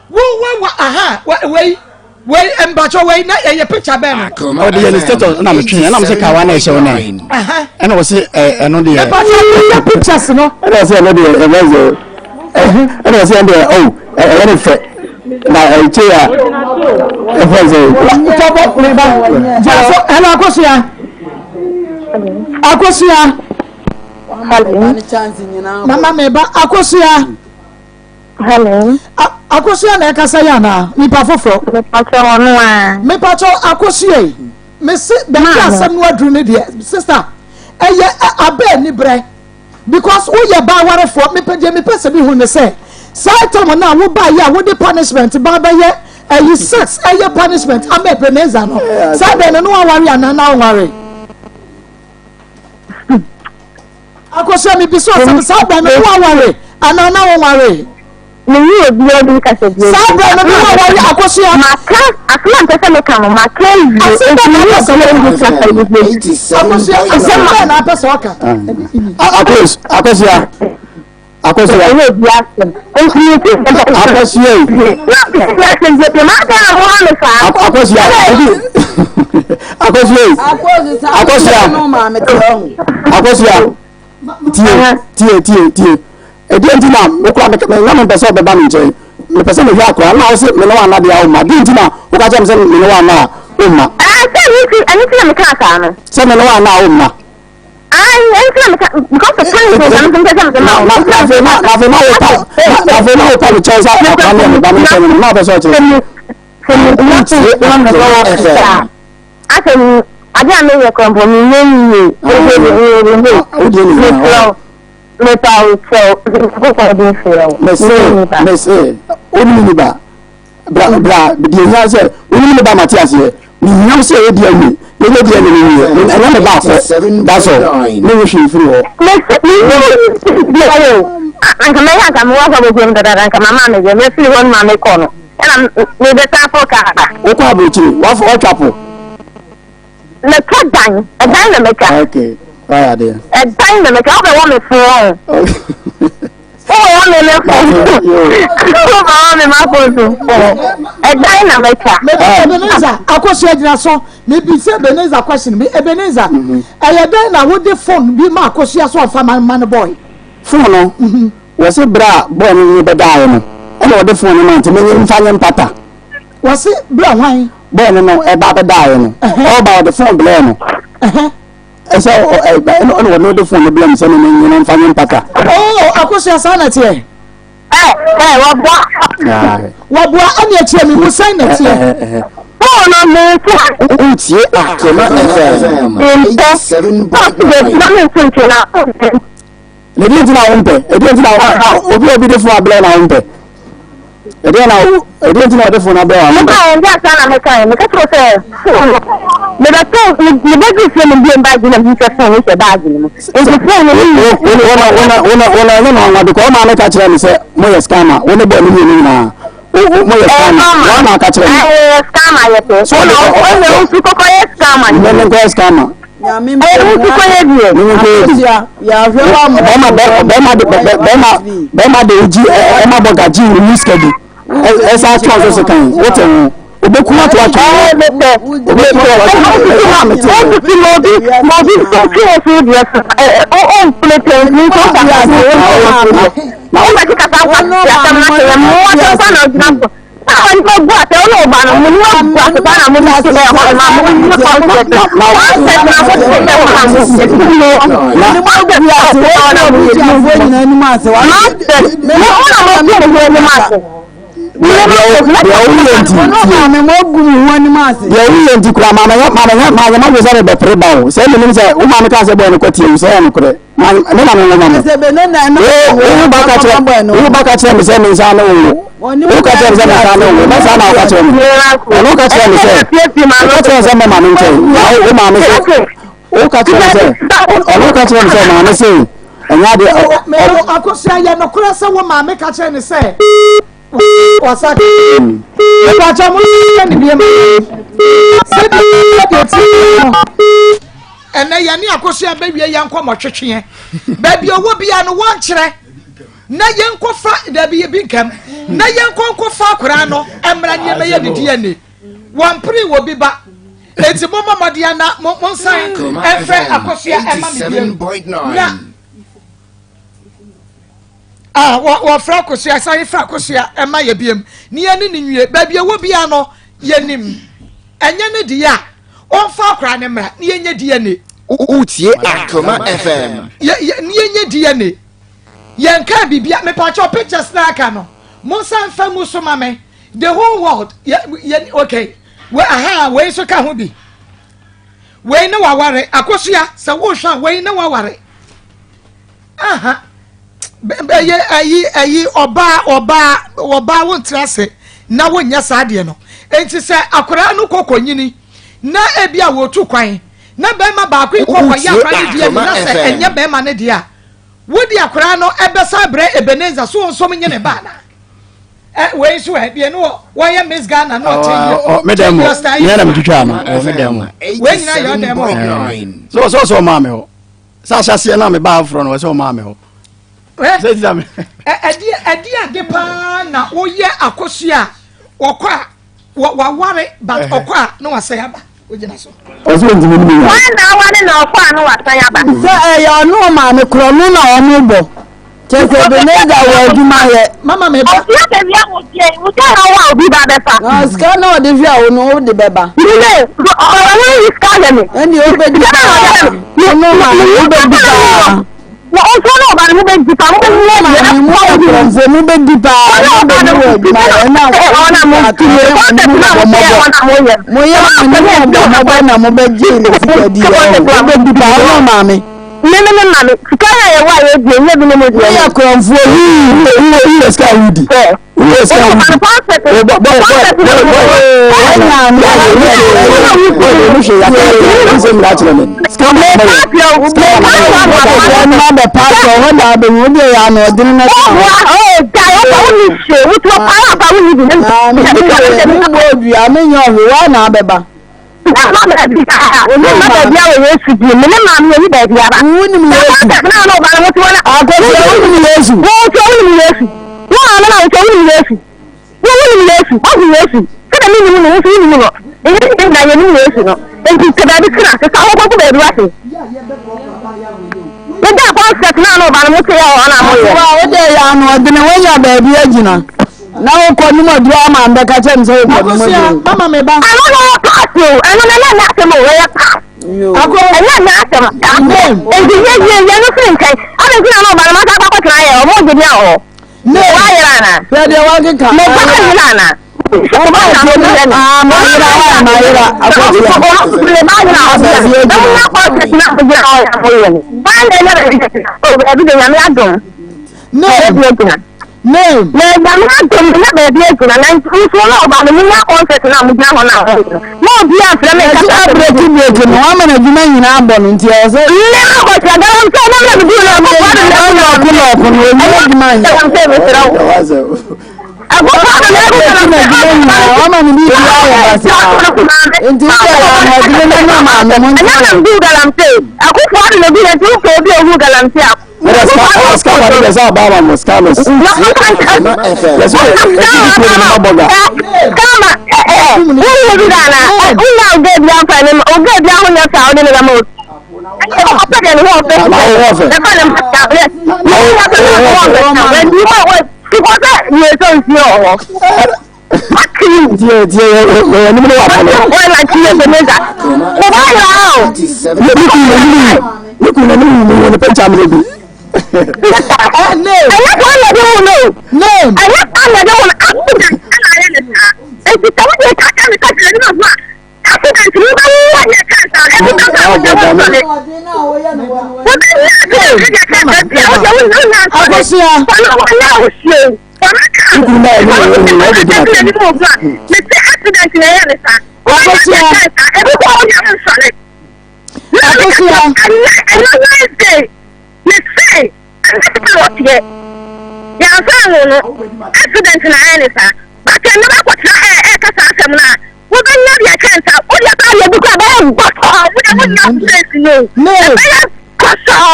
S5: wo wo wa aha wei. Wei mpatsɔ wei na ɛyɛ picture bɛn no.
S10: Ɔde yɛ ne status ɛna metwe ɛna mo sɛ kawa na ɛhyɛ wo nan ɛna wɔ se ɛno deɛ.
S5: Mpatsɔ yɛ pictures no.
S10: Ɛna wɔ se ɛno deɛ ɛbɛ sɛ ɛna wɔ se ɛno deɛ ɔw ɛyɛ ne fɛ na ɛkyɛ a ɛfɛ sɛ.
S5: Tɔbɔ meba gyina so ɛna akosua akosua. Mama meba akosua.
S7: Hello.
S5: Akosua na ɛkasa yi anaa nipa foforɔ?
S7: Mepatɔ ɔno a.
S5: Mepatɔ akosua yi. Mese baabi asɛm no aduru ne deɛ sista ɛyɛ abɛ anibrɛ because woyɛ baa warefoɔ mepɛ deɛ mepɛ sɛ mehu ne sɛ saa tam no a wobaa yi a wode punishment ba bɛyɛ ɛyi sex ɛyɛ punishment ama Ebenezer no saa bɛn no no aware anaa na aware. Akosua mebisa wo sɛ saa berɛ no wo aware anaa na wo nware?
S7: Menni obiara bi kasa bio.
S5: Saa berɛ no na wo aware Akosua?
S7: Maka asɛm a mpɛ sɛ meka no maka awie.
S5: Asɛm bɛn na apɛ sɛ
S7: wo
S5: ka? Akosua asɛm bɛn na apɛ sɛ ɔka?
S10: Akos Akosua Akosua.
S7: Ɛnyɛ obi asɛm. Nti mi ti sɛ.
S10: Akosua yi.
S7: Na asɛm bi pɛ maa dɛn na mo ha mi saa.
S10: Akosua obi. Akosua yi. Akosua. Akosua. Tie tie tie tie. Ɛdeɛ nti na wokura me na mempɛ sɛ ɔbɛba me nkyɛn. Mepɛ sɛ mehwɛ akora na wo se me ne wo anna deɛ a womma. Deɛ nti na woka kyerɛ me sɛ me ne wo anna a womma.
S7: Sɛ ɛno nti ɛno nti na mekaa saa no.
S10: Sɛ me ne wo anna a womma.
S7: Ayi, ɛnti na meka because of punishment na mepɛ sɛ mede ma wo.
S10: Na afei na na afei na wopa na afei na wopa me kyɛw sɛ akora ne me ba me nkyɛn no na wopɛ sɛ ɔkyerɛ.
S7: Sɛ me na me ba wɔ sɛ asɛ mi ade a meyɛ kora mpo menyɛ yie. Mesrɛ wo mepa wo kyɛw Nyankopɔn din frɛ wo.
S10: Mese mese wonim ni ba. Bra bra deɛ hia sɛ wonim ne ba mate aseɛ mehia wo sɛ ɛyɛ DNA yɛnyɛ DNA no wie ɛnyɛ me ba akɔ that's all ne wo hwee firi hɔ.
S7: Anka mɛyɛ anka mewɔ akɔ abɔkurom dadaada anka mama me deɛ mɛfiri hɔ no ma mekɔ no ɛna mebɛsan afɔ kaa ba.
S10: Wokɔ aburokyire watwa po.
S7: Mɛtwa dan ɛdan na mɛtwa.
S10: Okay wayɛ adeɛ.
S7: Ɛdan na mɛtwa wobɛwɔ me fo wɔn. Wobɛwɔ me me fo. Wobɛwɔ me ma fo so fo. Ɛdan na mɛtwa.
S5: Mɛbi Ebenezer akosua gyina so mebi sɛ Ebenezer question bi Ebenezer ɛyɛ dɛn na wode phone bi ma akosua so ɔfa ma ma no boy.
S10: Phone no wɔsi bere a boy no ne bɛdaeɛ no ɛna ɔde phone no ma nti menye mfa nye mpata.
S5: Wɔsi bere a hwan.
S10: Boy no no ɛba bɛdaeɛ no ɔba ɔde phone blɛɛ no. Ɛsɛ ɛna ɔno ɔde phone no blɛɛ me sɛ me menye mfa nye mpata.
S5: Oo akosua saa na teɛ.
S7: Ɛ ɛ wɔboa.
S5: Wɔboa ɛna ɛkyerɛ mi mu sɛn na teɛ.
S7: Phone no mi nso.
S10: Ntie Akema FM.
S7: Mpɛ. Na mi nso ntie na.
S10: Na ɛdeɛ nti na wompɛ? Ɛdeɛ nti na obi a obi de fon abrɛ na wompɛ? Ɛdeɛ na ɛdeɛ nti na ɔde fon abrɛ na wompɛ?
S7: Meka wɔn deɛ asa na meka yɛ meka kyerɛ sɛ fon no mebɛto mebɛdu fie no mbie baagi na mehu sɛ fon no hyɛ baagi no mu nti fon no ne
S10: wona wona wona wona ɛnyɛ na ɔnwa because ɔmaa meka kyerɛ me sɛ moyɛ scammer wo ne bɔɔ ne mmienu nyinaa moyɛ scammer wɔn na aka kyerɛ me.
S7: Ɛyɛ scammer yɛ pɛ.
S10: So ɔde
S7: ɔde ɔde kɔkɔ yɛ scammer.
S10: Ne ne nkɔyɛ scammer.
S11: Nyame
S7: Ɛyɛ wo nso kɔyɛ deɛ.
S10: Ne nkɔyɛ bi.
S11: Yɛahwɛ wa mo.
S10: Bɛrima bɛrima de bɛrima bɛrima de ogyi ɛma bɔ gagye wo sika bi. Ɛsɛ atwa nso so kan wote ho. Obeku ato atwa ho. Obeku ato atwa ho. Ɛna mete ho.
S7: Wotutu ma obi ma obi nso twe wo so deɛ so ɛ ɔ ɔmpene pɛn nso ɔka sɛ ɔwɔ so deɛ. Na wobɛte kasa nkwa te asɛm no ase mmoa so nsa na ogyina so. Na wɔn nipa bu ase ɔne ɔba no mo nipa bu ase paa na mo de ti bɛyɛ hɔ ma mo nyɛ kɔnsɛt kɔnsɛt na mo ti bɛyɛ hɔ ma mo
S11: na mo bu ase wɔn na mo ti afɔ nyinaa anim ase wɔn
S7: na mo na mo ti mo anim ase.
S10: Deɛ woyɛ nti
S11: deɛ
S10: woyɛ nti kura maame yɛ maame yɛ maame ma sɛ mebɛpere ba o sɛ menim sɛ wo maame ka sɛ bɔɔ no kɔtie mu sɛ ɛyɛ nokorɛ me na me nwoma no wo ba ka kyerɛ wo ba ka kyerɛ me sɛ me nsa ne wo wo ka kyerɛ me sɛ me nsa ne wo na saa na wo ka kyerɛ me ɔno ka kyerɛ me sɛ wo ka kyerɛ me sɛ mɛma me nkyɛn na wo maame sɛ wo ka kyerɛ me sɛ ɔno ka kyerɛ me sɛ maame sɛ ɛnyɛ adeɛ
S5: ɔ akosua yɛ nokorɛ sɛ wo maame ka kyerɛ ne sɛ Wasa mepakyɛ mo yɛ ne biem sɛdeɛ sɛdeɛ ti no ɛnɛ yɛne akosua bɛwie yɛn nkɔmmɔ twetweɛ baabi ɔwɔ bia no wɔnkyerɛ na yɛnkɔfa dabi bi nkam na yɛnkɔ nkɔfa akwaraa no mmra nneɛma yɛ ne DNA. Wɔmpere wɔ bi ba. Enti mommɔ mmɔden na monsan mfrɛ Akosua ɛma me bio. Na ah, wɔfrɛ Akosua, san frɛ Akosua ɛma yɛ biam. Ne yɛne ne nwie. Baabi ɛwɔ biara no, yɛnim. Ɛnyɛ ne deɛ a, ɔmfa akora ne mmra ne yɛnyɛ DNA.
S2: Wotie Akoma FM.
S5: Ne yɛnyɛ DNA. Yɛnkaa biribia, mepakyɛw pictures na aka no, monsan mfa ngu so ma me. The whole world, yɛ, yɛ, okay. We, aha, wei nso ka ho bi. Wei ne waware, akosua, sɛ wohwɛ a, wei ne waware. Aha. Ɛyɛ, ayi, ayi, ɔbaa, ɔbaa, ɔbaa wontra ase na wonyɛ saa adeɛ no. Enti sɛ akwaraa no kɔkɔ nyini, na ebi a wɔtu kwan, na bɛrima baako yi kɔkɔ yɛ akwaraa no deɛ na sɛ ɛnyɛ bɛrima no deɛ a, Wode akwadaa no bɛsan abrɛ Ebenezer so ɔnsom nye ne ba anaa? Ɛ wei nso ɛ deɛ no wɔyɛ Miss Ghana no ɔkyɛ yɛ.
S10: Me dɛm mo nyɛ na metwitwa no wɔ me dɛm mo.
S5: Wei nyinaa yɛ ɔdɛm mo.
S10: So so so ɔmaa me hɔ. Sɛ ahyɛseɛ na mebaa aforɔ no wɔ sɛ ɔmaa me hɔ.
S5: Ɛdeɛ ɛdeɛ ade paa na woyɛ akosua a wɔkɔ a waware but ɔkɔ a na wasɛe aba ogyina so.
S10: Ɔsɛ ɔntumi ne mu.
S7: Wɔn na aware na ɔkɔ a na wasan aba.
S12: Sɛ ɛyɛ ɔno ɔmaame korɔ no na ɔmo bɔ kyɛ sɛ Ebenezer wɔ adwuma yɛ.
S5: Mama mi ba.
S7: Ɔtua baabi a wotie wotua ha wo a obi ba bɛfa.
S12: Na sika na ɔde hwɛ wo no wode bɛba.
S7: Mene ɔwɔ yi sika yɛ me.
S12: Ɛne wobɛdi paa ɔno maame wobɛdi paa.
S7: Na ɔnso na ɔba no mo bɛ di paa mo bɛ nyɛ
S12: deɛ ɛkɔ mo akorɔmfoɔ mo bɛ di paa mo bɛ di wɔ adwuma yɛ ɛna ɔna mo ti yɛ ɔna mo bɔ mɔbɔ mo yɛ ɔna mo bɔ mɔbɔ na mo bɛ gye ne sika di yɛ ɔ mo bɛ di paa ɔna maame.
S7: Ne ne ne maame sika yɛ yɛ wɔ a yɛ di ɛnyɛ bi ne mo di.
S12: Mo yɛ akorɔmfoɔ yii
S10: wo wo sika wo di.
S7: Wo maame na wosɛ wonim Yesu. Wo wonim Yesu, woahu Yesu. Sɛdeɛ menim no, wo nso wonim no. Ɛnyɛ yɛn nyinaa yɛnim Yesu no. Enti pɛ baabi tena, sesa wo kɔkɔ baabi wate. Wogyaa concert no a na ɔba no mote yɛ hɔ na moyɛ.
S12: Akoa wode yɛ ano ɔdene woanya baabi agyina na wokɔ nom aduro ama mbɛka kyɛ me sɛ wokɔ nom aduro.
S5: Mama me ba.
S7: Ɛno no yɛ pass o, ɛno no ɛnyɛ n'asɛm o, ɛyɛ pass. Ɛnyɛ n'asɛm. Enti yɛ yɛ yɛ no firi nkyɛn. Adɛn nti na na ɔba no masa akɔ akɔtena yɛ ɔmo gye bi a wɔ hɔ.
S12: Ne.
S7: Wayera ana?
S12: Hwɛ deɛ wakeka.
S7: Me ba ayera ana?
S12: Ɔba atie no. Ah, mayera, ah, mayera. Akɔsia.
S7: Me ba ayera ɔbea. Na mo nya kɔnsɛt na mo gyina hɔ na mo yɛ no. Ban na ɛnyɛ baabi baabi de nyame adom.
S5: Ne.
S7: Baabi agyina.
S5: Name.
S7: Na nyame adom na baabi agyina na nsuo na ɔba no mo nya kɔnsɛt na mo gyina hɔ na mo yɛ no. Na obi afrɛ me
S12: nkasa. Ɛsɛ breki breki no wama n'adwuma nyinaa bɔ no nti ɛwɔ sɛ.
S7: Nne akɔsia galamsey na na medu na akɔkɔ de na
S12: lɔɔko lɔɔko no ɔnyɛ adwuma nyɛ.
S7: Galamsey mesrɛ wo. Akɔkɔ de na
S12: breki n'adwuma nyinaa wama ne biribi ayɛ basaa nti sɛ ɛyɛ ahoɔdene na na maame mo
S7: nkyɛn. Ɛnyɛ na medu galamsey akɔkɔ de na bi na nti wopɛ obi a ohu galamsey a. Ɛnyɛ kwan na ɛde wo no ɛnyɛ kwan na ɛde wo no accident ɛna ayɛ ne saa eti sɛ wode kaka ne kaka ne ma ho a accident no bɛ wo yɛ kansa ɛbi bɛ ba wo wo sɔre wo bɛ nya accident ɛdi kansa bi a wode wo nya nsɔre wɔn a wɔnyɛ ahosuo wɔn aka wɔn ti sɛ ɛbi mu ogu a ne ti accident na ɛyɛ ne saa wɔn nya kansa ebi kɔ wɔn nya nsɔre na ne kasa ɛnɛ ɛnɛ Wednesday. Mese ɛnyɛ sɛ ɔteɛ yɛamfa anwo no accident na ayɛ ne saa but ɛnɛ wakɔtena ɛ ɛka saa asɛm no a wobɛnya deɛ kyɛn saa wodeɛ baa yɛ bi kora bɛyɛ bɔsɔɔ wodeɛ wonya sense no ɛbɛyɛ kɔsɔɔ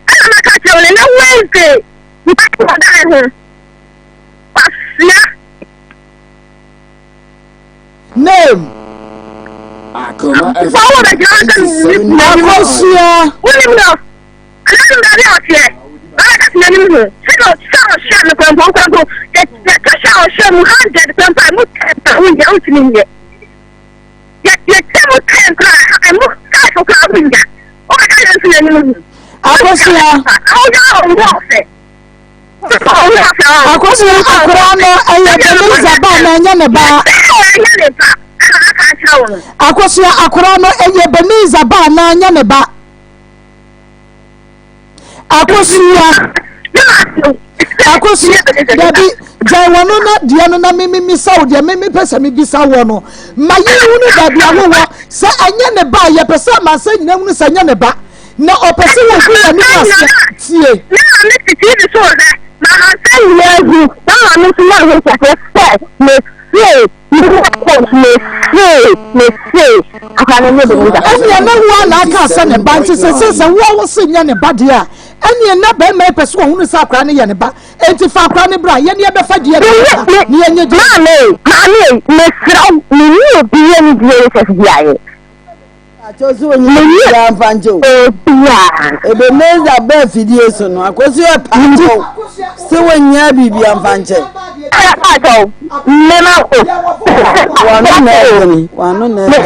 S7: ɛna maka kyerɛ wo ne na Wednesday ɔdan ho kwasea.
S5: Name. Akosua.
S7: Wonim no. Ananom baabi a ɔteɛ. Bɛrɛ kɛse n'anim ho. Sɛdeɛ ɔhyɛ ɔhyɛ no kwanpo kwanpo. Yɛkasa ɔhyɛ mu hundred kwanpo a mu ten pa wonya wontumi nyɛ. Yɛkyɛ mu ten koraa ɛmu five koraa wonya. Wobɛka yɛn nso n'anim ho.
S5: Akosua.
S7: Ahoyɛ ɔho ɔfɛ.
S5: Akosua akora no ɛyɛ Beliza ba na ɛnyɛ ne ba. Akosua akora no ɛyɛ Beliza ba na ɛnyɛ ne ba. Akosua Akosua dabi gyae wɔn no na deɛ no na mimi misa wo deɛ mimi pɛ sɛ mebisa wɔ no ma yɛhunu baabi awowɔ sɛ ɛnyɛ ne ba a yɛpɛ sɛ amansa nyina hunu sɛ ɛnyɛ ne ba. Na ɔpɛ sɛ wɔgu yɛn anim ase. Tie.
S7: Me maame te TV so rehwɛ, na amansan nyinaa hu, na maame nso nya ho nteaseɛ sɛ mefiri me court, mefiri, mefiri akwadaa no ne Ebenezer.
S5: Ɛnneɛ na wo ara na aka sɛ ne ba, nti sese sɛ wo a wo se nyɛ ne ba deɛ a, ɛnneɛ na barima yi pɛ sɛ ɔhunu sɛ akwadaa no yɛ ne ba. Enti fa akwadaa no bra, yɛne yɛbɛfa deɛ ne ba, na yɛnyɛ deɛ.
S7: Maame, maame, mesrɛ wo, menni obiara ni deɛ yɛ sɛ biara.
S11: Akyɛw sɛ onyi biribiara mfa nkyɛ o. Ebenezer baa afidie so no, Akosua ɛpa akyɛw sɛ wonyaa biribiara mfa nkyɛ. Wano na ɛdene, wano na ɛdene.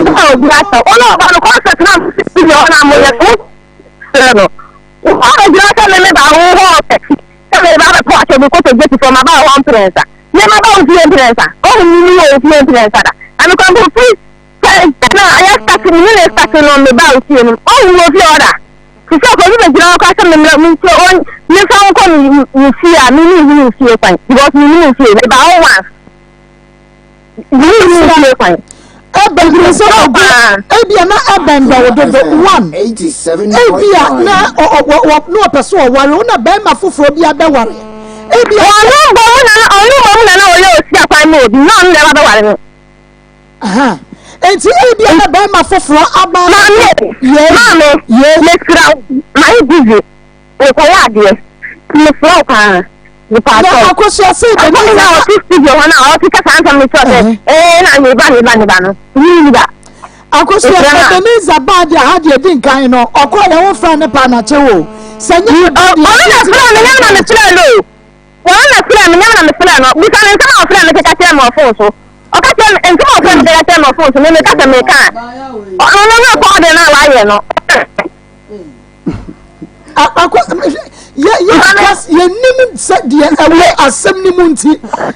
S7: Sɛ na ayɛ starte me ne ne starte no me baa ofie no ɔhu wɔ fie hɔ da te sɛ ɔkɔ obi bɛgyina hɔ koraa sɛ me mmra me ntie ɔn me nfa nkɔ ne ne fie a me ne nhunu fie kwan because me nim fie me baa hɔ once me ne nhunu fie kwan.
S5: Ɛbɛn bi sɛ ɔgu ebia na ɛbɛn bɛ wo dodo one ebia na ɔ ɔ wɔ na ɔpɛ so ɔware wo na bɛrima foforɔ bi abɛware ebia.
S7: Ɔno mbɔ mu na ɔno mbɔ mu na na ɔyɛ osi akwan mu obi na ɔno na ɛba bɛware no.
S5: Enti ebia na bɛrima foforɔ aba.
S7: Maame, maame, mesrɛ wo, mayɛ busy, mekɔyɛ adeɛ, mesrɛ wo paa, mepaakyɛw.
S5: Na akosua se
S7: bɛ ne na ɔte studio hɔ na ɔkeka saa nsɛm no kyerɛ sɛ, ee na ne ba ne ba ne ba no, ne ni ba.
S5: Akosua sɛ Ebenezer baa deɛ ha deɛ di nkan no, ɔkɔɔ yɛ wo frɛ ne paa na kyɛw o. Sɛ nyɛ ne ba deɛ.
S7: Ɔno na frɛ no, nyɛ na mefrɛ no o. Wɔn na frɛɛ me, nyɛ me na mefrɛɛ no. Bisa no nsɛm a ɔfrɛɛ me keka kyerɛɛ me wɔ fon so. Ɔka kyerɛɛ me, nsɛm a ɔfrɛɛ me keka kyerɛɛ me wɔ fon so, me meka sɛ meka a, ɔno no rekɔɔde no a wayɛ no.
S5: Akɔ yɛ yɛ kas yɛnim sɛ deɛ ɛwɔ asɛm no mu nti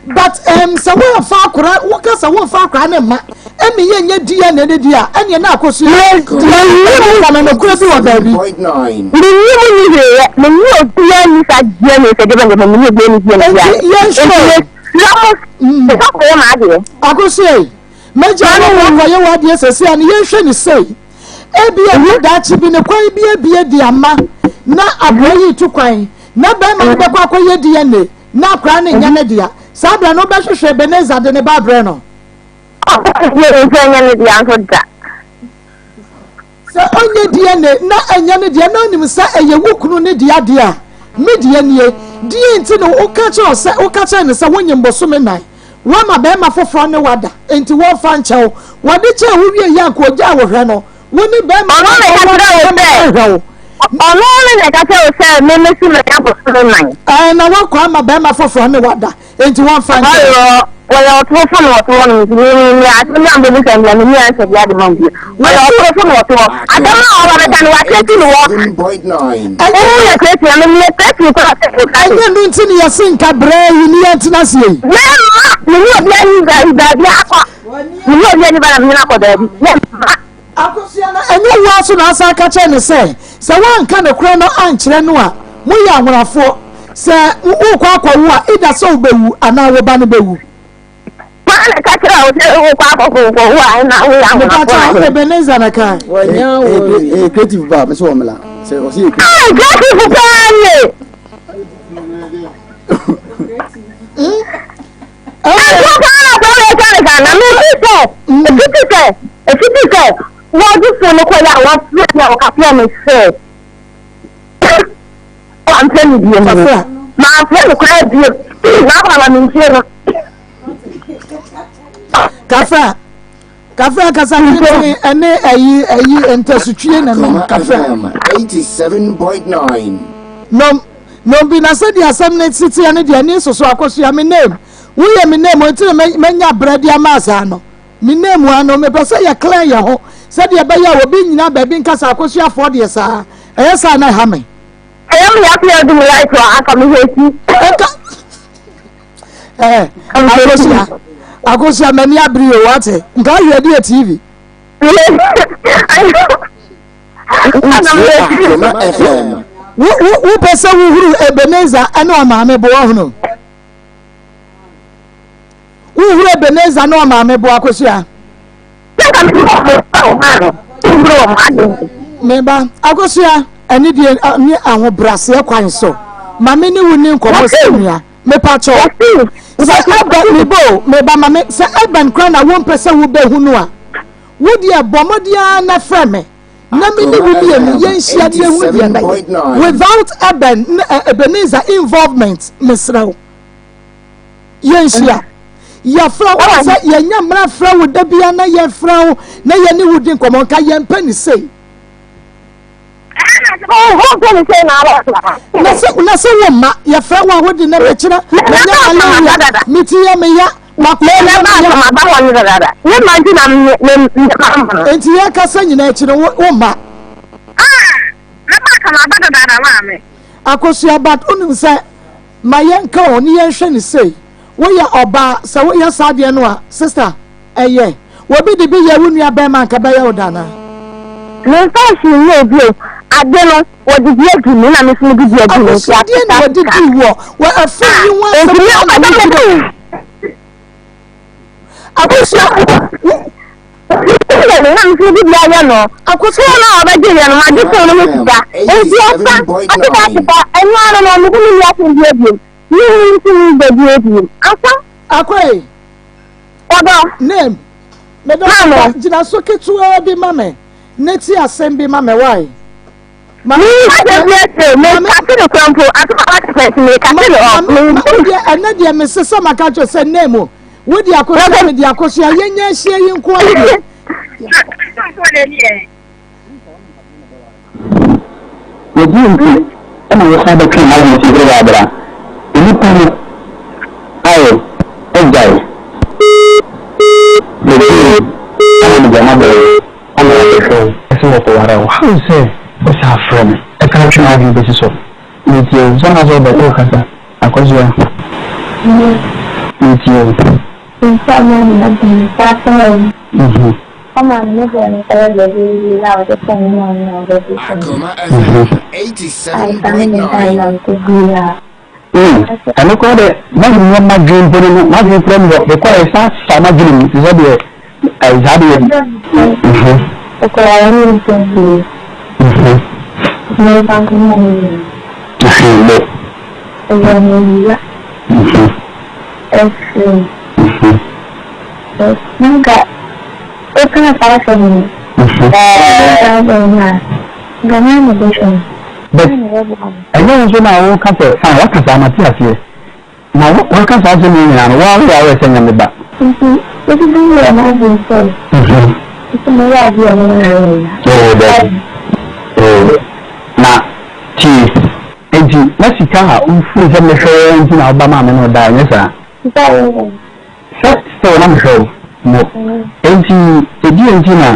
S5: but um, sɛ wɔmfa akora woka sɛ wɔmfa akora ne mma ɛmi yɛ nyɛ DNA ne deɛ a ɛneɛ na akɔ so yɛ deɛ no nokorɛ bi wɔ baabi.
S7: Menni mu nni hwee yɛ, menni obiara nni saa DNA sɛ deɛ bɛn deɛ menni obiara nni DNA biara.
S5: Enti yɛnhwɛ
S7: Enti mesrɛ mo, sɛ kɔyɛ m'adeɛ.
S5: Akosua yi, mɛgya wo ma wakɔyɛ w'adeɛ sɛsi a no yɛnhwɛ ne sei. Ebia na daakye bi ne kwan bi abie de ama na akoa yi retu kwan na bɛrima no bɛkɔ akɔyɛ DNA na akora no nyɛ ne dea. Saa berɛ no wobɛhwehwɛ Ebenezer de ne ba abrɛ no.
S7: Ɔbɛyɛ nso ɛnyɛ ne dea nso da.
S5: Sɛ ɔnyɛ DNA na ɛnyɛ ne dea na onim sɛ ɛyɛ wo kunu ne dea deɛ a, me deɛ nie. Deɛ nti na woka kyerɛ sɛ woka kyerɛ no sɛ wonyem bosome nan, woama barima foforɔ ne wo ada, enti wɔmfa nkyɛ wo. Wɔde kyɛɛ wo wie yɛ anka ogyaa wo hwɛ no, wo ne barima
S7: Ɔno na ɛka kyerɛ wo sɛ
S5: hwɛ wo.
S7: Ɔno ne na ɛka kyerɛ wo sɛ me mesi manya bosome nan.
S5: Ɛɛ na woakɔ ama barima foforɔ ne wo ada. Enti wɔmfa nkyɛ.
S7: Ɔyɛ wɔyɛ ɔtorofo na ɔte hɔ nom nti me me me asɛm a mbɛbisa no deɛ menni answer biara de ma wo bio. Wɔyɛ ɔtorofo na ɔte hɔ. Asɛm a ɔba bɛka no wakyerɛkyi ne wɔ. Wohu yɛ creative na me meyɛ creative koraa sɛ wo kase.
S5: Ɛnyɛ no nti ne yɛse nka brɛ yi ne yɛntena aseɛ yi.
S7: Mɛmma me ne obi ani baabi akɔ. Me ne obi ani ba na me ne no akɔ baabi. Mɛmma.
S5: Akosua no, ɛnyɛ wo ara so na asan aka kyerɛ no sɛ, sɛ woanka nokorɛ no ankyerɛ no a, moyɛ anwonafoɔ. Sɛ worekɔ akɔwo a, either sɛ wobɛwu anaa wo ba no bɛwu.
S7: Hwan na ɛka kyerɛɛ wo sɛ wokɔ akɔwo a ɛna woyɛ anwonafoɔ
S5: na Mepakyɛ, Ebenezer na ɛkae.
S10: Ɛyɛ creative ba, me sɛ wɔn mela. Sɛ ɔsɛ yɛ creative.
S7: Ah, creative paa nie. Ɛnso paa na kɔn yɛ sáré sa na mi fi sɛ efiti sɛ efiti sɛ wɔde fon no kɔ yɛ a wɔfrɛ mi a wɔka frɛ mi sɛ wɔamfrɛ mi bie mu no mamfrɛ no koraa bie na akɔ ama mi ntie no.
S5: Kafra. Kafra kasa tenten ɛne ɛyi ɛyi ntasutwie na nom kafra.
S2: 87.9.
S5: Nom nom bi na sɛdeɛ asɛm no siteɛ no deɛ ne soso akosua me name woyɛ me name nti na manya brɛ de ama saa no me name ano mepɛ sɛ yɛ clear yɛ ho sɛdeɛ ɛbɛyɛ a obi nyina baabi nkasa akosuafoɔ deɛ saa ɛyɛ saa na ɛha me.
S7: Ɛyɛ me ya pia dum light wa aka me hate.
S5: Ɛka ɛɛ akosua akosua m'ani abiri o wate nka ahwɛ deɛ TV. Wopɛ sɛ wohuru Ebenezer ne ɔmaame bo ɔhono wohuru Ebenezer ne ɔmaame bo akosua. Meba akosua ɛne deɛ ne ahobraseɛ kwan so ma me ne wo ni nkɔmmɔ sɛ nua mepa kyɛw sɛ ɛbɛn meba o meba ma me sɛ ɛbɛn kora na wompɛ sɛ wobɛhu no a Wo deɛ bɔ mmɔden ara na frɛ me na me ne wo mmienu yɛnhyia na yɛhunu deɛ ɛbɛyɛ without Eben ne Ebenezer involvement mesrɛ wo yɛnhyia yɛfrɛ wo sɛ yɛnya mmerɛ frɛ wo da bia na yɛfrɛ wo na yɛne wo di nkɔmmɔ nka yɛmpɛ ne sei na sɛ wo mma yɛfrɛ wo a wode na bɛkyerɛ manya malaria meti yɛ meya Enti yɛkasa nyinaa akyi no wo mma. Akosua but wonim sɛ ma yɛnka o ne yɛnhwɛ ne sei woyɛ ɔbaa sɛ woyɛ saa deɛ no a sister ɛyɛ Obi de bi yɛ wo nua bɛrima anka bɛyɛ wo da anaa?
S7: Memfa hwee nyɛ obi o, ade no wɔde bi adi me na me nso mede bi adi no nti
S5: Abusuadeɛ na wɔde di woɔ, wɔ ɛfam yi ho asɛm paa na wodwene o. Abusua wo.
S7: Yɛ me na me nso mede bi ayɛ no.
S5: Akosua.
S7: Fon a ɔbɛgye yɛ no magye fon no ho sika. Nti ɔfa ɔte ba te ba ɛno ara no mede me nni asɛm bi abiem. Me nso me ba bi abiem. Asa.
S5: Akoe.
S7: Ɔdɔ.
S5: Name. Medɔ
S7: Maame.
S5: gyina so ketewaa bi ma me ne ti asɛm bi ma me why.
S7: Maame bi ase me kase no kura mpo ato ma wate fɛs me kase no ɔ.
S5: Maame deɛ ɛnɛ deɛ me sesa ma ka kyerɛ sɛ name o wo di akosua me di akosua yɛnyɛ ahyia yi nko ara deɛ.
S13: Yɛgye nti na wosan bɛtwee m'adwene si bere a bra onipa no ayɛ agyae Megyee ama mede ama bɛyɛ ama wɔbɛhwɛ wo sɛ wɔkɔware wo How sɛ wosan frɛ me ɛsan twe m'adwene bɛsi so Metie wo sɛ na sɛ wobɛ wokasa Akosua Metie wo.
S7: Nsa mu na nsa fam. Ɔma ne bɔ no kɔyɛ baabi a ɔde fam no na ɔde de fam. Ansa ne ne ntae na ɔkɔgui a.
S13: Ɛno koraa deɛ na menyɛ m'adwene mpo no no m'adwene koraa mu hɔ mekɔɛ sa fa m'adwene mu te sɛ deɛ saa deɛ.
S7: Ɔkɔyɛ ne nsɛm pii. Ne nsa nko na ne nyinaa.
S13: Bɔ.
S7: Ɛyɛ ne ya. Ɛfiri. Na nka wokaa saa asɛm no, saa asɛm no a, nka hwan na ɔbɛhwɛ me?
S13: But ɛnyɛ wo nso na woka sɛ fine waka saa mate aseɛ na waka saa asɛm yi nyinaa no woa woyɛ aware sɛ nyɛ me ba.
S7: Nti wodidi yɛ m'adwene sɛ nti meyɛ adeɛ a ɛbɛma no ayɛ ya.
S13: Oo dabi oo na tie nti na sika a wofiri sɛ mehwɛ wo nti na woba maa me ne wo daa ɛnyɛ saa?
S7: Sika a woyɛ dɛn?
S13: Sɛ still na mehwɛ wo mo enti ɛdeɛn nti na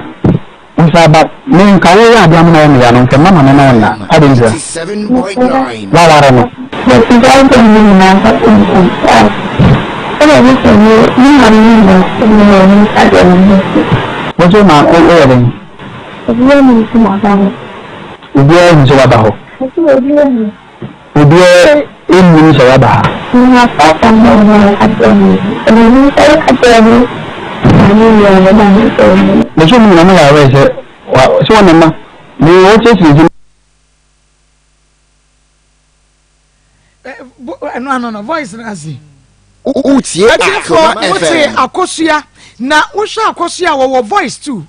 S13: wo saa ba me nka wo yɛ adeɛ amena yɛ me ya no nka mma ma me ne wo nna adɛn ntia waware no. Wo nso ma wo yɛ dɛn. Obiara nim sɛ waba hɔ. Obiara nnim sɛ woaba ha. Mese mo nyinaa moyɛ aware sɛ sɛ wɔn mma me wɔkyerɛkyerɛ nti.
S5: Ɛno ano no voice no ase.
S2: Wotie
S5: Atiefoɔ
S2: Akoma
S5: wote
S2: FM.
S5: akosua na wohwɛ akosua a wɔwɔ voice too.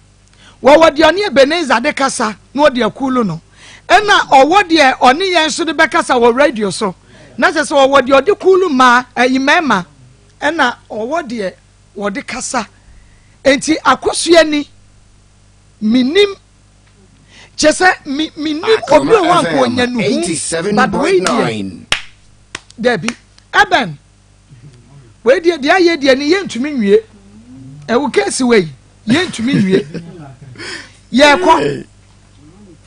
S5: Wɔwɔ deɛ ɔne Ebenezer de kasa na ɔde akulu no, ɛna ɔwɔ deɛ ɔne yɛn nso de bɛkasa wɔ radio so, na kyerɛ sɛ ɔwɔ deɛ ɔde kulu mmaa, ɛyi mmarima, ɛna ɔwɔ deɛ wɔde kasa. Enti akosua ni menim kyɛ sɛ me menim obi wɔ hɔ a nka ɔnya nuhu but wei deɛ dabi ɛbɛn wei deɛ deɛ ayɛ deɛ ni yɛntumi nwie ɛwɔ keesi wei yɛntumi nwie yɛkɔ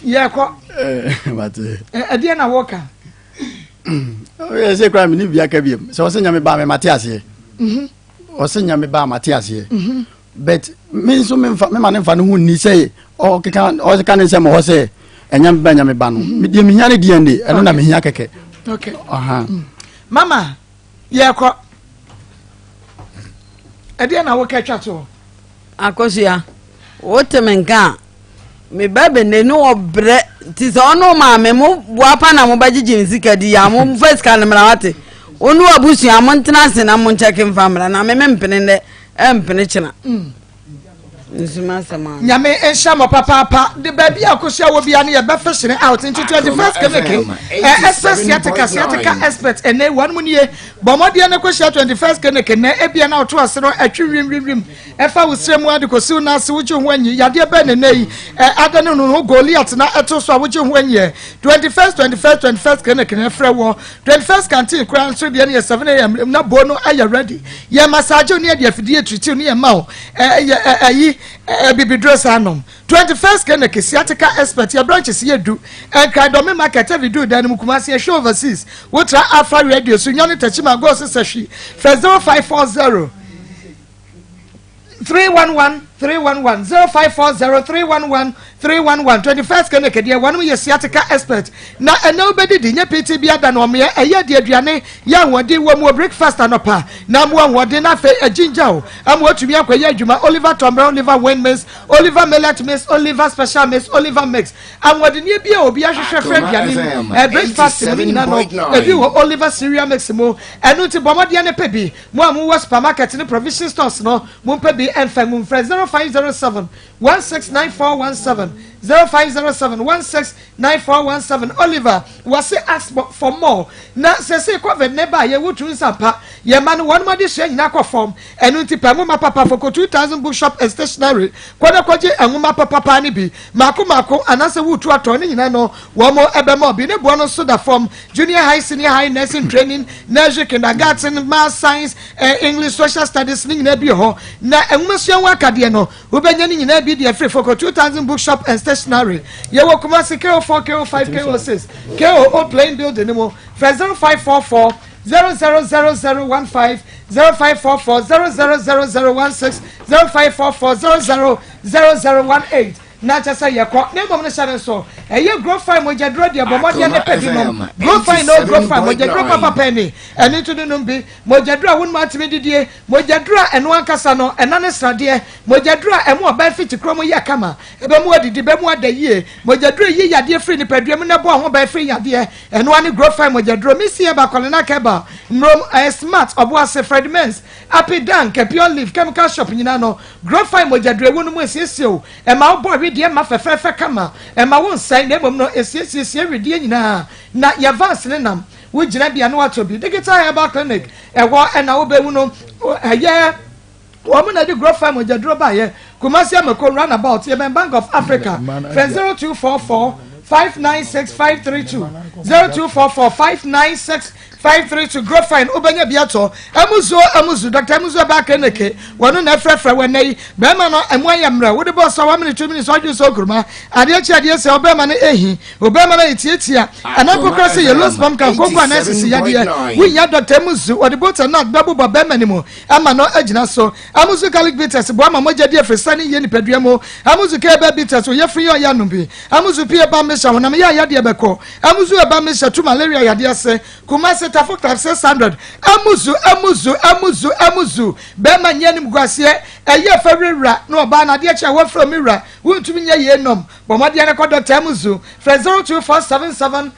S5: yɛkɔ ɛdeɛ na wɔka.
S10: Ɛsɛ kura mi ni bia ka biem sɛ ɔsɛ nyame ba mi ma te aseɛ. Ɔsɛ nyame ba ma te aseɛ. But me nso me nfa me ma ne nfa ne ho nni sɛ ɔkeka ɔkeka ne nsɛm hɔ sɛ ɛnyame ba nyame ba no. Mm-hmm. Deɛ mehia ne DNA ɛno na mehia kɛkɛ.
S5: Okay. Uh-huh. Mama yɛkɔ ɛdeɛ na woka twa toɔ.
S11: Akosua wote me nka a me ba bene ne ɔbrɛ nti sɛ ɔne maame mo boapa na mobɛgyegye ne sika di a momfa sika no mmra wate wo ne wabusua montena ase na monkyɛke mfa mmra na me mempene nnɛ ɛmpene kyena mm. nsuma asɛm a
S5: nyame nhyɛ mo papaapa de baabi a akosua wɔ bia no yɛbɛfe hyene out nti 21st clinic ɛsɛ sciatica sciatica expert ɛnɛ wɔn mu nie bɔ mmɔdeɛ no kɔhyia 21st clinic nnɛ ebia na ɔto ase no ɛtwe wimwimwim Ɛfa wo srɛ mu ade kɔsi wo nan ase wogye ho anyi yadeɛ bɛn ne nnɛ yi ɛ ada ne no ho Goliath na ɛto so a wogye ho anyi ɛ 21st 21st 21st clinic na ɛfrɛ wɔ 21st canteen koraa nso deɛ no yɛ 7am na bo no ayɛ ready yɛ massage ne yɛde afidie tiritiw ne yɛ ma wo ɛ yɛ ɛ ɛyi ɛ bibiduro saa nom 21st clinic sciatica expert yɛ branches yɛ du Nkran Dɔme market ɛvi du dan no mu Kumasi ɛhwɛ overseas wotra Alpha radio so nyane Techiman Gold sesɛ hwi frɛ 0540 311 311 0540 311 311 21st clinic deɛ wɔnom yɛ sciatica expert na ɛnɛ wobɛdidi nyɛ pt bi ada na ɔmeɛ ɛyɛ de aduane yɛ ahoɔden wɔ mu wɔ breakfast anɔpa na amoa ahoɔden na afei agyingya o ama watumi akɔyɛ adwuma Oliver Tɔmbrɛ Oliver Wayne Mix Oliver Millet Mix Oliver Special Mix Oliver Mix ahoɔdenneɛ bi a obi ahwehwɛ frɛ aduane mu breakfast mu no nyina no ebi wɔ Oliver Cereal Mix mu ɛno nti bɔ mmɔdeɛ ne pɛ bi Mo a mowɔ supermarket ne provision stores no, mompɛ bi mfa ngu. Mfrɛ 0507 169417, 0507 169417. Oliver, wɔse ask for more. Na seesei covid no baeɛ, wotu nsa mpa. Yɛn mma no, wɔnom adesua nyinaa kɔ fam. Ɛno nti pɛ nwoma papa fa kɔ 2000 Bookshop and Stationery. Kɔ na kɔgye nwoma papapaa no bi, mmaako mmaako, anaasɛ woretu atɔn ne nyinaa no, wɔbɛma wo bi. Ne boɔ no nso da fam. Junior High, Senior High, Nursing Training, Nursery, Kindergarten, Maths, Science, eh, English, Social Studies ne nyinaa bi wɔ hɔ. Na nwomasua ho akadeɛ no, wobɛnya ne nyinaa bi de afiri Foko 2000 Bookshop and Stationery. Yɛwɔ Kumasi KO4, KO5, KO6, KO Old Plain Building no mu. Frɛ 0544 000015, 0544 000016, 0544 000018. Na kyɛ sɛ yɛkɔ, na mmom no hyɛ no nso, ɛyɛ Grofine mogyaduro deɛ, bɔ mmɔden ne pɛ bi nom. Grofine o, Grofine, mogyaduro papa pɛn ni, ɛno nti no nom bi. Mogyaduro a wonom atumi didie, mogyaduro a ɛno ankasa no, ɛna ne sradeɛ, mogyaduro a ɛmo ɔbaa mfikyikuro mu yɛ kama, ɛbɛmu adidi, bɛmu ada yie, mogyaduro ɛyi yadeɛ firi nipadua mu na ɛbɔ ho ban firi yadeɛ, ɛno ara ne Grofine mogyaduro. Misi Herbal, Kɔlena Herbal, Mmrom, ɛyɛ Smart, Ɔboase, Fred Mens, Api Dank, Pure Leaf, Chemical Shop nyinaa no, Grofine mogyaduro ɛwɔ no mu esiesie o, Ɛma wobɔ wedeɛ ma fɛfɛɛfɛ kama, ɛmma wo nsɛe na mmom no ɛsiesiesie wedeɛ nyinaa na yɛ vans no nam wo gyinabea na woatɔ bi. Digital Herbal Clinic, ɛhɔ na wobɛhu no, ɛyɛ wɔn na ɛde Grofine mogyaduro baeɛ, Kumasi Amako Runabout, yɛbɛn Bank of Africa, frɛ 0244 596 532, 0244 596 532 Grofine wobɛnya bi atɔ. Amuzuo Amuzu Dr. Amuzu Abaa Clinic wɔno na ɛfrɛfrɛ wɔ nnɛ yi. Bɛrima no ɛmu ayɛ mmerɛ wode bɔ sɔ one minute two minutes ɔdwe sɛ okuruma adeɛ kye adeɛ sɛ ɔbɛrima no ehi ɔbɛrima no ayɛ tiatia ɛna nkokora sɛ yɛ low sperm count koko anaa sisi yadeɛ wohia Dr. Amuzu wɔde bolt and nut bɛbobɔ bɛrima no mu ama no agyina so. Amuzu garlic bitters boa ma mogya di afiri sane yie nipadua mu. Amuzu kɛɛbɛ bitters oyɛ firi yɛ ɔyɛ anom bi. Amuzu pie ba mesa honam yɛ ayadeɛ bɛkɔ. Amuzu ɛba mesa tu malaria yadeɛ ase. Kumasi Tafo Club 600. Amuzu amuzu amuzu amuzu bɛɛma nyɛ animguaseɛ ɛyɛ fɛ werɛwura na ɔbaa no adeɛ kye a wɔfrɛ me wura wontumi nyɛ yei nom bɔ mmɔdeɛ no kɔ Dɔkta Amuzu frɛ 02477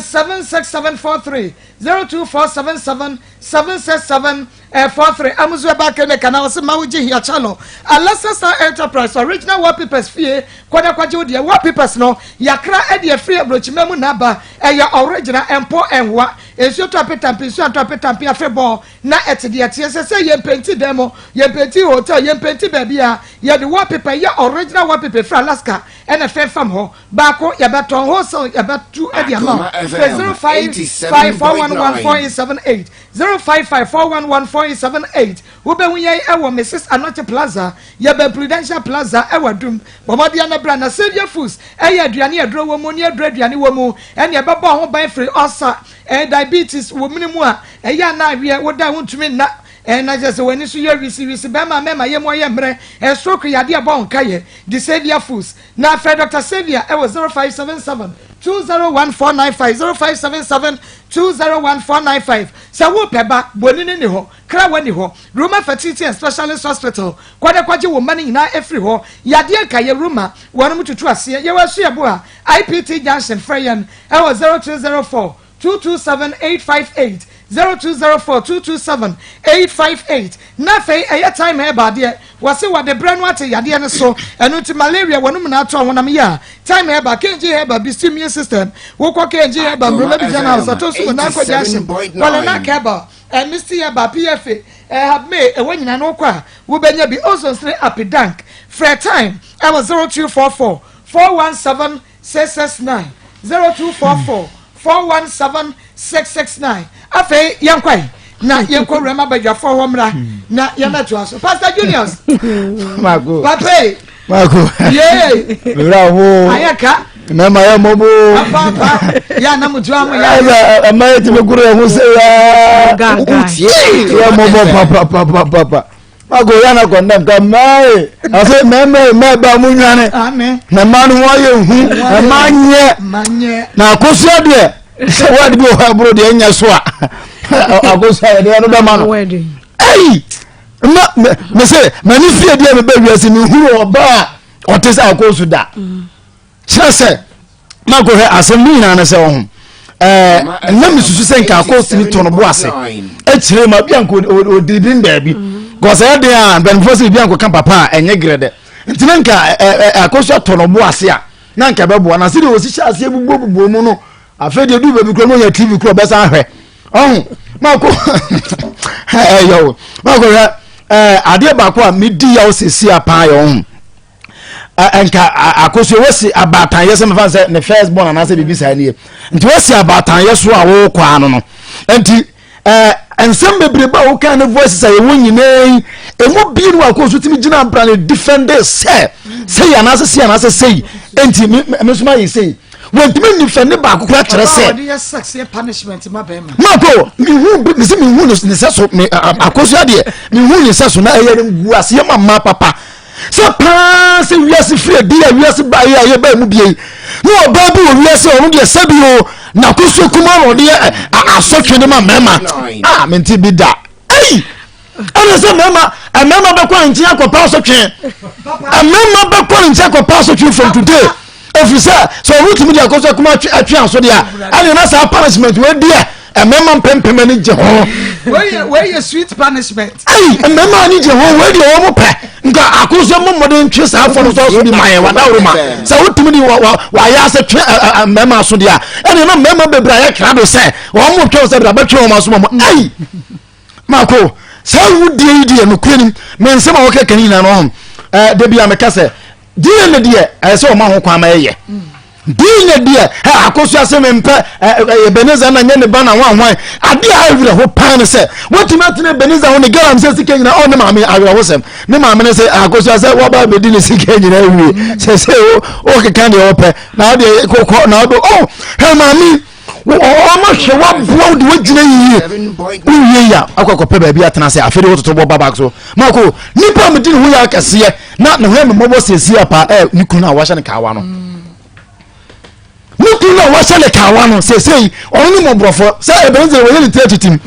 S5: 76743 02477. 767 43 Amuzu Herbal Clinic anaa ɔse ma wogye hia Chalo Alasa Star Enterprise Original Wallpapers fie kɔ na kɔgye wo deɛ Wallpapers no yakra ɛde afiri aburokyima mu na aba ɛyɛ original ɛmpɔ ɛnhoa nsuo tɔ apetampe nsuo antɔ apetampe afebɔɔ na ɛte deɛ ɛteɛ sɛ sɛ yɛmpenti dan mu yɛmpenti hotel yɛmpenti baabi a yɛde wallpaper yɛ original wallpaper firi Alaska ɛna fɛnfam hɔ baako yɛbɛtɔn wholesale yɛbɛtu ɛde ama wo fɛ 055 411 4878 055 411 4878 wobɛhu yɛn ɛwɔ Mrs Anokye Plaza yɛbɛn Prudential Plaza ɛwɔ Adum bɔ mmɔden na bra na Saviour Foods ɛyɛ aduane aduro wɔ mu ne aduro aduane wɔ mu ɛne ɛbɛbɔ ho ban firi ɔsa ɛɛ diabetes wɔ mene mu a ɛyɛ a na aweɛ woda wontumi nna ɛɛ na kyerɛ sɛ w'ani so yɛ wisiwisi bɛrima mɛma yɛ mu ayɛ mmerɛ ɛɛ stroke yadeɛ ɛbɔ wo nkayɛ de Saviour Foods na frɛ Dr. Saviour ɛwɔ 0577 201 495 0577 201 495 sɛ wopɛ ba bonini ni hɔ krawa ni hɔ Roma Fertility and Specialist Hospital kɔdɛ kɔgye wo mma no nyinaa ɛfiri hɔ yadeɛ nkayɛ Roma wɔnom tutu aseɛ yɛwɔ asuabu a IPT Junction frɛ yɛn ɛwɔ 0204 227 858 0204 227 858 Na afei ɛyɛ time herbal deɛ wɔse wɔde brɛ no ate yadeɛ no so ɛno nti malaria wɔnom na atɔ honam yɛ a time herbal KG herbal boost immune system wokɔ KG herbal mmeroma bi gyana house atɔ nso mu na akɔ junction Polynac herbal eh, Misty herbal PFA eh, Habme ɛwɔ nyina no wokɔ a wobɛnya bi ozone sene apidank frɛ time ɛwɔ 0244 417 669 0244 417 669 afei yɛnkɔe na yɛnkɔ wura ma badwafoɔ hɔ mmra na yɛmɛtoa so pastor julius
S10: Mako.
S5: pape
S10: Mako.
S5: yee
S10: Mewura ho.
S5: ayɛ ka
S10: Mɛma yɛ mmɔbɔ.
S5: papaapa yɛ anamutua mo yɛ
S10: Ɛsɛ ɛma yɛ tumi koro yɛ ho sɛ yaa. Yɛ mmɔbɔ papapapapa. Mako yɛ na kɔndɛm ka mmaa ase mmarima yi mmaa ba mu nwane. Na mmaa no ho ayɛ hu. Mmaa nyɛ. Na akosua deɛ sɛ word bi wɔ hɔ ɛboro deɛ nyɛ so a akosua yɛ deɛ no bɛma no. Ɛyi mma me sɛ m'ani fie deɛ mebɛ wiase mehunu ɔbaa ɔte sɛ akɔsu da. Kyerɛ sɛ makɔhwɛ asɛm no nyinaa no sɛ ɔho ɛɛ na mesusu sɛ nka akɔsu no to no bo ase akyire ma bi anka ɔdiri bi baabi kɔsɛ ɛyɛ den a mpanimfoɔ sɛ bi ankɔka papa a ɛnyɛ gerɛ dɛ nti na nka akɔsu atɔ no bo ase a na nka ɛbɛboa na sɛdeɛ ɔsi hyɛ aseɛ bubuo mu no afei deɛ du baabi kura no ɔnya tv kura ɔbɛsan ahwɛ ɔho mako ɛyɛ o mako hwɛ ɛɛ adeɛ baako a medi yaw sisi apaa yɛ ɔho nka akosua wasi abaatanyɛ sɛ mefa sɛ ne first born anaasɛ biribi saa nie nti wasi abaatanyɛ so a wokɔ ano no nti nsɛm bebrebe a woka ne voices a yɛwɔ nyinaa yi ɛmu bie no akɔ so tumi gyina abra ne defend sɛ sei anaasɛ sei anaasɛ sei nti me nso mayɛ sei wɔntumi nifɛ ne baako kora kyerɛ sɛ mako mehu mesɛ mehu ne sɛ so akosua deɛ mehu ne sɛ so na ɛyɛ ngu aseɛ ma ma papa sɛ paa sɛ wiase firi adi a wiase baeɛ a yɛbaa mu bie yi na ɔbaa bi wɔ wiase a ɔno deɛ sɛbi o n'akosuo kuma na ɔde yɛ asɔtwe de ma mmarima a mente bi da ei ɛna sɛ mmarima mmarima bɛkɔ ne nkyɛn akɔpa asɔtwe mmarima bɛkɔ ne nkyɛn akɔpa asɔtwe from today ɛfiri sɛ sɛ ɔno tumi de akɔsɔ kuma atwe aso deɛ a ɛne na saa punishment wei deɛ mmarima mpempem ani gye ho
S5: wei yɛ sweet punishment
S10: ayi mmarima ani gye ho wei deɛ wɔn pɛ nka akɔsɔ mo mmɔden ntwe saa afɔ no so aso bi ma yɛ wadaworo ma sɛ wotumi de wayɛ ase twe mmarima aso deɛ a ɛne na mmarima bebree ayɛ krado sɛ wɔn mo twɛn sɛ bɛtwe wɔn aso ma mo ayi mako saa wudie yi deɛ nokorɛ nim me nsɛm a wɔkeka no nyinaa no ɔho ɛɛ da bi a meka sɛ DNA deɛ ɛyɛ sɛ ɔma ho kwan ma ɛyɛ DNA deɛ ɛ akosua sɛ mempɛ ɛ Ebenezer na nyɛ ne ba na hwan hwan adeɛ a awerɛho paa ne sɛ wotumi atena Ebenezer ho ne galam sɛ sika nyinaa ɔ ne maame awerɛhosɛm ne maame ne sɛ akosua sɛ waba abɛdi ne sika nyinaa awie sɛ sɛ wokeka deɛ wɔpɛ na wodeɛ kɔkɔ na wode ɔ hɛ maame wɔma hwɛ waboa wo de woagyina yie wowie yi a akɔ akɔpɛ baabi atena sɛ afei de wototo bɔ ba back so mako nipa a medi ne ho yɛ akɛseɛ na ne ho yɛ mmɔbɔ siesie apa ɛ ne kunu a wahyɛ ne kaawa no ne kunu a wahyɛ ne kaawa no siesie ɔno ne mmɔborɔfoɔ sɛ ɛbɛn sɛ wɔyɛ ne tiri atitim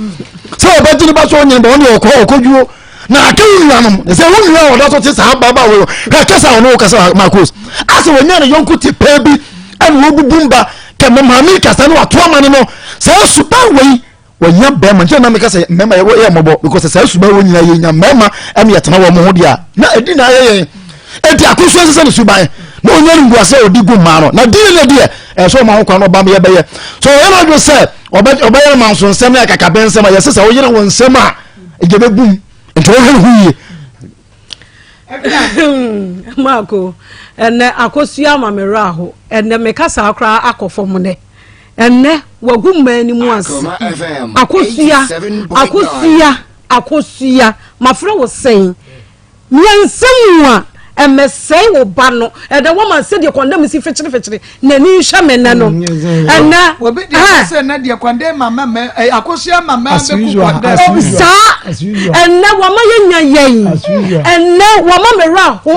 S10: sɛ ɔbɛgye ne ba so ɔnyene ba ɔne ɔkɔ ɔkɔdwuo na aka wo nuanom sɛ wo nua a ɔda so te saa ababaawa wɔ hwɛ kasa a ɔne wo kasa Marcos asɛ wɔnya ne yɔnko te pɛɛ bi ɛna wɔbubu mba kɛ mo maame kasa no wato ama no no saa suban wei.
S14: Wɔhia bɛrima nkyɛn na meka sɛ mmarima yɛ yɛ mmɔbɔ because saa suban wɔ nyinaa yɛnya mmarima ɛne yɛtena wɔn ho deɛ a na ɛdi na ayɛ yɛn eti akoso ɛsɛ sɛ ne suban na ɔnya ne nguase a ɔdi gu mmaa no na di ne deɛ ɛsɛ ɔma ho kwan na ɔba yɛ bɛyɛ so ɔyɛ no adwo sɛ ɔbɛyɛ no manso nsɛm ne akakabɛ nsɛm a yɛsɛ sɛ woyere wo nsɛm a ɛgya bɛgum nti wɔhwɛ ne ho yie.
S15: Marco, ɛnɛ akosua ama me werɛ aho. Ɛnɛ me kasa koraa akɔ fam nɛ. Ɛnɛ wagu mmaa anim ase. Akosua, akosua, akosua. Mafrɛ wo sɛn? Mmiɛnsa mu a ɛmɛsɛe wo ba no. Ɛnɛ wama sɛdeɛ kɔndɛm si fekyerefekyere n'ani nhwɛ me nnɛ no. Ɛnɛ.
S5: Obi deɛ sɛ ɛnɛ deɛ kɔndɛm mama mɛ akosua mama bɛku kɔndɛm.
S15: Saa ɛnɛ wama yɛnya yɛn. Ɛnɛ wama me werɛ aho.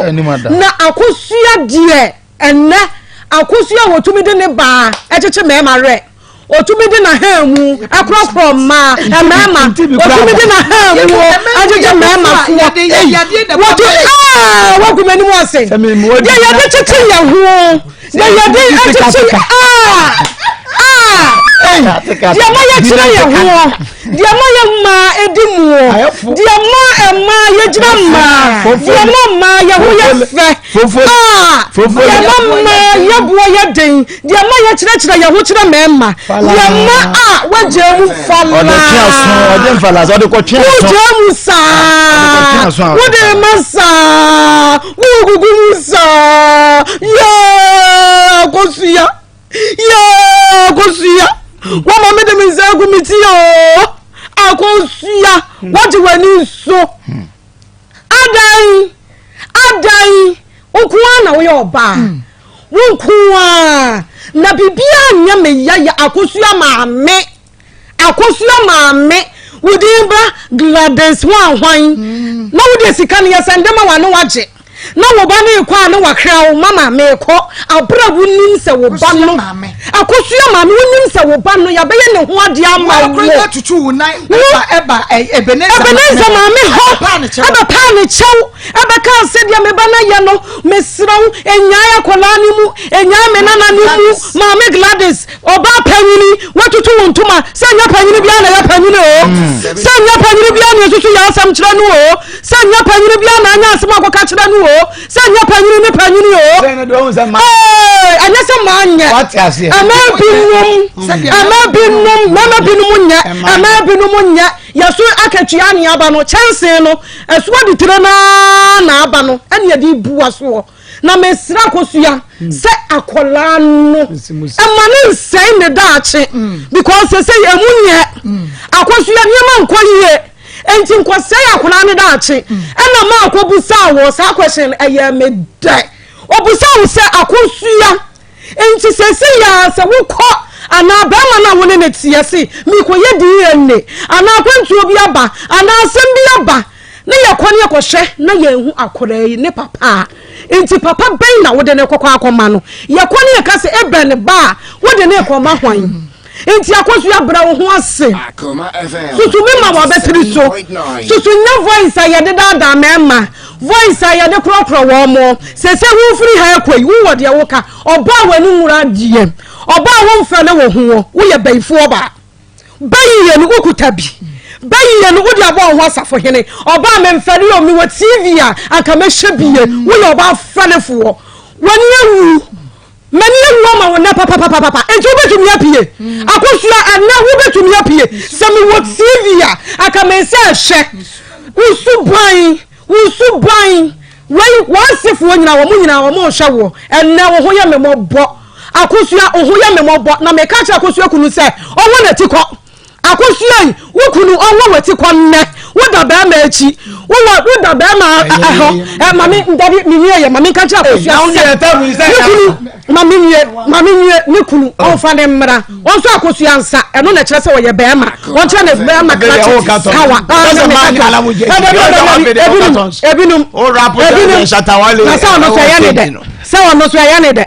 S15: Na akosua deɛ ɛnɛ akosua a wɔtumi de ne baa ɛkyekye mmarima werɛ. Otumi de n'ahanmu korɔkorɔ mmaa, mmarima. Otumi de n'ahanmu agyegye mmarima soɔ. Wɔde aa wagu m'anim ase. Deɛ yɛde kyekye yɛn ho, deɛ yɛde akyekye aa aa deɛ ma yɛkyerɛ yɛn ho, deɛ ma yɛ mmaa edi muo, deɛ ma mmaa yɛgyina mmaa, deɛ ma mmaa yɛ ho yɛ fɛ, aa deɛ ma mmaa yɛ boɔ yɛ den. Deɛ ma yɛkyerɛkyerɛ yɛn ho kyerɛ mmarima. Deɛ ma a wagyaa mu falaa.
S14: Ɔde twe aso, ɔde mfalaa, ɔde kɔtwe aso.
S15: Wogyaa mu saa. Wode ma saa. Wogugu mu saa. Yɛɛ akosua. Yɛɛ akosua. Wama me de me nsa agu me ti oo. Akosua. Wagye w'ani so. Adan. Adan. Wo nko ara na woyɛ ɔbaa. Wo nko ara na biribiara nyɛ me ya yɛ Akosua maame. Akosua maame. Wo din bra Gladys hwan hwan. Na wo de sika no yɛ sɛnde ma wa ne wagye. Na wo ba no rekɔ a ne wakra wo mama merekɔ. Abere a wonim sɛ wo ba no. Akosua maame wonim sɛ wo ba no yɛabɛyɛ ne ho adeɛ ama wo.
S5: Wɔn tutu wo nan ɛba
S15: Ebenezer maame hɔ ɛbɛpaa ne kyɛw ɛbɛkaa sɛ deɛ me ba no ayɛ no mesrɛ wo ɛnyae akwadaa no mu ɛnyae me nana no mu maame Gladys ɔbaa panyini watutu wo ntoma sɛ nyɛ panyini biara na ɛyɛ panyini o sɛ nyɛ panyini biara na ɛsusu yɛ asɛm kyerɛ no o sɛ nyɛ panyini biara na anya asɛm akɔka kyerɛ no o sɛ nyɛ panyini ne panyini o ɛnyɛ sɛ maa nyɛ ɛmaa binom ɛmaa binom mmarima binom nyɛ ɛmaa binom nyɛ yɛso akatua ne aba no kyɛnsee no ɛso aditire naa na aba no ɛne yɛde bua soɔ na mesrɛ akosua sɛ akɔlaa no ɛma ne nsɛe ne daakye because sɛ sɛ ɛmu nyɛ akosua nneɛma nkɔ yie Enti nkɔsɛe akwadaa no daakye. Ɛna maa kɔbusaa wɔ saa question no ɛyɛ me dɛ. Ɔbusaa wo sɛ akosua nti sɛsɛ yɛ sɛ wokɔ anaa bɛrima no a wo ne no teɛ se mekɔyɛ DNA anaa akwantuo bi aba anaa asɛm bi aba ne yɛkɔ ne yɛkɔhwɛ na yɛnhu akwadaa yi ne papa a nti papa bɛn na wode ne kɔkɔ akɔma no yɛkɔ ne yɛka sɛ ebɛn ba a wode ne kɔma hwan. Nti akosua brɛ wo ho ase. Susu me ma w'abatiri so. Susu nyɛ voice a yɛde daadaa mmarima. Voice a yɛde korɔkorɔ wɔn mo. Sese wo firi ha ɛkɔ yi, wowɔ deɛ woka. Ɔbaa w'ani nwura deɛ. Ɔbaa wo mfɛ ne wo ho wɔ. Woyɛ bayifoɔ baa. Bayiyɛ no wokuta bi. Bayiyɛ no wode abɔ wo ho asafohene. Ɔbaa memfɛre o, mewɔ TV a anka mɛhyɛ bie. Woyɛ ɔbaa fɛrefoɔ. W'ani awu. M'ani awu ama wo nnɛ papapapapa. Enti wobɛtumi apue. Akosua, ɛnnɛ wobɛtumi apue. Sɛ mewɔ TV a, anka me nsa ɛhwɛ. Wo suban, wo suban. Wei, w'asefoɔ nyinaa, wɔn nyinaa wɔn rehwɛ woɔ. Ɛnnɛ wo ho yɛ me mmɔbɔ. Akosua, wo ho yɛ me mmɔbɔ. Na meka kyerɛ Akosua kunu sɛ, ɔwɔ n'ati kɔ. Akosua yi, wo kunu ɔwɔ w'ati kɔ nnɛ. Woda bɛrima akyi. Wowɔ woda bɛrima ɛhɔ. Ɛ ma me dabi me nwie yɛ ma me nka kyerɛ akosua sɛ ne kunu ma me nwie ma me nwie ne kunu ɔnfa ne mmra. Ɔnso akosua nsa ɛno na ɛkyerɛ sɛ ɔyɛ bɛrima. Ɔnkyerɛ ne bɛrima krakye kawa. Ebinom ebinom ebinom na sɛ ɔno so ɛyɛ ne dɛ sɛ ɔno so ɛyɛ ne dɛ.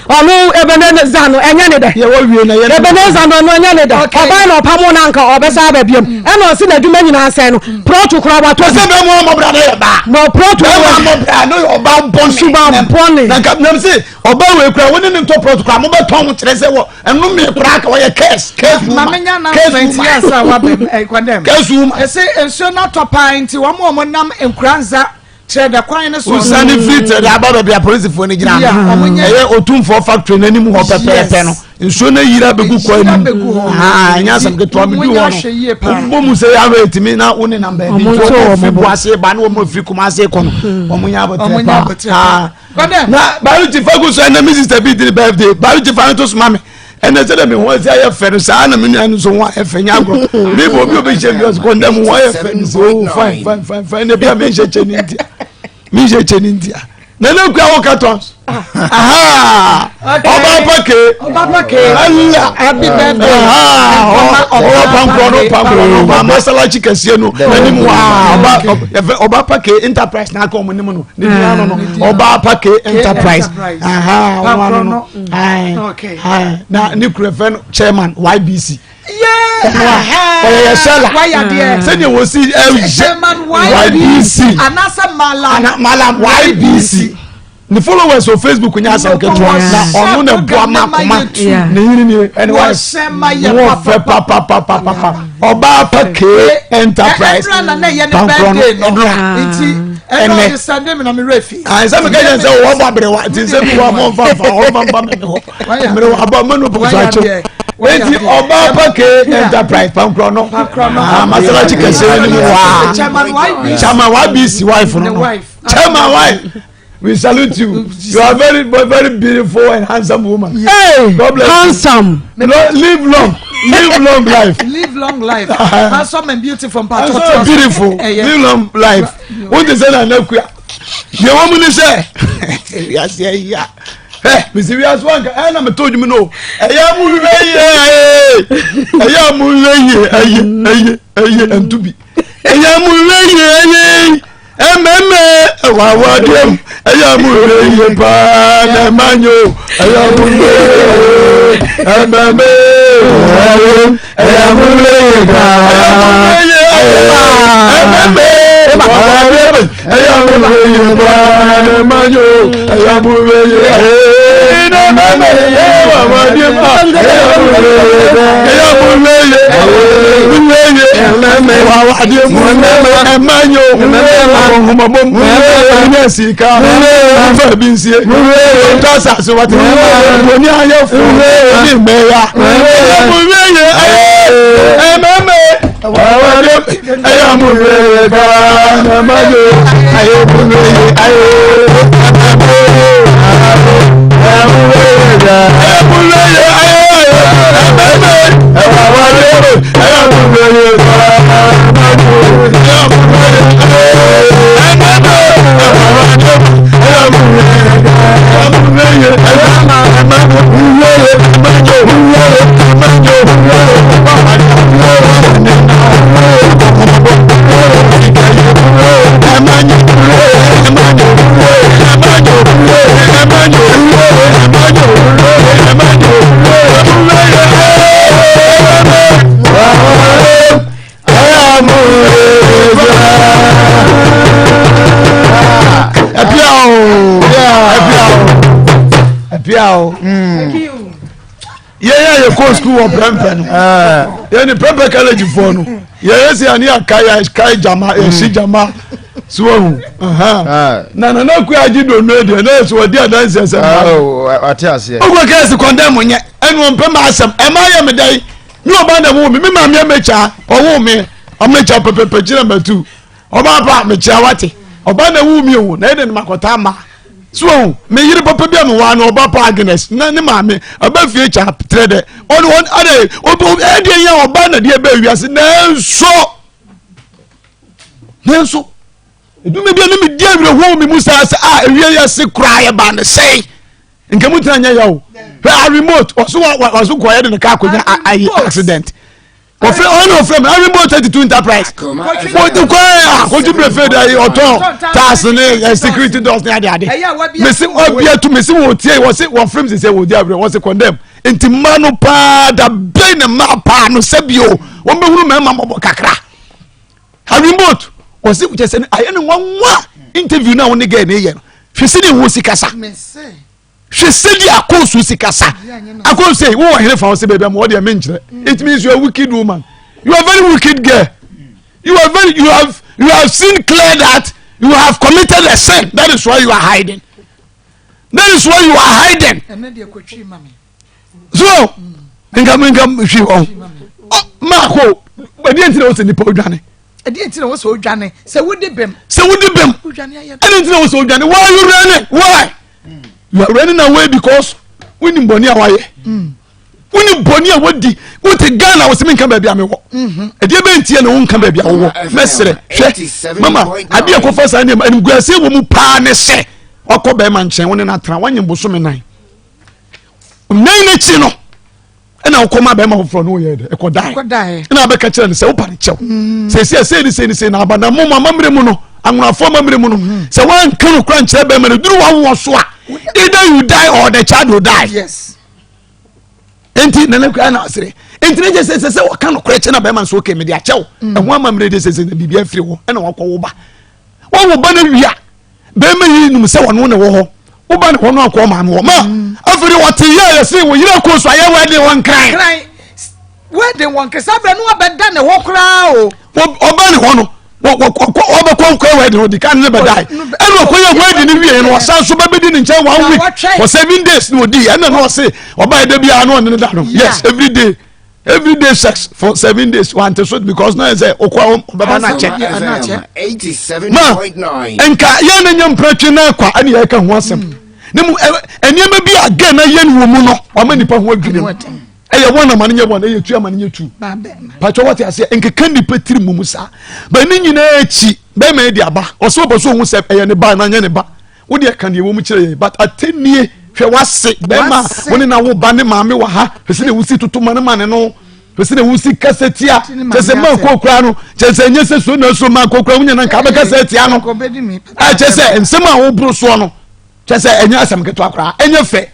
S15: Ɔno Ebenezer no ɛnyɛ ne dɛ. Ebenezer no ɔno ɛnyɛ ne dɛ. Ɔbaa na ɔpamo na anka ɔbɛsa aba biom. Mm. Ɛna ɔsi n'adwuma nyinaa sɛn no. Mm. Prɔto koraa watɔ bi.
S8: Ɔsɛ bɛrima ɔmɔbra no yɛ baa.
S15: Na prɔto
S8: bɛrima ɔmɔbra no yɛ ɔbaa bɔne.
S15: Suba bɔne.
S8: Na nka nam se ɔbaa wei kura wo ne ne ntɔ prɔto kura mo bɛ tɔn ho kyerɛ sɛ wɔ ɛnome koraa ka wɔyɛ curse curse woman.
S5: Maame nya announcement yi ansa wabɛm ɛkwan dɛm.
S8: Curse woman.
S5: Ɛsɛ nsuo n'atɔ paa nti wɔn a wɔn nam nkuranza kyerɛ dɛ kwan no so.
S8: Wosane firi kyerɛ dɛ aba baabi a polisifoɔ no gyina no ɛyɛ otumfoɔ factory no anim hɔ pɛpɛɛpɛ no nsuo no ayiri abɛgu kwan mu ɛnyɛ asɛm ketewa medu hɔ no wobɔ mu sɛ yɛahwɛ ɛtumi na wo ne nam baabi nti wɔn firi boase ba ne wɔn firi kumase kɔ no wɔn nyɛ abotire paa na baruti fagu so ɛnɛ me sister bi di ne birthday baruti fa no to soma me ɛnɛ sɛ dɛ me ho asi ayɛ fɛ no saa na me nua no nso ho ayɛ fɛ nyɛ agorɔ me bɔ obi obi hyɛ bi ɔsɛ kɔndɛm ho ayɛ fɛ no sɛ oh fine fine fine fine na bi a menhyɛ kyɛ ne ntia menhyɛ kyɛ ne ntia na ne kura wo cartons aha ɔba pake ala
S5: happy birthday
S8: ɔba pankorɔ no pankorɔ no ɔba masalachi kɛseɛ no anim waa ɔba yɛfɛ ɔba pake enterprise n'aka ɔmo nim no ne din ano no ɔba pake enterprise aha ɔmo ano no. na ne kura fɛ no chairman ybc ɔyɛ yɛ sɛla sɛdeɛ wɔsi ɛyɛ ybc malam ybc ne followers wɔ facebook nyɛ asɛm ketewa na ɔno na boa ma koma ne yiri ni ɛne wɔn fɛ papapapapa ɔbaa pa kee enterprise pankorɔ no ɛnura ɛnɛ sɛ meka kyɛn sɛ wɔbɔ aberewa nti sɛ bi wɔ mɔ nfa nfa hɔ mfa mfa mene hɔ mmerewa abɔ mɛnu pɔ so akyɛw eti ɔbaa pake enterprise pankorɔ no masalachi kɛseɛ no mu waa chairman ybc wife no no chairman wife we salute you you are very very beautiful and handsome woman.
S15: Hey,
S8: God bless
S15: handsome.
S8: you. live long live long life.
S5: live long life handsome and beautiful.
S8: handsome and beautiful live long life. wọ́n ti sẹ́ na anakuya deɛ wɔn mu ni sɛ wiase ayi a ɛ mesi wiase wanka ɛ na meto dwom no ɛyɛ mu hwɛ yie ɛyɛ mu hwɛ yie ɛyɛ ɛyɛ ɛyɛ ntubi ɛyɛ mu hwɛ yie ɛyɛ ɛmɛmɛ ɛwɔ awadeɛ mu ɛyɛ mu hwɛ yie paa na ɛma nyɛ o ɛyɛ mu hwɛ yie ɛmɛmɛ ɛyɛ mu hwɛ yie paa ɛmɛmɛ ɛwɔ awadeɛ mu. Ẹyà mo wé yé paa ní ma yó ẹyà mo wé yé iná mẹ́mẹ́ ẹyà wà ní ma ẹyà mo wé yé ẹyà mo wé yé wé yé mẹ́mẹ́ wà wà ní mu ẹ má yó ọ̀hùnmọ̀bọ̀ mu ẹ̀yẹ sika nfa bi nsie ntọ́ asase wate wọ́n ní ayé fún ní mẹ́ya ẹyà mo wé yé ẹ mẹ́mẹ́ ẹyà mo wé yé paa ní ma yó ayé mo wé yé ayé Yɛn a yɛkɔ sukuu wɔ prɛmpɛ no yɛn ni prɛmpɛ college foɔ no yɛyɛ sɛ yɛne yɛka yɛkae gyama yɛhye gyama so wahu na nana kua agye dono deɛ na yɛsɛ wɔde adanseɛ sɛ
S10: wate aseɛ
S8: wokɔ kɛse kɔndɛm nyɛ ɛne ɔmpɛ ma asɛm ɛma yɛ me dɛn me ɔba na wo me me maame amɛkya ɔwo me ɔmɛkya pɛpɛpɛ kyerɛ matu ɔba pa mekyia wate ɔba na wo mi o na ɛde no makɔta ama so o me yere papa bi a me waa no ɔba pa Agnes na ne maame ɔba fie kya trɛ dɛ ɔne ɔne ɔde obi ɛdeɛ yɛ ɔba na deɛ bɛ wiase nanso nanso edwuma bi a ne me di awerɛhoɔ mi mu saa sɛ a ewie yɛ se koraa yɛ ba ne sɛe nka mu tena nyɛ yɛ o hwɛ a remote ɔso wa ɔso kɔɛ de ne kaa akɔnya ayi accident. Ɔfrɛ ɔno ɔfrɛ mi Rainbow 32 Enterprise. Wɔde kɔ ɛ akɔtu bere fɛ da yi ɔtɔn taas ne ɛ security doors ne ade ade. Mesi ɔbia tu mesi wɔ tie wɔsi wɔfrɛ mi sɛ wɔ di abirɛ wɔsi condemn. Nti mmaa no paa da bɛn na mmaa paa no sɛbi o wɔn bɛ hunu mmarima mɔbɔ kakra. Rainbow wɔsi kyɛ sɛ ayɛ ne nwanwa interview na wɔn ne gɛɛ ne yɛ no hwɛ si ne ho si kasa. Hwɛ sɛdeɛ akɔnsu si kasa. Akɔnsu yi wowɔ hene fa wo sɛ baabi ama wɔdeɛ menkyerɛ. It means you are wicked woman. You are very wicked girl. You are very you have seen clear that you have committed a sin. That is why you are hiding. That is why you are hiding. So nka nka hwi hɔ. Maako ɛdeɛ nti na wosɛ nipa odwane.
S5: Ɛdeɛ nti na wosɛ odwane sɛ wodi bɛm.
S8: Sɛ wodi bɛm. Ɛdeɛ nti na wosɛ odwane. Why you running? Why? You are running away because wonim bɔne a wayɛ. Wonim bɔne a wadi. Wote Ghana wosɛ menka baabi a mewɔ. Ɛdeɛ bɛn nti na wonka baabi a wowɔ. Mɛsrɛ hwɛ mama adeɛ kɔfa saa nneɛma animguaseɛ wɔ mu paa ne sɛ wakɔ bɛrima nkyɛn wo ne no atena wanyem bosome nan. Nan n'akyi no ɛna wokɔma bɛrima foforɔ no woyɛ dɛ ɛkɔdae ɛna abɛka kyerɛ no sɛ wopa ne kyɛw mm. sɛsi ɛsei ne sei ne sei na aba na mom amammerɛ mu no anwonafoɔ amammerɛ mu no mm. sɛ woanka no kora nkyerɛ bɛrima no duru wawoɔ so a either you die or the child will die yes. nti nana kura na asere nti ne gye sɛ sɛ sɛ wɔka no korɛ kyɛ na bɛrima nso okay mede akyɛw mm. ɛho amammerɛ de sɛ sɛ na biribi afiri hɔ ɛna wakɔ wo ba wɔwo ba no wie a bɛrima yi nim sɛ wɔno na ɛwɔ hɔ woba ne hɔ no akɔ maame hɔ ma mm. afei wɔte yɛ yɛ se wɔ yerɛ kɔ so ayɛ wɛde wɔ nkran
S5: wɛde wɔ nkran bɛ no abɛda ne hɔ koraa o
S8: ɔba ne hɔ no ɔbɛkɔ nkɔ wɛde no ɔdi kan ne bɛda ɛna ɔkɔ yɛ wɛde no wie no ɔsan so bɛbɛdi ne nkyɛn one week for 7 days na ɔdi ɛna na ɔse ɔba yɛ da biara na ɔne ne da no yes every day everyday sex for 7 days wante so because na yɛ sɛ okɔ ɔbɛba na akyɛ ma nka yɛn na nya mpratwe na akwa ɛne yɛka ho asɛm mm. ne mu nneɛma bi a gɛ na yɛn wɔ mu no wama nipa ho adwiri mu ɛyɛ wɔn ama no nyɛ wɔn ɛyɛ tu ama no nyɛ tu patwa wɔte aseɛ nkeka nipa tiri mu mu saa bɛn ne nyinaa akyi bɛrima yi de aba ɔsɛ ɔbɔ so ohun sɛ ɛyɛ ne ba na nyɛ ne ba wo deɛ ka deɛ wɔ mu kyerɛ yɛn but atɛnnie hwɛ wase bɛrima wo ne na wo ba ne maame wɔ ha hwɛ sɛ na wosi toto ma ne ma ne no hwɛ sɛ na wosi kasa tia kyɛ sɛ maa kɔ kura no kyɛ sɛ nyɛ sɛ so na so maa kɔ kura wonya na nka abɛkasa tia no ɛkyɛ sɛ nsɛm a woboro soɔ no kyɛ sɛ ɛnyɛ asɛm ketewa koraa ɛnyɛ fɛ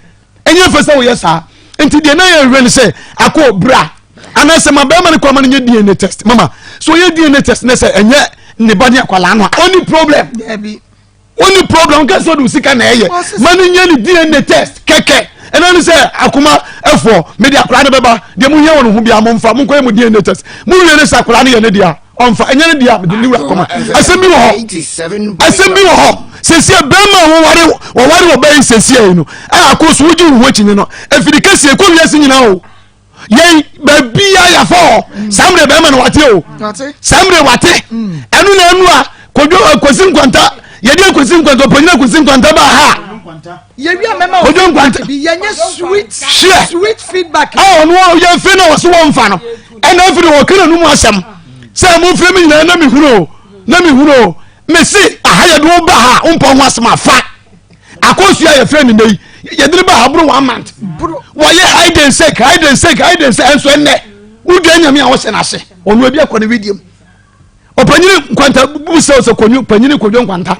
S8: ɛnyɛ fɛ sɛ woyɛ saa nti deɛ na yɛhwɛ no sɛ akɔ bra anaasɛ ma bɛrima no kɔ ama no nyɛ dna test mama so ɔyɛ dna test ne sɛ ɛnyɛ ne ba ne akwalaa no a ɔni problem wonni problem nka sɛ ɔde wo sika na ɛyɛ ma no nyɛ ne dna test kɛkɛ ɛna ne sɛ akoma ɛfoɔ mede akwaraa no bɛba deɛ mohia wɔ no ho biara momfa monkɔyɛ mo dna test mowie ne sɛ akwaraa no yɛ ne dea ɔmfa ɛnyɛ ne dea mede ne wura kɔma asɛm bi wɔ hɔ asɛm bi wɔ hɔ sɛsie bɛrima a wɔware wɔware wɔ bɛyi sɛsie yi no a akɔ so wogye wo ho akyinnye no afiri kɛseɛ kɔ wiase nyinaa o yɛn baabi a yɛafa hɔ mm. saa mmerɛ bɛrima no wate o saa mmerɛ wate mm. ɛno na ɛnu a kodwo eh, kwasi nkwanta yɛde akwasi nkwanta ɔpanyin akwasi nkwanta ba ha kodwo nkwanta hwɛ a ɔno yɛmfe na ɔso wɔmfa no ɛna afiri wɔ kra no mu asɛm sɛ momfrɛ me nyinaa na mehunu o na mehunu o mese aha yɛde wo ba ha wompɔ ho asɛm afa akosua yɛfrɛ no nnɛ yi yɛde no ba ha boro one month wɔyɛ hide and seek hide and seek hide and seek ɛnso ɛnnɛ wodua nyame a wɔhyɛ no ase ɔno abi akɔ ne wedeɛ mu ɔpanyini nkwanta bu sɛ sɛ kɔnwu panyini kɔdwo nkwanta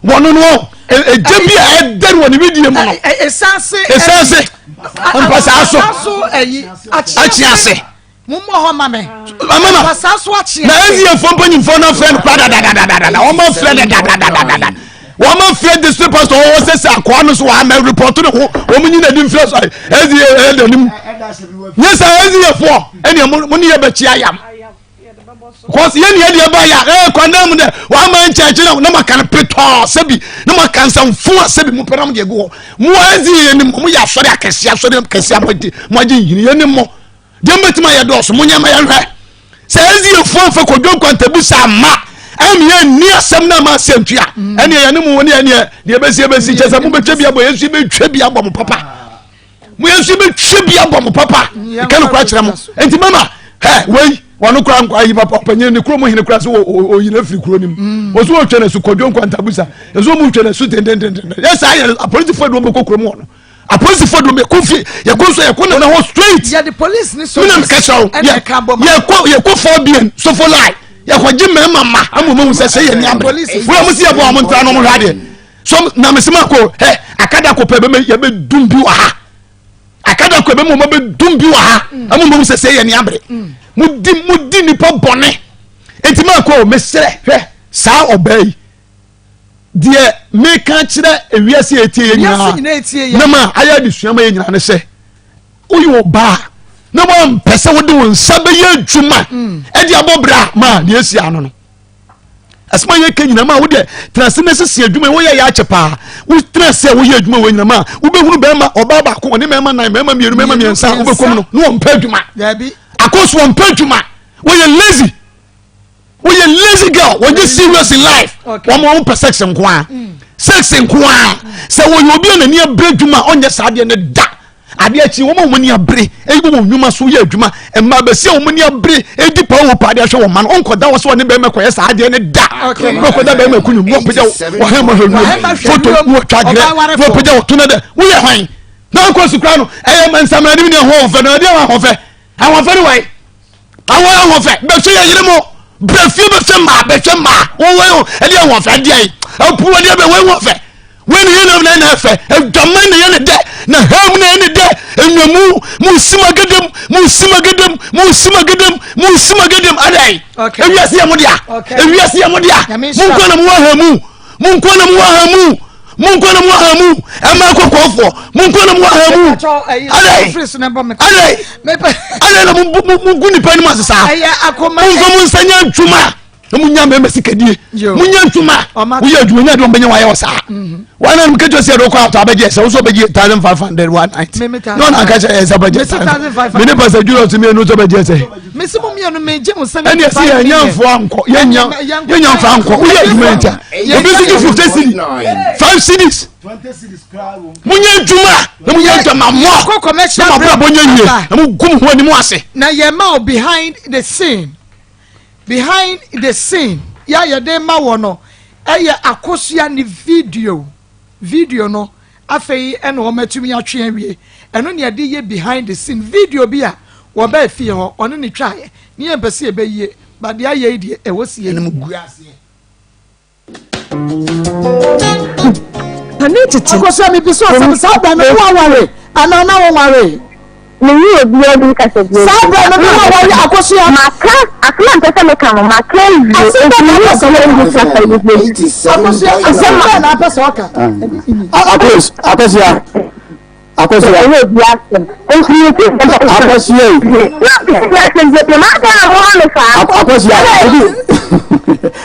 S8: wɔno no ɛgya bi a ɛdɛre wɔ ne wedeɛ mu no
S5: ɛsanse
S8: ɛsanse mpasaa so akyi ase
S5: Mommɔ hɔ ma me.
S8: Mama.
S5: Mpasaa so akye.
S8: Na SDA mpanyinfoɔ no afrɛ no kora dadadadada. Wɔn afrɛ dadadadada. Wɔn afrɛ district pastor wɔn sɛ sɛ akoa no so wɔn ama report ne ho wɔn nyina di nfrɛ so SDA ɛda nim. Nyɛ sɛ SDA foɔ ɛnea mo ne yɛ bɛkyi ayam. Because yɛn ni ɛdeɛ ba yɛ ɛɛ kwan dan mu dɛ wɔn ama nkyɛnkyɛn na na mo aka no petɔɔ sɛbi na mo aka nsɛmfo a sɛbi mo pɛ na mo de egu hɔ. Mo SDA yɛ ni mo yɛ asɔre akɛseɛ asɔre akɛseɛ mo agye nhini yɛ ni mo. Deɛ mbɛtumi ayɛ dɔɔso monyɛ ma yɛnhwɛ sɛ ɛziɛfoɔ mfa kɔdwo nkwantabu sa ama ɛne yɛnni asɛm no ama asɛ ntua mm. ɛneɛ yɛne mu ne ɛneɛ deɛ ɛbɛsi ɛbɛsi kyɛ sɛ mobɛtwa bi abɔ yɛn nso yɛbɛtwa bi abɔ mo papa mo yɛn nso yɛbɛtwa bi abɔ mo papa ɛka no kora kyerɛ mo enti mama hɛ wei wɔn kora nkwa ayi papa ɔpanyin ne kurom hene kora so oyi na firi kuro nim wɔso wɔtwa na su kɔdwo nkwantabu sa ɛso wɔn twa na su tentententen yɛ saa yɛ apolisifoɔ de wɔn bɛkɔ kurom hɔ no. Apolisifoɔ de yɛkɔ fie yɛkɔ nso yɛkɔ nana hɔ straight.
S5: Yɛde police ne
S8: soldiers. Minam kɛsɛ o yɛkɔ yɛkɔ fɔ bien sofo line yɛkɔ gye mmarima ma ama wɔn sɛ sɛ yɛ ni abere wọ́n mo si yɛ bɔ wɔn ntra na wɔn hwɛ adeɛ so na mesi ma ko ɛ akada ko pɛ bɛ yɛ bɛ dum bi wɔ ha akada ko bɛ mo bɛ dum bi wɔ ha ama wɔn sɛ sɛ yɛ ni abere mo di mo di nipa bɔne eti ma ko mesrɛ hwɛ saa ɔbaa yi. Deɛ meka kyerɛ ewiase a etie yɛ nyinaa na ma ayɛ adesua ma yɛ nyinaa ne sɛ woyɛ ɔbaa na wampɛ sɛ wode wo nsa bɛyɛ adwuma mm. ɛde abɔ bra ma deɛ esi ano no asɛm a yɛka nyinaa ma wodeɛ tena ase na sisi adwuma woyɛ yɛ akyɛ paa wotena ase a woyɛ adwuma wɔ nyinaa ma wobɛhunu bɛrima ɔbaa baako ɔne mmarima nan mmarima mmienu mmarima mmiɛnsa wobɛkɔm no na wɔmpɛ adwuma akɔso wɔmpɛ adwuma wɔyɛ lazy woyɛ lazy girl wɔnyɛ serious in life wɔn wɔn pɛ sex nko a mm. sex nko a sɛ wɔyɛ obi a n'ani abere adwuma a ɔnyɛ saa adeɛ no da adeɛ akyi wɔn a wɔn ani abere eyi wɔn nnwuma so yɛ adwuma mmaa bɛsi a wɔn ani abere edi pa wɔ pa adeɛ ahwɛ wɔn ma no ɔnkɔda wɔ so wɔne bɛrima kɔyɛ saa adeɛ no da ɔnkɔda bɛrima kunyu mu ɔpagya wɔhɛn ma hwɛ wiem foto mu ɔtwa gerɛ mu ɔpagya wɔto no dɛ woyɛ hwan na ɔnkɔ sukuu ano ɛyɛ nsamina ne ahoɔfɛ na ɛdeɛ wɔ ahoɔfɛ ahoɔfɛ ne wɔn Awɔ ahoɔfɛ bɛhwɛ yɛ yere mo brɛ fie bɛhwɛ mmaa bɛhwɛ mmaa wɔwɔ yɛ ɛdeɛ ahoɔfɛ ɛdeɛ yi apu ɛdeɛ bɛ wɔn ahoɔfɛ wɔn ne yɛ nam na ɛna ɛfɛ adwaman na yɛ ne dɛ na hɛm na yɛ ne dɛ enwamu mu sima gedem mu sima gedem mu sima gedem mu sima gedem adan ewiase yɛ mo dea ewiase yɛ mo dea mo nkɔ na mo wɔ hɛn mu. Monkɔ na mo aha mu monkɔ na mo aha mu ɛma kɔkɔɔfoɔ monkɔ na mo aha mu adɛ adɛ adɛ na mo gu nipa anim ase saa momfa mo nsa nyɛ adwuma na mo nya mɛmɛ sikadie mo nya adwuma woyɛ adwuma nya de wɔn bɛnya wayɛ wɔ saa mhm. wɔn anam kejɔ si ɛdɔ kɔ atɔ abɛgye ɛsɛ wosɔ bɛgye 1500 one night na ɔna aka kyɛ ɛsɛ bɛgye thousand mene pastor Julius mienu sɛ bɛgye ɛsɛ
S5: mesi mo mmienu me gye mo
S8: sɛ ɛne ɛsɛ yɛn nya nfoɔ ankɔ yɛn nya yɛn nya nfoɔ ankɔ woyɛ adwuma yi ntia obi nso gye 50 cedi 5 cedis mo nyɛ adwuma na mo nyɛ adwuma mɔ na mo abrabɔ nyɛ yie na mo gu mo ho anim ase.
S5: Na yɛ ma o behind the scene behind the scene yɛ a yɛde ma wɔ no ɛyɛ akosua ne video. Video no afei na wɔatumi atwe awie. Ɛno na yɛde yɛ behind the scene video bi a wɔbaa fie hɔ ɔne ne twaeɛ. Ne yɛmpɛ sɛ yɛbɛyie but deɛ ayɛ yi deɛ ɛwɔ sie.
S4: Kane tete.
S5: Akosua mebisa wo sɛ saa berɛ no woaware anaa na wonwaree?
S7: Menni obiara bi kasa bio.
S5: Saa berɛ no na waware Akosua?
S7: Maka asɛm a mpɛ sɛ meka no maka awie
S5: Asɛm
S7: enti
S5: bɛn na
S7: menni
S5: apɛ sɛ
S7: obiara bi
S5: woka?
S7: kasa bio.
S5: Akosua asɛm bɛn na apɛ sɛ ɔka?
S10: Akos, Akosua, Akosua.
S7: Ɛnyɛ obi asɛm. Nti me ti
S10: Akosua yi.
S7: Na obi asɛm bi pɛ maa na mo ma me saa.
S10: Akosua, obi.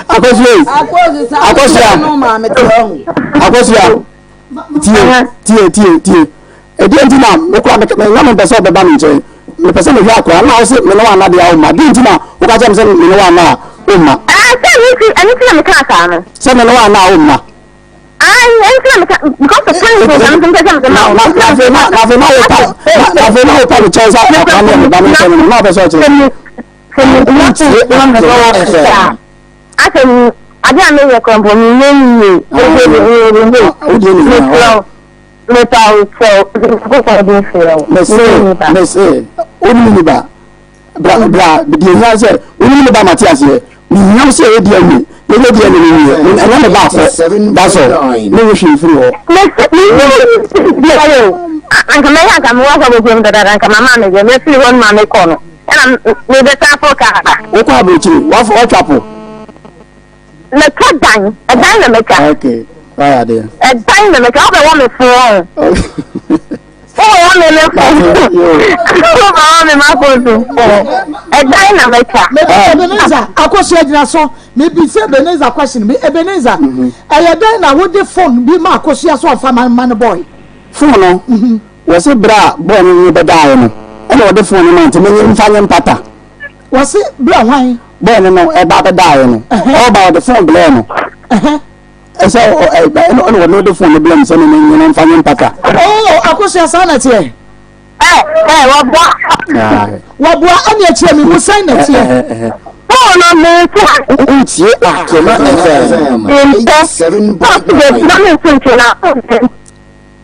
S10: Akosua yi. Akosua. Akosua. Tie, tie, tie, tie. Ɛdeɛn nti na me koraa me na mempɛ sɛ ɔbɛba me nkyɛn? Mepɛ sɛ mehwɛ akwadaa na wose me ne wo anna deɛ a womma. Deɛn nti na woka kyerɛ me sɛ me ne wo anna a womma?
S7: Ah, sɛ ɛno nti, ɛno nti na mekaa saa no.
S10: Sɛ me ne wo anna a womma.
S7: Ah, ɛno nti na meka, because of punishment, na mepɛ sɛ mede ma wo.
S10: Na afei na na afei na wopa na afei na wopa me kyɛw sɛ akwadaa no yɛ me ba me nkyɛn no na wopɛ sɛ ɔkyerɛ.
S7: Sɛ me sɛ me sɛ Asɛ mi ade a meyɛ koraa mpo menyɛ yie. Mesrɛ wo, mepa wo kyɛw, Nyankopɔn din frɛ wo.
S10: Mese, mese, wonim ne ba. Bra, bra, deɛ hia sɛ wonim ne ba mate aseɛ. Mehia wo sɛ yɛyɛ DNA, yɛyɛ DNA no wie. Ɛnyɛ me ba akɔ, that's all. Menye hwee mfiri hɔ.
S7: Mese, menim biara o. Anka mɛyɛ anka mewɔ akɔ abɔkurom dadaada, anka mama me deɛ, mefiri hɔ no ma mekɔ no. Ɛna mebɛsan aforo kaa aba.
S10: Wokɔ aburokyiri, wafo watwa po.
S7: Mɛtwa dan, ɛdan na mɛtwa.
S10: Okay, wayɛ adeɛ.
S7: Ɛdan na mɛtwa, wobɛwɔ me fo wɔn. Wobɛwɔ me me fo. Wobɛwɔ me ma fo so. Ɛdan na mɛtwa.
S5: Ebenezer, akosua gyina so. Mebisa Ebenezer question bi. Ebenezer, mhm. ɛyɛ dɛn na wode phone bi ma akosua so ɔfa ma no boy?
S10: Phone no? Mhm. Wɔse berɛ a bɔɔ no ne bɛdaeɛ no ɛna ɔde fon no maa nti menye mfa nye mpata.
S5: Wɔse berɛ hwan?
S10: Bɔɔ no no ɛba bɛdaeɛ no ɔba ɔde fon blɛɛ no ɛsɛ ɛna ɔne ɔde fon no blɛɛ me sɛ menye no mfa nye mpata.
S5: Oh Akosua saa na ɛteɛ?
S7: Ɛ ɛ wɔboa.
S5: Wɔboa ɛne ɛkyerɛ me mu sɛn na ɛteɛ?
S7: Fon no me nso.
S2: Wotie Akema FM
S7: Mpɛ.
S2: 87.9.
S7: Na me nso nkyɛn na.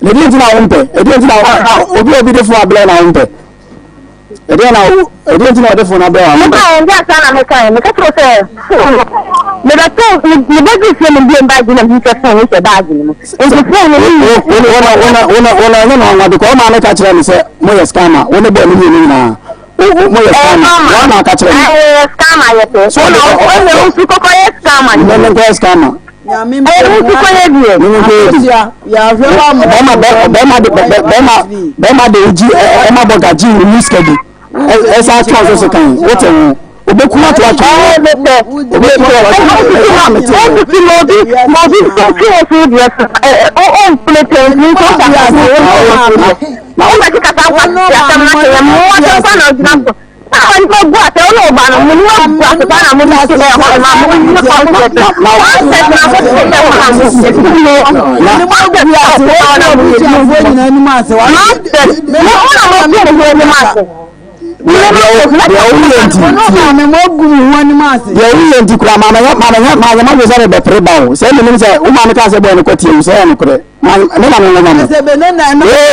S13: Na ɛdeɛ nti na wompɛ? Ɛdeɛ nti na obi a obi de fon abrɛ na wompɛ? Ɛdeɛ na ɛdeɛ nti na ɔde fon abrɛ na wompɛ?
S7: Meka yɛn asa na meka yɛn meka kyerɛ sɛ fon no mebɛto mebɛdu fie no bie baage na mehu sɛ fon no hyɛ baage no mu nti fon no ne
S13: wona wona wona wona ɛnyɛ na ɔnwa because ɔmaa meka kyerɛ me sɛ moyɛ scammer wo ne bɔɔ ne mmienu nyinaa mo yɛ scammer wɔn na aka kyerɛ mi.
S7: Ɛyɛ scammer yɛ pɛ.
S13: So
S7: na ɔsɛ nsu kɔkɔ yɛ scammer.
S13: Ne ne nkɔ yɛ scammer.
S7: Ɛyɛ nsu kɔ yɛ deɛ.
S13: Ne ne nkɔ yɛ bi. Bɛrima bɛrima de bɛrima bɛrima de gyi ɛma bɔ gagye mu sika bi. Ɛsɛ atwa nso so kan wote ho. Obeku ato ato. Obeku ato ato.
S7: Ɛsisi ma obi ma obi nso fi ofi deɛ so ɛ ɛ o mpere pɛn nso kasa Na wo bɛte kasa nkwa te asɛm no ase yɛ mmoa sɛ nkwa na ogyina so. Na wɔn nipa gu ase ɔne ɔba no mo nipa gu ase paa na mo de si ɛhɔ ma mo ne kɔnsɛt kɔnsɛt na mo te ɛhɔ na mo mo kɔnsɛt na mo te na mo kɔnsɛt mo na mo te mo anim ase.
S13: Deɛ woyɛ nti deɛ woyɛ nti kura maame maame maame maame sɛ mebɛpere ba o sɛ menim sɛ wo maame kaa sɛ bɔɔ no kɔtie wo sɛ ɛyɛ nokorɛ ne na menwoma no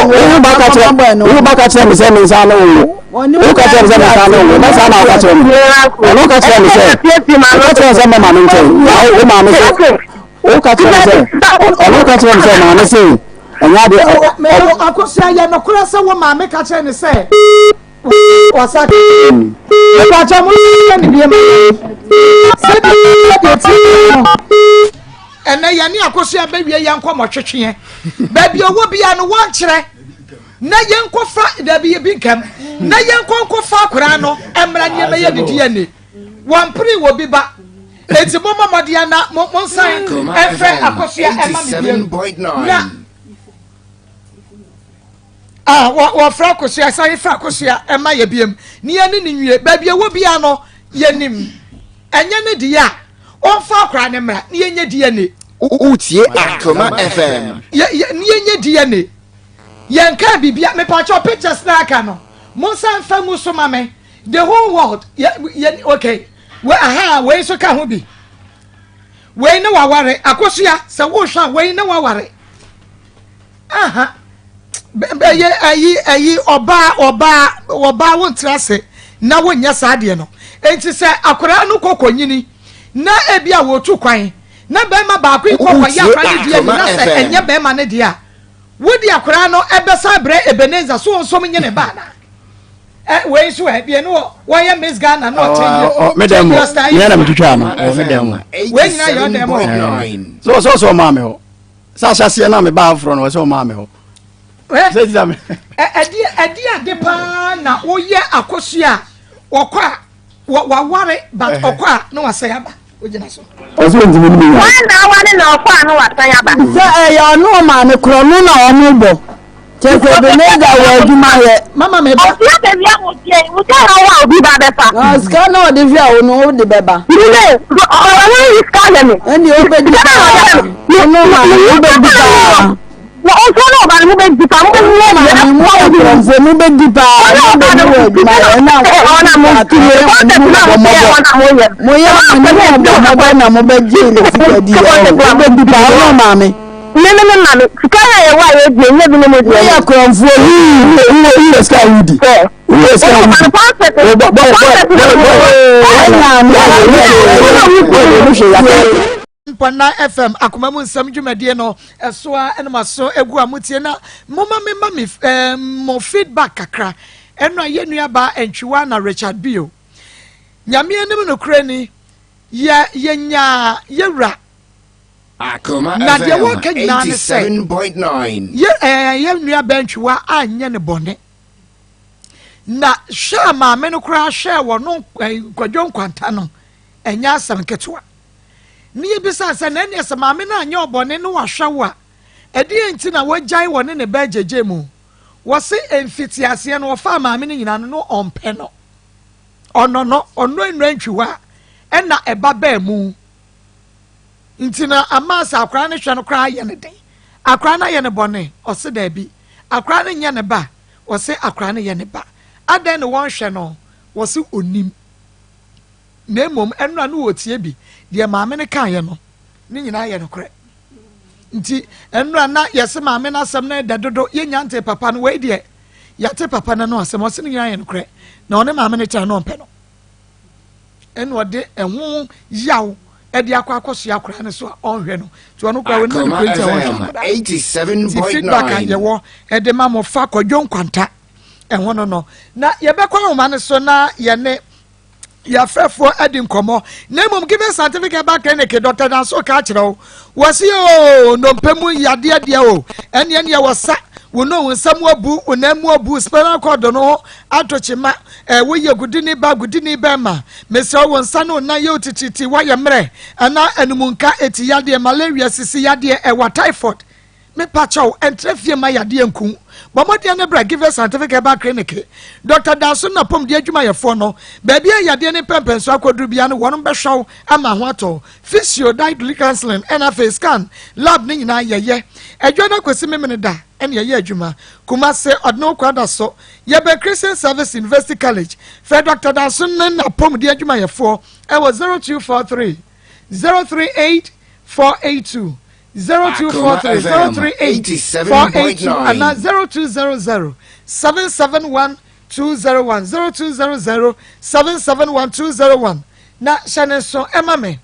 S13: wo ba ka kyerɛ wo ba ka kyerɛ me sɛ me nsa ne wo wo ka kyerɛ me sɛ me nsa ne wo na saa na wo ka kyerɛ me ɔno ka kyerɛ me sɛ wo ka kyerɛ sɛ mɛma me nkyɛn na wo maame sɛ wo ka kyerɛ me sɛ ɔno ka kyerɛ me sɛ maame sɛ ɛnyɛ adeɛ
S5: akosua yɛ nokorɛ sɛ wo maame ka kyerɛ ne sɛ Wasa Mepakyɛ mo yɛ ne bie ma sɛdeɛ sɛdeɛ ti no ɛnɛ yɛne akosua bɛwie yɛn nkɔmmɔ twetweɛ baabi ɔwɔ bia no wɔnkyerɛ na yɛnkɔfa dabi ebi nkam na yɛnkɔ nkɔfa akwaraa no mmra ne yɛbɛyɛ ne DNA wɔmpere wɔ bi ba eti mo mmɔ mmɔden na mo nsan ɛfrɛ akosua ɛma me bie na a wɔfrɛ akosua san frɛ akosua ɛma yɛ biem ne yɛne ne nwie baabi ɛwɔ biara no yɛnim ɛnyɛ ne deɛ a ɔmfa akora ne mmra ne yɛnyɛ DNA.
S2: Wotie Akoma FM.
S5: Ne yɛnyɛ DNA yɛnka biribia mepakyɛw pictures na aka no monsan mfa ngu so ma me the whole world yɛ yɛ okay we aha wei nso ka ho bi wei ne waware akosua sɛ wohwɛ a wei ne waware. Aha. Ɛyɛ ayi ayi ɔbaa ɔbaa ɔbaa wontra ase na wonyɛ saa adeɛ no. Enti sɛ akwadaa no kɔ kɔnyini na ebi a wɔtu kwan na bɛrima baako yi kɔ kɔyɛ akwadaa no deɛ bi na sɛ ɛnyɛ bɛrima no deɛ a wode akwadaa no ɛbɛsan brɛ Ebenezer so nsom nye ne ba anaa? Ɛ wei nso ɛ deɛ no wɔyɛ Miss Ghana na ɔkyɛ
S13: me dɛm mo me na metwitwa no me dɛm mo.
S5: Wei nyinaa yɛ ɔdɛm mo.
S13: So so so ɔmaa me hɔ. sɛ ahyɛseɛ no a mebaa foforɔ no wɔ sɛ ɔmaa me hɔ
S5: ɛde ade paa na woyɛ akosua a wɔkɔ a waware but ɔkɔ a na wasɛe aba wogyina so
S13: ɔsɛ ɔntumi no menya
S7: wɔn na aware na ɔkɔ a na wasan aba
S12: sɛ ɛyɛ ɔno ɔmaame korɔ no na ɔmo bɔ kyɛ sɛ Ebenezer wɔ adwuma yɛ.
S5: Mama me ba.
S7: Ɔfia baabi a wotie yi, wosɛ ha wo a obi ba bɛfa.
S12: Na sika na ɔde hwɛ wo no wode bɛba.
S7: Mene ɔwɔ yi sika hwɛ me.
S12: Ɛnni wobɛdi paa. Ɔno ma wobɛdi paa.
S7: Na ɔnso na ɔba no mobɛdi paa mobɛdi
S12: paa. Maame mu akorɔmfoɔ mobɛdi paa. Mobɛdi wɔ adwuma yɛ na ɔmɔbɔ. Moyɛ mɔbɔ na mobɛgye ne sika di yɛ wobɛdi paa ɔno maame.
S7: Me ne me maame, sika a yɛwɔ a yɛdi ɛnyɛ bi ne mo deɛ.
S13: Woyɛ korɔmfoɔ yi, woyɛ sika a wodi. Woyɛ sika a wodi. Bɔ bɔ bɔ bɔ.
S5: Mpɔnna FM akoma mu nsɛm dwumadie no ɛso a ɛna maso egu a motie na moma me ma me ɛɛ mo feedback kakra ɛno a yɛ nua baa Antwiwa na Richard Bio Nyame anim nokorɛ ni yɛ yɛnyaa yɛwura Na deɛ wɔreka nyinaa ne sɛ, yɛ ɛɛ yɛn nua bɛntwiwa anyɛ ne bɔne. Na hwɛ a maame no koraa hwɛɛ wɔ no kwadwo nkwanta no, ɛnyɛ asɛm ketewa. Ne yɛbisa sɛ, na ɛneɛ sɛ maame no anyɛ ɔbɔne no wahwɛ wo a, ɛdeɛ nti na wagyae wɔ ne ne bɛɛ gyegye mu? Wɔse mfitiaseɛ no wɔfaa maame no nyinaa no, no ɔmpɛ no. Ɔnɔ no, ɔnɔ nnura ntwiwa a, ɛna ɛba bɛɛ mu. Nti na ama sɛ akwadaa no hwɛ no koraa ayɛ no den. Akwadaa no ayɛ no bɔne? Ɔse daabi. Akwadaa no nyɛ ne ba? Ɔse akwadaa no yɛ ne ba. Adɛn na wɔnhwɛ no? Wɔse ɔnim. Na mmom ɛnora no wɔtie bi. Deɛ maame no kaeɛ no, ne nyinaa yɛ nokorɛ. Nti ɛnora na yɛse maame no asɛm no ɛdɛ dodo yɛnya nte papa no wei deɛ yɛate papa no no asɛm ɔse no nyinaa yɛ nokorɛ na ɔne maame no kyɛ no ɔmpɛ no ɛna ɔde ɛho yaw ɛde akɔ akɔsoa akora no so a ɔnhwɛ no nti ɔno kora wɔnim ne kura nti a ɔnhwɛ akora nti feedback a yɛwɔ ɛde ma mo fa kɔdwo nkwanta ɛho no no na yɛbɛkɔ ahoma no so na yɛne yɛafrɛfoɔ adi nkɔmmɔ na mmom given scientific herbal clinic dr danso ka kyerɛ wo wɔse o nnompe mu yadeɛ deɛ o ɛneɛ neɛ wɔsa wo no wo nsa mu abu wo nan mu abu spinal cord no ho ato kyema ɛ woyɛ gudini ba gudini bɛrima mesrɛ wo nsa ne wo nan yɛ wo tititi woayɛ mmerɛ anaa animunka eti yadeɛ malaria sisi yadeɛ ɛwa typhoid Mepa kyɛw, ɛntra fie mma yadeɛ nku wo. Bɔ mmɔden ne bra Giver Scientific Herbal Clinic. Dɔkta Danso ne n'apɔmuden adwumayɛfoɔ no, baabi a yadeɛ ne mpɛmpɛnsoɔ akɔduru biara no, wɔnom bɛhwɛ wo ama ho atɔ wo. Physio, dietary counseling, ɛna afei scan, lab no nyinaa yɛyɛ. Adwa no akɔsi Memeneda ɛna yɛyɛ adwuma. Kumase, Ɔdene Kwada so, yɛbɛn Christian Service University College. Frɛ Dɔkta Danso ne n'apɔmuden adwumayɛfoɔ ɛwɔ 0243 038 482. 0243 038 482 anaa 0200 771 201 0200 771 201 na hyɛ ne nso ɛma me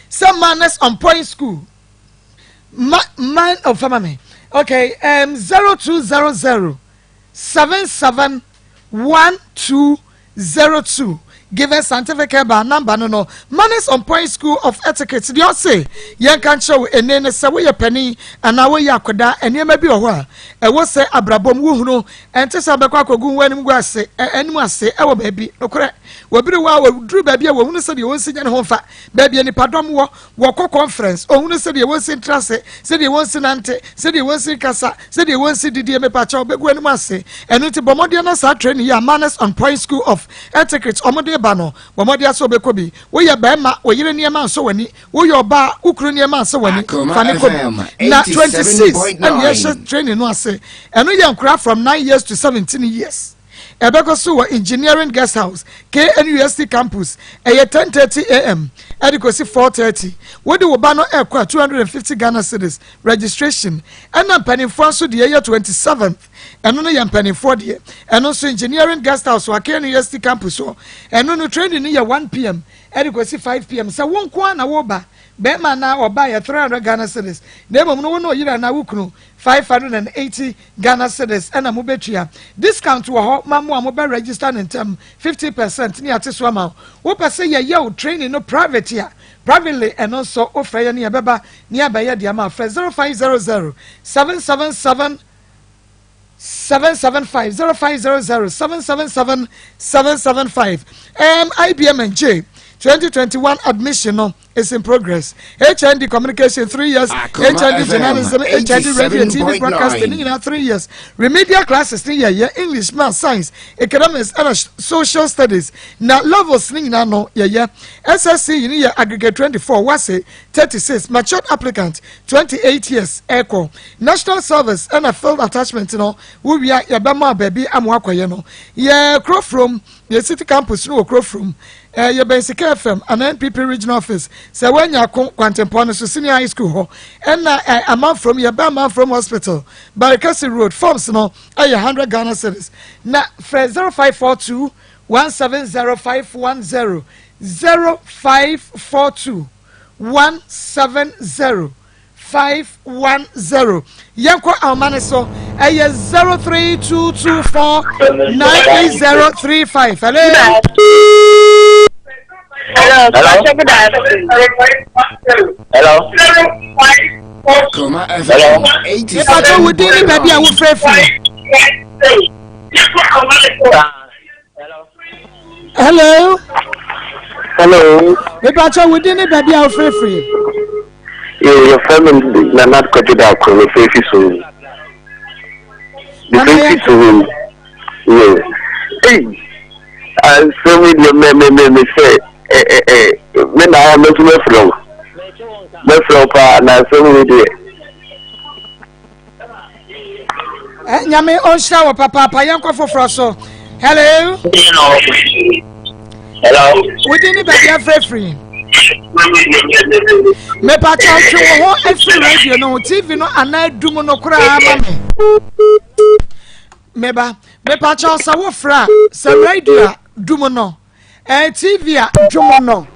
S5: sɛ manners on point school ma man oh, fama me okay um, 0200 77 1202 Given Scientific Herbal number no no Manners on Point School of Etiquette deɛ ɔse yɛnka nkyerɛ wo ene ne sɛ woyɛ panin anaa woyɛ akwadaa nneɛma bi wɔ hɔ a ɛwɔ sɛ abrabɔ mu wohunu ɛnte sɛ wobɛkɔ akɔgu wo anim gu ase anim ase ɛwɔ baabi nokorɛ wɔbiri wɔ a wɔduru baabi a wɔhunu sɛdeɛ wɔnsi nyɛ ne ho mfa baabi a nipadɔm wɔ Wɔkɔ conference, ohunu sɛdeɛ wɔnsi ntra ase, sɛdeɛ wɔnsi nante, sɛdeɛ wɔnsi nkasa, sɛdeɛ wɔnsi didie, mepakyɛw, bɛgu anim ase. Ɛno nti bɔ mmɔden na saa training yi a Manners on Point School of Etiquette wɔn de ba no, bɔ mmɔden sɛ wobɛkɔ bi. Woyɛ barima, wo yere nneɛma nsɔ w'ani, woyɛ ɔbaa, wo kunu nneɛma nsɔ w'ani, fa no kɔ bi. Na 26 ɛna yɛhyɛ training no ase. Ɛno yɛ nkoraa from 9 years to 17 years. Ɛbɛkɔ so wɔ Engineering Guest House, KNUST Campus. Ɛyɛ 10:30 am ɛde kɔsi 4:30. Wode wo ba no ɛkɔ a 250 Ghana cedis registration. Ɛna mpanimfoɔ nso deɛ ɛyɛ 27th. Ɛno no yɛ mpanimfoɔ deɛ. Ɛno nso Engineering Guest House wɔ KNUST Campus hɔ. Ɛno no training no yɛ 1 pm ɛde kɔsi 5 pm. Sɛ wo nko ara na woba, bɛrima anaa ɔbaa yɛ 300 Ghana cedis. Na mmom no wo ne ɔyere anaa wo kunu 580 Ghana cedis ɛna mo bɛtua. Discount wɔ hɔ ma mo a mo bɛ register no ntɛm, 50 percent ne yɛate so ama wo. Wo pɛ sɛ yɛyɛ wo training no private a, privately ɛno nso wo frɛ yɛn yɛbɛba ne yɛabɛyɛ de ama wo. Frɛ 0500 777 775 0500 777 775. Um, IBM and J 2021 admission no is in progress. HND communication three years, HND journalism, HND radio and TV broadcasting ne nyinaa three years. Remedial classes ne yɛyɛ English, math, science, economics ɛna social studies. Na levels ne nyinaa no yɛyɛ. SSC yi ne yɛ aggregate 24, wase 36, matured applicant 28 years ɛkɔ. National service ɛna field attachment no wowia yɛbɛma baabi ama wakɔyɛ no. Yɛ kurofrom yɛ city campus no wɔ kurofrom. Eh, yɛbɛn Sika FM anaa NPP regional office sɛ woanya ko kwantempɔn no so senior high school hɔ ɛna eh, Amanfrom yɛbɛn Amanfrom hospital Barikasi road forms no ɛyɛ 100 Ghana cedis na frɛ 0542 170510 0542 170 510 yɛnkɔ ahoma no so ɛyɛ 0322498035 hello
S16: Hello. Hello. Hello.
S5: Mepatɔ wo din ne baabi a wofrɛ firi. Hello.
S16: Hello.
S5: Mepatɔ wo din ne baabi a wofrɛ firi.
S16: Yo, yɛfrɛ me Nana Kwadwo Darko, mefrɛ fi so. Mefrɛ fi so. Yo. Ei, asɛm yi deɛ me me me me sɛ ɛ ɛ ɛ me na ayɛ me nso mɛfrɛ wo. Mɛfrɛ wo paa na asɛm yi deɛ.
S5: Eh, nyame ɔnhyira wɔ papaapa yɛnkɔ foforɔ so hello
S16: hello
S5: wodi ne baabi afrɛfiri. Mepakyɛ twe wo ho afiri radio no ho, TV no anaa dum no koraa ma me. Meba, mepakyɛ sɛ wofrɛ a, sɛ radio a dum no, ɛɛ TV a dwom no.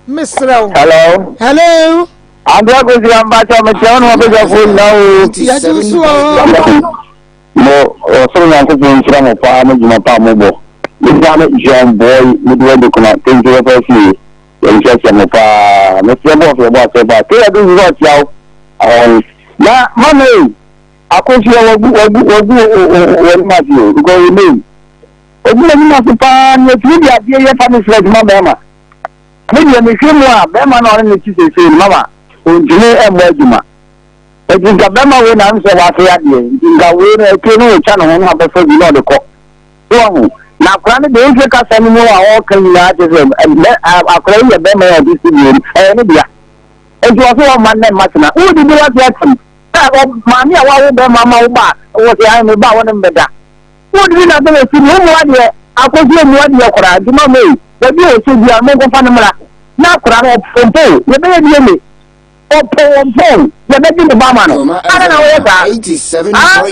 S5: Mesrɛ wo.
S16: Hello.
S5: Hello.
S16: Ante Akosi ampakyɛ mekyɛ wo ne wabɛdwafoɔ nyinaa o.
S5: Yɛgye wo so o.
S16: Mo ɔsoro Nyankopɔn nhyira mo paa mo dwuma pa a mobɔ. Me ba ne Jean Boy mede Adukuna Tente Papa fie. Yɛnkyerɛkyerɛ mo paa. Mesrɛ bɔɔfo yɛbɔ asɛ ba. Kea bi nso ɔkyea wo. Ɛn na mama yi akosua wagu wagu wagu w'anim ase o because wo name. Ogu w'anim ase paa na otumi de adeɛ yɛ punishment ma bɛrima. Me deɛ mehwɛ mu a bɛrima na ɔne ne ti seesei no mama ontumi mmɔ adwuma. Eti nka bɛrima wei na ansɛ wase adeɛ nti nka wei no akyire no otwa ne ho na abɛfa bi na ɔde kɔ. So wahu? Na akwadaa no deɛ wohwɛ kasa no mu a ɔreka nyinaa kyerɛ sɛ bɛ akwadaa yi yɛ bɛrima yi a ɔde si deɛ ɛyɛ ne dea. Nti wɔ so wɔmma nnɛ mma tena. Wodidi wase atam. Ɛ maame a wawo bɛrima ama wo ba a wɔ sɛ ayɛ me ba a wɔne mbɛda. Wodidi na sɛ wɔsi deɛ womua deɛ akɔsi omua deɛ koraa nti mama yi baabi a ɔhyɛ biara monkɔfa no mmra. Na akwadaa no ɔpompo yɛbɛyɛ DNA. Ɔpo ɔmpo yɛbɛgye ne ba ama no. Adɛn na woyɛ saa? Ah?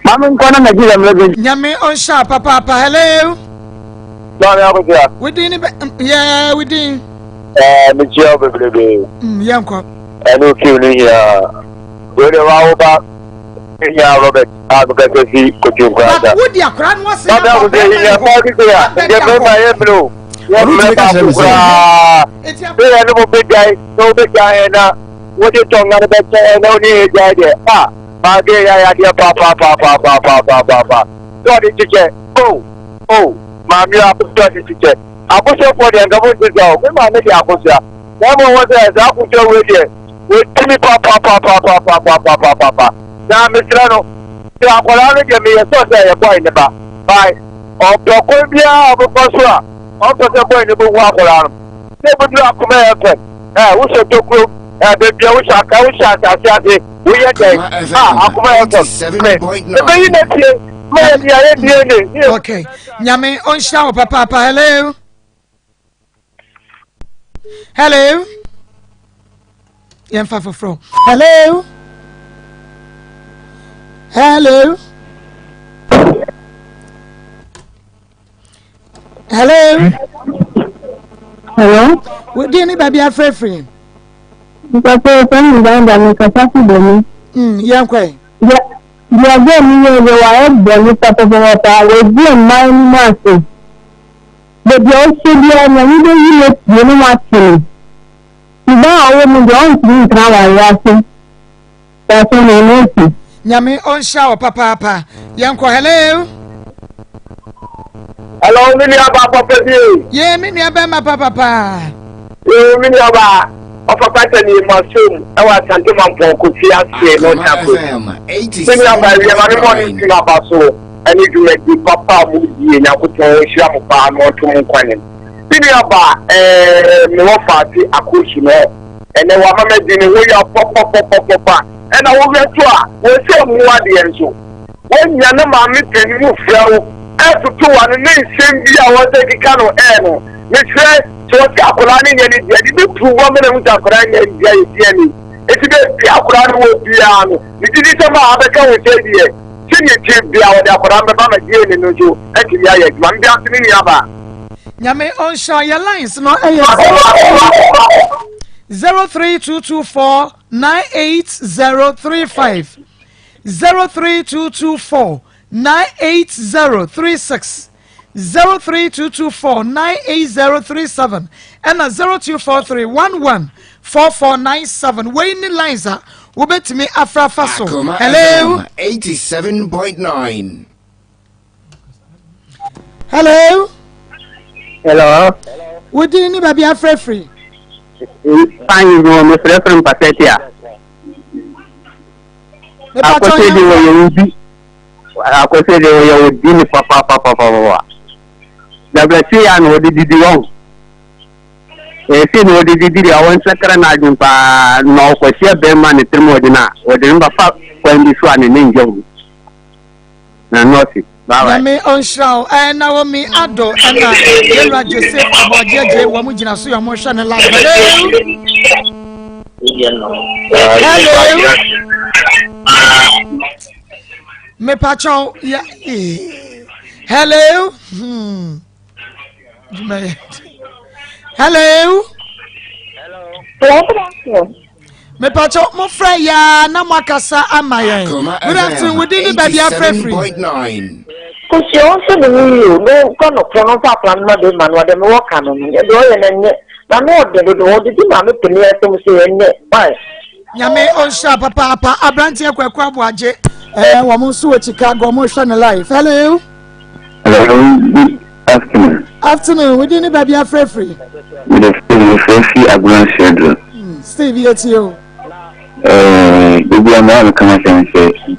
S16: Ma me nkɔ na Nigeria mmerɛ bi.
S5: Nyame ɔnhyɛ papaapa hello.
S16: Maame Akosua.
S5: Wodin ne bɛ yɛ wodin.
S16: Ɛɛ mekyia wo bebrebe.
S5: Yɛn kɔ.
S16: Ɛne okiw no nyinaa. Wei de wa wo ba hia Robert a mekasa fi Kotwi Nkoranza.
S5: But wodi akora no ase
S16: na bɔ bɛrima ne ho. Abɛda hɔ. Yɛ mmerɛ baako koraa. Sɛ yɛne mo bɛgyae na wobɛgyae yɛn na wode tɔnga no bɛkyɛ yɛn na wone yɛn gyae deɛ a maage yɛ ayadeɛ paapaapaapaapaapaapaapa sɛ ɔde kyekyɛ o o maame akosua de kyekyɛ akosuafoɔ deɛ nka mo nte sɛ o me maame de akosua na mmom wɔ sɛ saa akosua wei deɛ wɔtumi paapaapaapaapaapaapaapa na mesrɛ no sɛ akwadaa no deɛ meyɛ sɛ sɛ ɛyɛ bɔe ne ba bae ɔpɛ kwan biara a ɔbɛfa so a ɔmpɛ sɛ bɔe no bɛhu akwadaa no sɛ ebeduru akoma yɛ fɛ ɛ wohyɛ tokuro ɛ beebi a wohyɛ aka wohyɛ asase ase woyɛ dɛn a akoma yɛ fɛ mɛ ebeyi na tie mɛ yɛ di ayɛ die ne.
S5: okay nyame ɔnhyira wo papaapa hello hello yɛmfa foforɔ hello hello hello.
S7: hello.
S5: wodi ne baabi afirafiri.
S7: mpɔpɔ fɛn mi dan da mi kasa fi bɔ mi.
S5: yɛn kɔ yi.
S7: Deɛ deɛ mi yɛ yɛ wa ɛbɔ ne pɔpɔpɔpɔ a wɔdi mmaa no mu ase. Baabi a ɔhyɛ biara nyame bɛyi no apue ne wate no. Suban a ɔwɔ mu deɛ ɔntumi ntena awareɛ ase. Daakye na ɛno asi.
S5: Nyame ɔnhyira wo papaapa. Yɛnkɔ hello.
S16: Hello, me nua ba papa bi.
S5: Ye me nua bɛma papapa.
S16: Yo, me nua ba ɔpapa sɛ ne ma som ɛwɔ Asante Mampɔn Kofi ase no tako. Me nua ba wie ma me mɔ ne nti na ba so ɛne dwumadi papa a mo die Nyankopɔn nhyira mo paa na ɔnto mo nkwa nim. Me nua ba ɛɛ me wɔ faase akosu no. Ɛnɛ wama madi ne ho yaw pɔpɔpɔpɔpɔpa. Ɛna wohwɛ nso a, wɔsɛ mmoa deɛ nso. Wonya ne maame panin mu frɛ wo ɛtoto w'ano ne nsɛm bi a wɔsɛ keka no ɛɛ no. Mesrɛ sɛ wɔsɛ akwadaa no nyɛ ne deɛ de bi prove ama no ahu sɛ akwadaa nyɛ ne deɛ yɛ DNA. Enti baabi a akwadaa no wɔ biara no, megye di sɛ maa abɛka ho sɛ deɛ sɛdeɛ ɛteɛ biara wɔde akwadaa no bɛba ma DNA no nso atumi ayɛ adwuma. Meda ase me nuabaa.
S5: Nyame ɔnhyira yɛ lines no ɛyɛ 03224 98035 03224 98036 03224 98037 ɛna 0243 11 4497 wei ne lines a wobɛtumi afrafa so. Hello.
S2: 87.9
S5: Hello.
S16: Hello.
S5: Wo din ne baabi afrɛfiri?
S16: Fine, no, me frɛfrɛ mpasɛte a. Akɔsɛ de wɔyɛ obi. Akɔsɛ de wɔyɛ odi ne papapapapapa. Dabrɛse ya na ɔde didi wɔn. Ɛsɛ na ɔde didi deɛ wɔn nsakra n'adwene paa na ɔkɔhyia bɛrima ne tirim ɔde no a ɔde no bɛfa kwan bi so a ne ne ngya ho. Na nɔɔse.
S5: Nyame ɔnhyira wo. Ɛɛ Naomi Ado ɛna Yɛwura Joseph Aboagye Agye wɔn mo gyina so yɛ wɔn hwɛ ne live. Hello. Hello. Mepakyɛw yɛ ee. Hello. Hmm. Hello.
S7: Hello.
S5: Mepakyɛw mo frɛ yaa na mo akasa ama yɛn. Good afternoon, wo din ne baabi afrɛ firi.
S7: Kosua wo nso ne wo yie o no nka nɔkorɛ no nfa akora no ma bɛrima no ɔdɛ mewɔ ka no no nyɛ deɛ ɔyɛ no ɛnyɛ na no ɔdɛ dodo ɔdedi maame panin asɛm sɛ ɛnyɛ why.
S5: Nyame ɔnhyira papaapa abranteɛ Kwaku Aboagye ɛɛ wɔn nso wɔ Chicago wɔn hwɛ no live. Hello.
S16: Hello, good afternoon.
S5: Afternoon, wo din ne baabi afrɛ firi.
S16: Mede Steve mefrɛ fi Agona Suaduro.
S5: Steve yɛ tie o.
S16: Ɛɛ ebi a mmaa meka asɛm sɛ.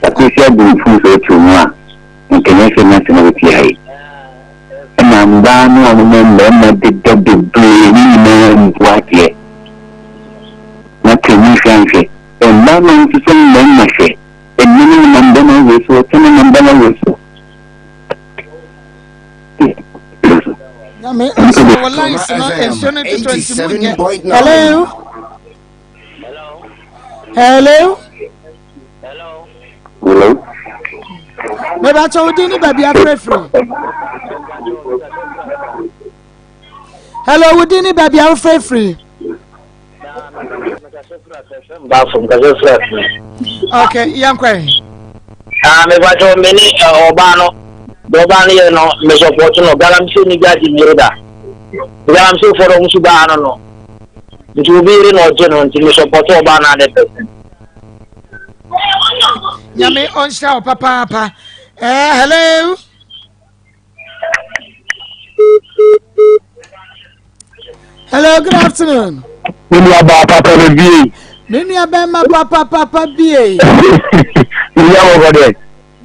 S16: Akwesi abu mfomso ato mu a nkɛnyɛ sɛ na sɛ na wɔte ha yi. Ɛna mmaa no a wɔma mmarima deda bebree ne nyinaa mbu adeɛ. Na tɛmu nhwɛ anhwɛ. Mmaa no nso sɛ mmarima hwɛ. Ɛnɛ no nam bɛma wei so, ɔkyɛ no nam bɛma wei so.
S5: Nyame nhyira wɔ lines no nsuo no totɔ nti mu nyɛ. Hello. Hello.
S16: Hello.
S5: Mebakyɛ wo din ne baabi afrɛfiri. Hello, wo din ne baabi a wofrɛfiri.
S17: Baafo nkasa firi ase.
S5: Okay, yɛn kɔ yi.
S17: Ah, mebakyɛ me ne ɔbaa no, deɛ ɔbaa no yɛ no, me support no, galamsey ni gya di mi da. Galamsey fɔ dɔ musu baa no no. Nti obi yere na ɔgye no nti me support ɔbaa no 100%.
S5: Nyame ɔnhyira wo papaapa. Eh, hello. Hello, good afternoon.
S16: Me nua baa papa no bie.
S5: Me nua bɛrima papa papa bie.
S16: Me nua bɔkɔ dɛ.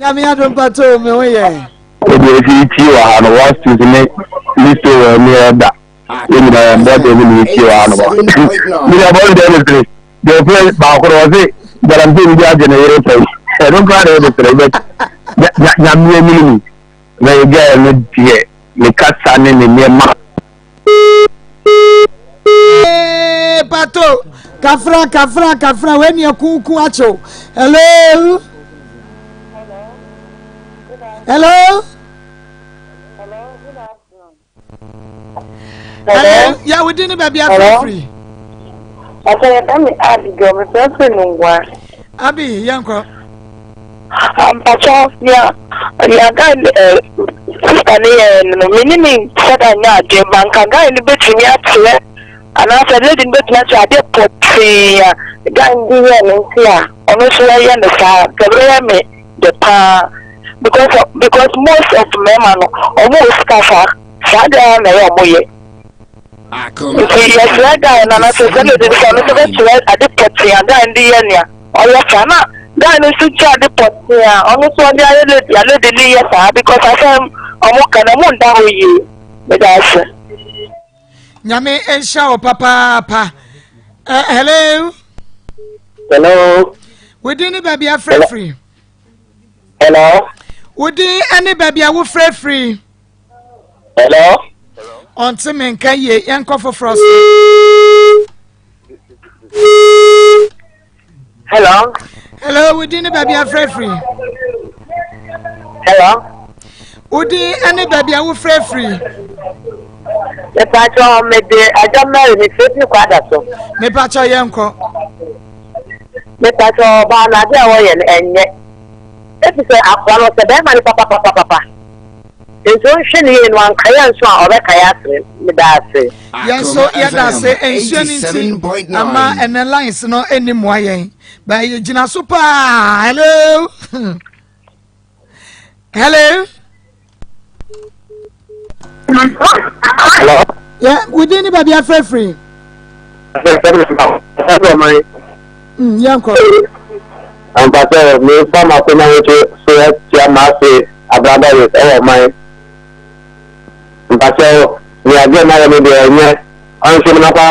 S5: Nyame adom pato me ho yɛ.
S16: Ebi efi ti wɔ ha no wɔn stu ne listo wɔ ne ɛda. Yɛn nyinaa yɛn bɔ dɛm ne ti wɔ ha no bɔ. Me nua bɔ dɛm ne Deɛ ɔfrɛ baako no ɔse galamsey no bi agye ne yere pɛn. Ɛno koraa na ɛyɛ mesrɛ but Nyame anim ni na yɛ girl no deɛ ne kasa ne ne nneɛma.
S5: Eeii pato kafra kafra kafra wei neɛ kuku akyew hello hello. Hello, yɛ wo din ne baabi afrɛ firi.
S7: Pàtó yɛ bá mi Abigail, mi fẹ́ firi Nungua.
S5: Abi, yɛn kɔ.
S7: Mpatsɔ nea nea guy ne ɛ sista ne yɛ no mi ne ne nhyɛ da nyɛ adwene ba nka guy no betumi akyerɛ anaasɛ lady no betumi akyerɛ adeɛ pɔtee a guy no de yɛɛ no nti a ɔno nso ɛyɛ no saa nka ɛbɛyɛ me dɛ paa because because most of mmarima no wɔn wɔ sika saa. Saa de ara na ɛyɛ a wɔyɛ. Nti yɛsrɛ guy no anaasɛ sɛ lady no sɛ ɔno nso bɛkyerɛ ade pɔtee a guy no de yɛ nea ɔyɛ saa na guy no nso kyerɛ ade pɔtee a ɔno nso ɔde ayɛ lady a lady no yɛ saa because asɛm ɔmo ka no ɔmo nda hɔ yie. Meda ase.
S5: Nyame nhyira wo papaapa. Uh, hello.
S17: Hello.
S5: Wo din ne baabi afrɛ firi.
S17: Hello.
S5: Wo din ne baabi a wofrɛ firi.
S17: Hello.
S5: Ɔnte me nka yie yɛnkɔ foforɔ so.
S17: Hello.
S5: Hello, wo din ne baabi afrɛ firi.
S17: Hello.
S5: Wo din ne baabi a wofrɛ firi.
S7: Mepatwa mede Agya Mary mefrɛ firi Kwada so.
S5: Mepatwa yɛnkɔ.
S7: Mepatwa ɔbaa no ade a wɔyɛ no ɛnyɛ. Efisɛ akoa no ɔsɛ bɛrima no papapapapa. Nti ɔnhwɛ no yie na wankae anso a ɔbɛkae asere. Meda ase.
S5: Yɛn nso yɛda ase nsuo no nti ama ɛnɛ lines no ɛni mmoa yɛn ba yɛgyina so paa hello hello.
S17: Hello.
S5: Yɛ within ne baabi afrɛfiri. Yɛnkɔ.
S17: Ampa sɛ mefa m'akonnwa ho so atua m'ase abrabɔ wɔ ɔman. Mpakyɛw, nea John ayɛ no deɛ ɛnyɛ. Ɔnhwɛ no mfa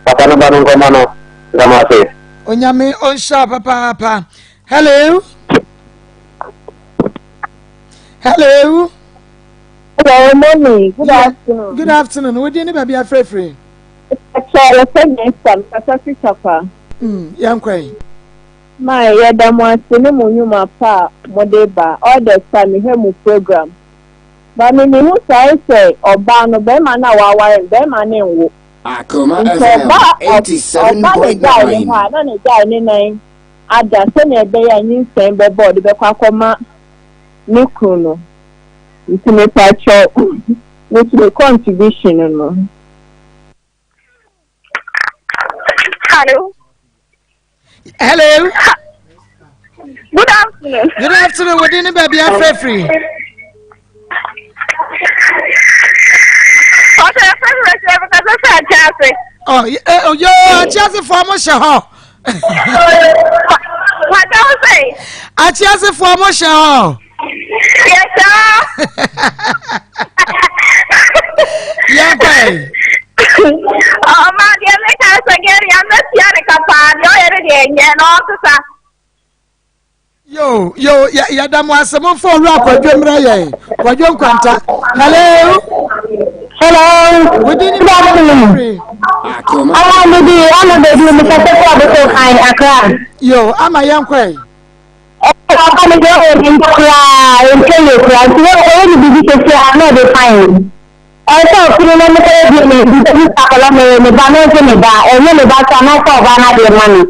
S17: papa no ba no nkɔma no.
S16: Namase.
S5: Onyame ɔnhyira wo papaapa. Hello. Hello.
S7: Hello, mommy. Good yeah. afternoon.
S5: Good afternoon. Wo din ne baabi afrɛfrɛ?
S7: Ɛkyɛ yɛfɛ Nesta mekasa fi Takwa.
S5: Yɛn kɔ yi.
S7: Ma yɛda mo ase ne mo nnwuma pa a mode ba. All the time mehwɛ mo program. Ba me mehu saa sɛ ɔbaa no bɛrima no a waware no bɛrima no nwo.
S2: Akoma
S7: Nti
S2: FM
S7: ɔba ɔba ne guy ne
S2: 87.9.
S7: hɔ a na ne guy ne nan ada sɛnea ɛbɛyɛ a nyinsɛn bɛba a ɔde bɛkɔ akɔma ne kunu no. Nti mepakyɛw me nso me contribution no.
S18: Hello.
S5: Hello.
S18: Good afternoon.
S5: Good afternoon. Wo din ne baabi afrɛfrɛ?
S18: Ɔsɛ ɛfɛ mi rɛ sɛ kasa sɛ akyɛ ase.
S5: Ɔ ɛ yo akyiasefoɔ mo hyɛ hɔ.
S18: Wata wo sɛ.
S5: Akyiasefoɔ mo hyɛ hɔ.
S18: Yɛ saa.
S5: Yɛn kɔ yi.
S18: Ɔma deɛ meka sɛ gɛri amɛsia ne ka paa deɛ ɔyɛ ne deɛ nyɛ na ɔsesa.
S5: Yo, yo, yɛda mo ase momfa owura kwadwo mmerɛ yɛn kwadwo nkwanta hello
S7: hello
S5: wodi ne bɛfiri
S7: ama mede ama baabi mekasa firi aboto kan akra
S5: yo ama yɛnkɔe
S7: ɔba me deɛ ɔyɛ ne nta koraa ɛntwa yie koraa nti ɔyɛ ne biribi sɛsi a na ɔde fine ɛsɛ ɔfiri na mekɔyɛ deɛ ne biribi akɔla mɛyɛ ne ba na ɔgye ne ba ɛnyɛ ne ba so anaasɛ ɔbaa no adeɛ ma no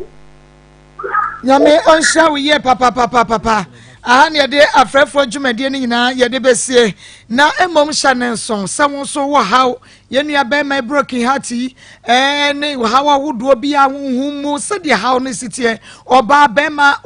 S5: Nyame ɔnhyira wo yie papapapapa. Aha ne yɛde afrɛfoɔ dwumadie no nyinaa yɛde bɛsie. Na mmom hyɛ ne nso sɛ wo nso wɔ haw yɛn nua bɛrima broken heart yi ɛɛ ne haw ahodoɔ bi a honhom mu sɛdeɛ haw no si teɛ ɔbaa bɛrima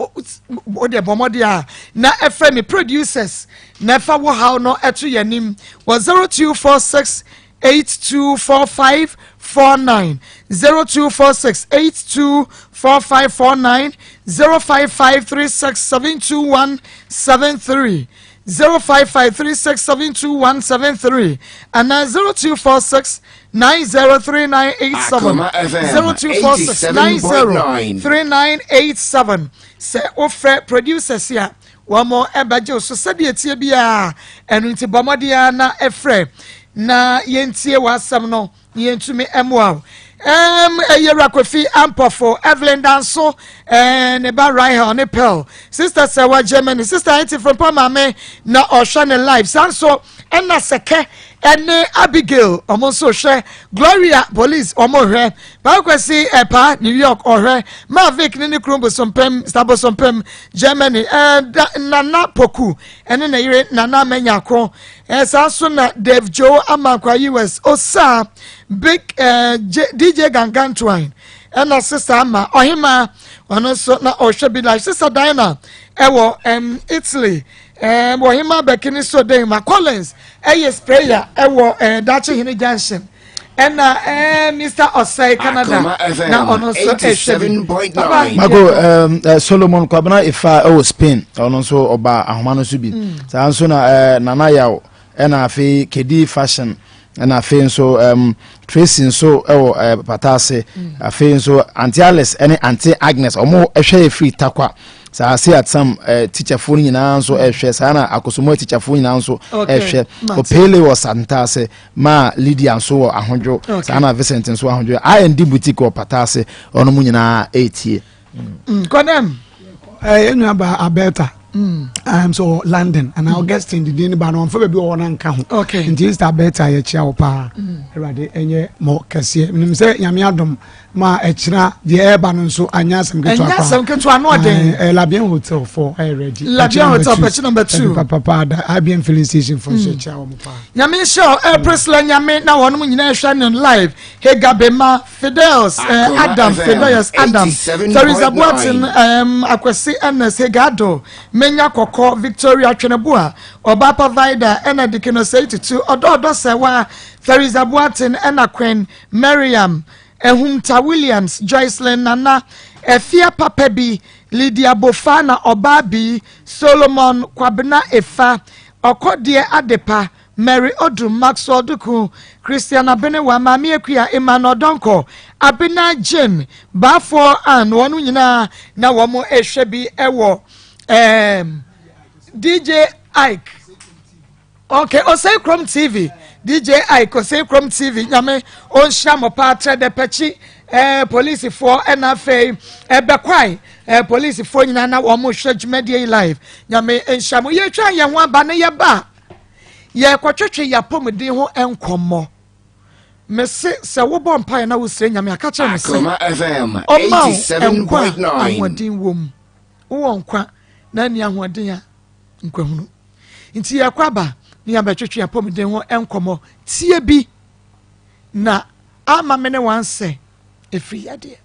S5: wo deɛ bɔ mmɔden a na ɛfrɛ me producers na ɛfa wo haw no ɛto yɛn anim wɔ 0246 824549 0246 824549 0553672173 0553672173 anaa 0246 903987
S2: Akoma FM
S5: 0246
S2: 87.9.
S5: 903987 sɛ wofrɛ producers a wɔn bɛgye wo so sɛdeɛ ɛteɛ biara ɛno nti bɔ mmɔden ara na frɛ na yɛntie w'asɛm no na yɛntumi mmoa wo um, Yɛwura Kofi Ampɔfo, Evelyn Danso, eh, ne ba Rahel ne Pearl, Sister Sɛwa Germany, Sister Auntie Frimpong Maame na ɔhwɛ ne live. Saa nso ɛna Sɛkɛ ɛne Abigail ɔmo nso hwɛ, Gloria Police ɔmo hwɛ, Baakwasi Ɛpa New York ɔhwɛ, Mavic ne ne kunu Bosompem, Mr Bosompem Germany, eh, da, Nana Poku ɛne ne yere Nana Manyako, eh, saa nso na Dave Joe Amankwa US, Osa, Big eh, J, DJ Gangantuan, ɛna Sister Ama Ɔhema, ɔno nso na ɔhwɛ bi live, Sister Diana ɛwɔ um, Italy, um, Ɔhema Bɛkini so den ma Collins ɛyɛ sprayer ɛwɔ eh, Dakye Hene Junction. ɛna ɛɛ mr ɔsɛe canada na ɔno nso ɛhwɛ bi papa
S14: mako um, uh, solomon kwabena ifa ɛwɔ spain ɔno nso ɔba ahoma no so bi mm. saa nso na uh, nana yaw ɛna afei kedi fashion ɛna afei nso um, tracy nso ɛwɔ uh, pataase mm. afei nso auntie alice ɛne auntie agnes ɔmo ɛhwɛ yɛ firi takwa saa se atsam eh, teacherfoɔ no nyinaa nso ɛhwɛ saa na akosomɔ teacherfoɔ nyinaa nso ɛhwɛ opele wɔ santaase Maa Lydia nso wɔ ahodwo, saa na Vincent nso wɔ ahodwo. IND Boutique wɔ Pata ase, ɔno mu nyinaa ɛretie.
S5: Kɔdɛm.
S8: Ɛyɛ nua ba Alberta. Um, so London and Augustine didi ne ba no ɔnfa baabi ɔwɔ no nka ho.
S5: Okay.
S8: Nti Easter Alberta yɛkyia wo paa. Awurade ɛnyɛ mɔ kɛseɛ. Menim sɛ Nyame adom ma ɛkyena deɛ ɛreba no nso anyɛ asɛm ketewa
S5: koraa. Ɛnyɛ asɛm ketewa no ɔden.
S8: Ɛɛ Labian Hotel fo ɛyɛ ready.
S5: Labian Hotel pɛkyi number 2.
S8: Papa da IBM filling station fo nso ɛkyia wɔn paa.
S5: Nyame nhyɛ ɔ ɛ Priscilla Nyame na wɔn nyinaa ɛhwɛ no live Hega Bema Fidels ɛ Adam Fidelis Adam Theresa Boateng ɛm Akwasi Ernest Hega Ado Menya Kɔkɔ Victoria Tweneboa Ɔbaapa Vida ɛna Dikino Sɛyi Tutu Ɔdɔ Ɔdɔ Sɛwa Theresa Boateng ɛna Queen Miriam Ahumta Williams Joycelyn Nana Afia Papa Bi Lydia Bofa na Ɔbaa Bi Solomon Kwabena Efa Ɔkɔdeɛ Adepa, Mary Odum, Maxwell Duku, Christian Abenewa, Maame Akua, Emmanuel Donkor, Abena Jane, Baafoɔ Ann, wɔn nyinaa na wɔn rehwɛ bi wɔ um, DJ Ike. Okay, Osei Krom TV, DJ Ike, Osei Krom TV, nyame ɔnhyira mo paa trɛ dɛ pɛkyi eh, polisifoɔ ɛna afei ɛbɛkwae eh, polisifoɔ nyinaa na wɔn hwɛ dwumadie yi live. Nyame nhyira mo. Yɛtwa yɛn ho aba ne yɛba a yɛkɔtwetwe yɛapɔmuden ho nkɔmmɔ. Mese sɛ wobɔ mpaeɛ na wosrɛ Nyame aka kyerɛ no sɛ ɔma wo nkwa a ahoɔden wɔ mu. Wowɔ nkwa na nni ahoɔden a nkwahunu. Nti yɛkɔ aba ne yɛabɛtwetwe apɔmuden ho nkɔmmɔ. Tie bi na ama me ne wansɛ ɛfiri yadeɛ.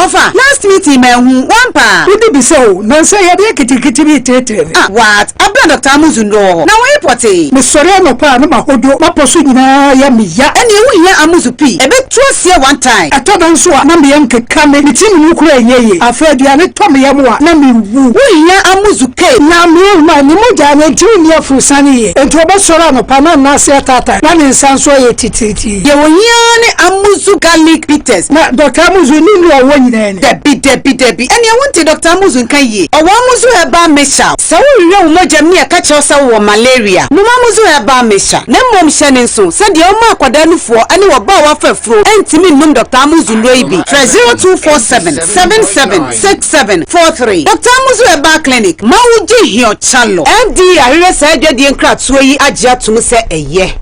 S19: Ɔfa, last meeting manhu wo ampa a?
S4: Wode bisa o, nansa yi adeɛ ketekete bi reteetee me.
S19: Ah what? Abena Doctor Amuzu nnuro wɔ hɔ na wɔye pɔtee.
S4: Mesɔre anɔpa a na mahodwo, m'apɔ so nyinaa yɛ me ya.
S19: Ɛneɛ wo hia Amuzu pii, ɛbɛtu aseɛ one time.
S4: Ɛtɔ da nso a na me yam keka me, me ti mu koraa nyɛ yie. Afei aduane tɔ me yam a na me wu.
S19: Wo hia Amuzu K.
S4: Na me ma ne mogya no ntumi nni aforosiane yie, enti ɔbɛsɔre anɔpa na n'ase ataatae na ne nsa nso ayɛ titiritii.
S19: Deɛ ohia ara ne Amuzu Garlic Bitters.
S4: Na Dɔkta Amuzu ne nnuru a ɔwɔ nyinaa ni.
S19: Dabi dabi dabi, ɛneɛ wonte Dɔkta Amuzu nka yie. Ɔwɔ Amuzu Herbal Mixture. Sɛ worehwehwɛ wo mogya mu ne ɛka kyerɛ wo sɛ wowɔ malaria, nom Amuzu Herbal Mixture. Na mmom hyɛ no nso sɛ deɛ ɔma akwadaa nufoɔ ne ɔbaa a wafa afuro ntumi nnom Dɔkta Amuzu nnuro yi bi. Frɛ 0247 77 6743. Dɔkta Amuzu Herbal Clinic ma wo gye hiɔ kyalo. FDA ahwehwɛ saa adwadie nkratoɔ yi agye atom sɛ ɛyɛ.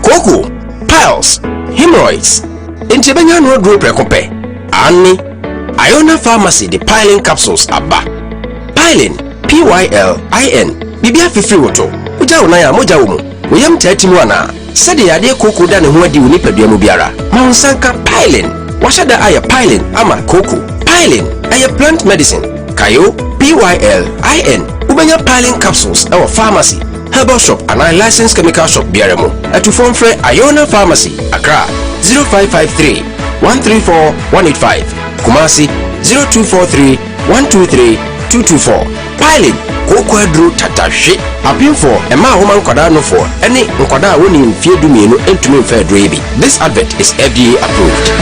S20: Kooko, piles, hemorrhoids, enti ɛbɛnya ano aduro prɛko pɛ? Aane, Iona Pharmacy de Pylin Capsules aba. Pylin, P-Y-L-I-N, biribi afifiri wo to, wogya wo nan a mogya wɔ mu, wo yam taa ti mu anaa? Sɛdeɛ yadeɛ kooko da ne ho adi wo nipadua mu biara, ma wo nsa nka Pylin. Wɔahyɛ da ayɛ Pylin ama kooko. Pylin, ɛyɛ plant medicine. Kae o, P-Y-L-I-N, wobɛnya Pylin Capsules wɔ pharmacy, herbal shop anaa licensed chemical shop biara mu. Atufoɔ mfrɛ Iona Pharmacy, Accra, 0553 134 185, Kumasi, 0243 123 224. Pilin, kooko aduro tatahwe. Apemfoɔ, mmaa a wɔma nkwadaa nofoɔ, ne nkwadaa a wɔnnii mfeɛ dumienu ntumi mfa aduro yi bi. This advert is FDA approved.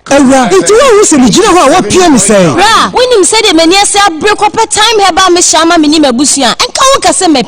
S4: Awura, nti woanhu sɛ megyina hɔ a woapia me sɛn?
S21: Bra, wonim sɛdeɛ m'ani ase abere kɔpɛ Thyme Herbal Mixture ama me ne m'abusua a, ɛnka wo nka sɛ mɛ.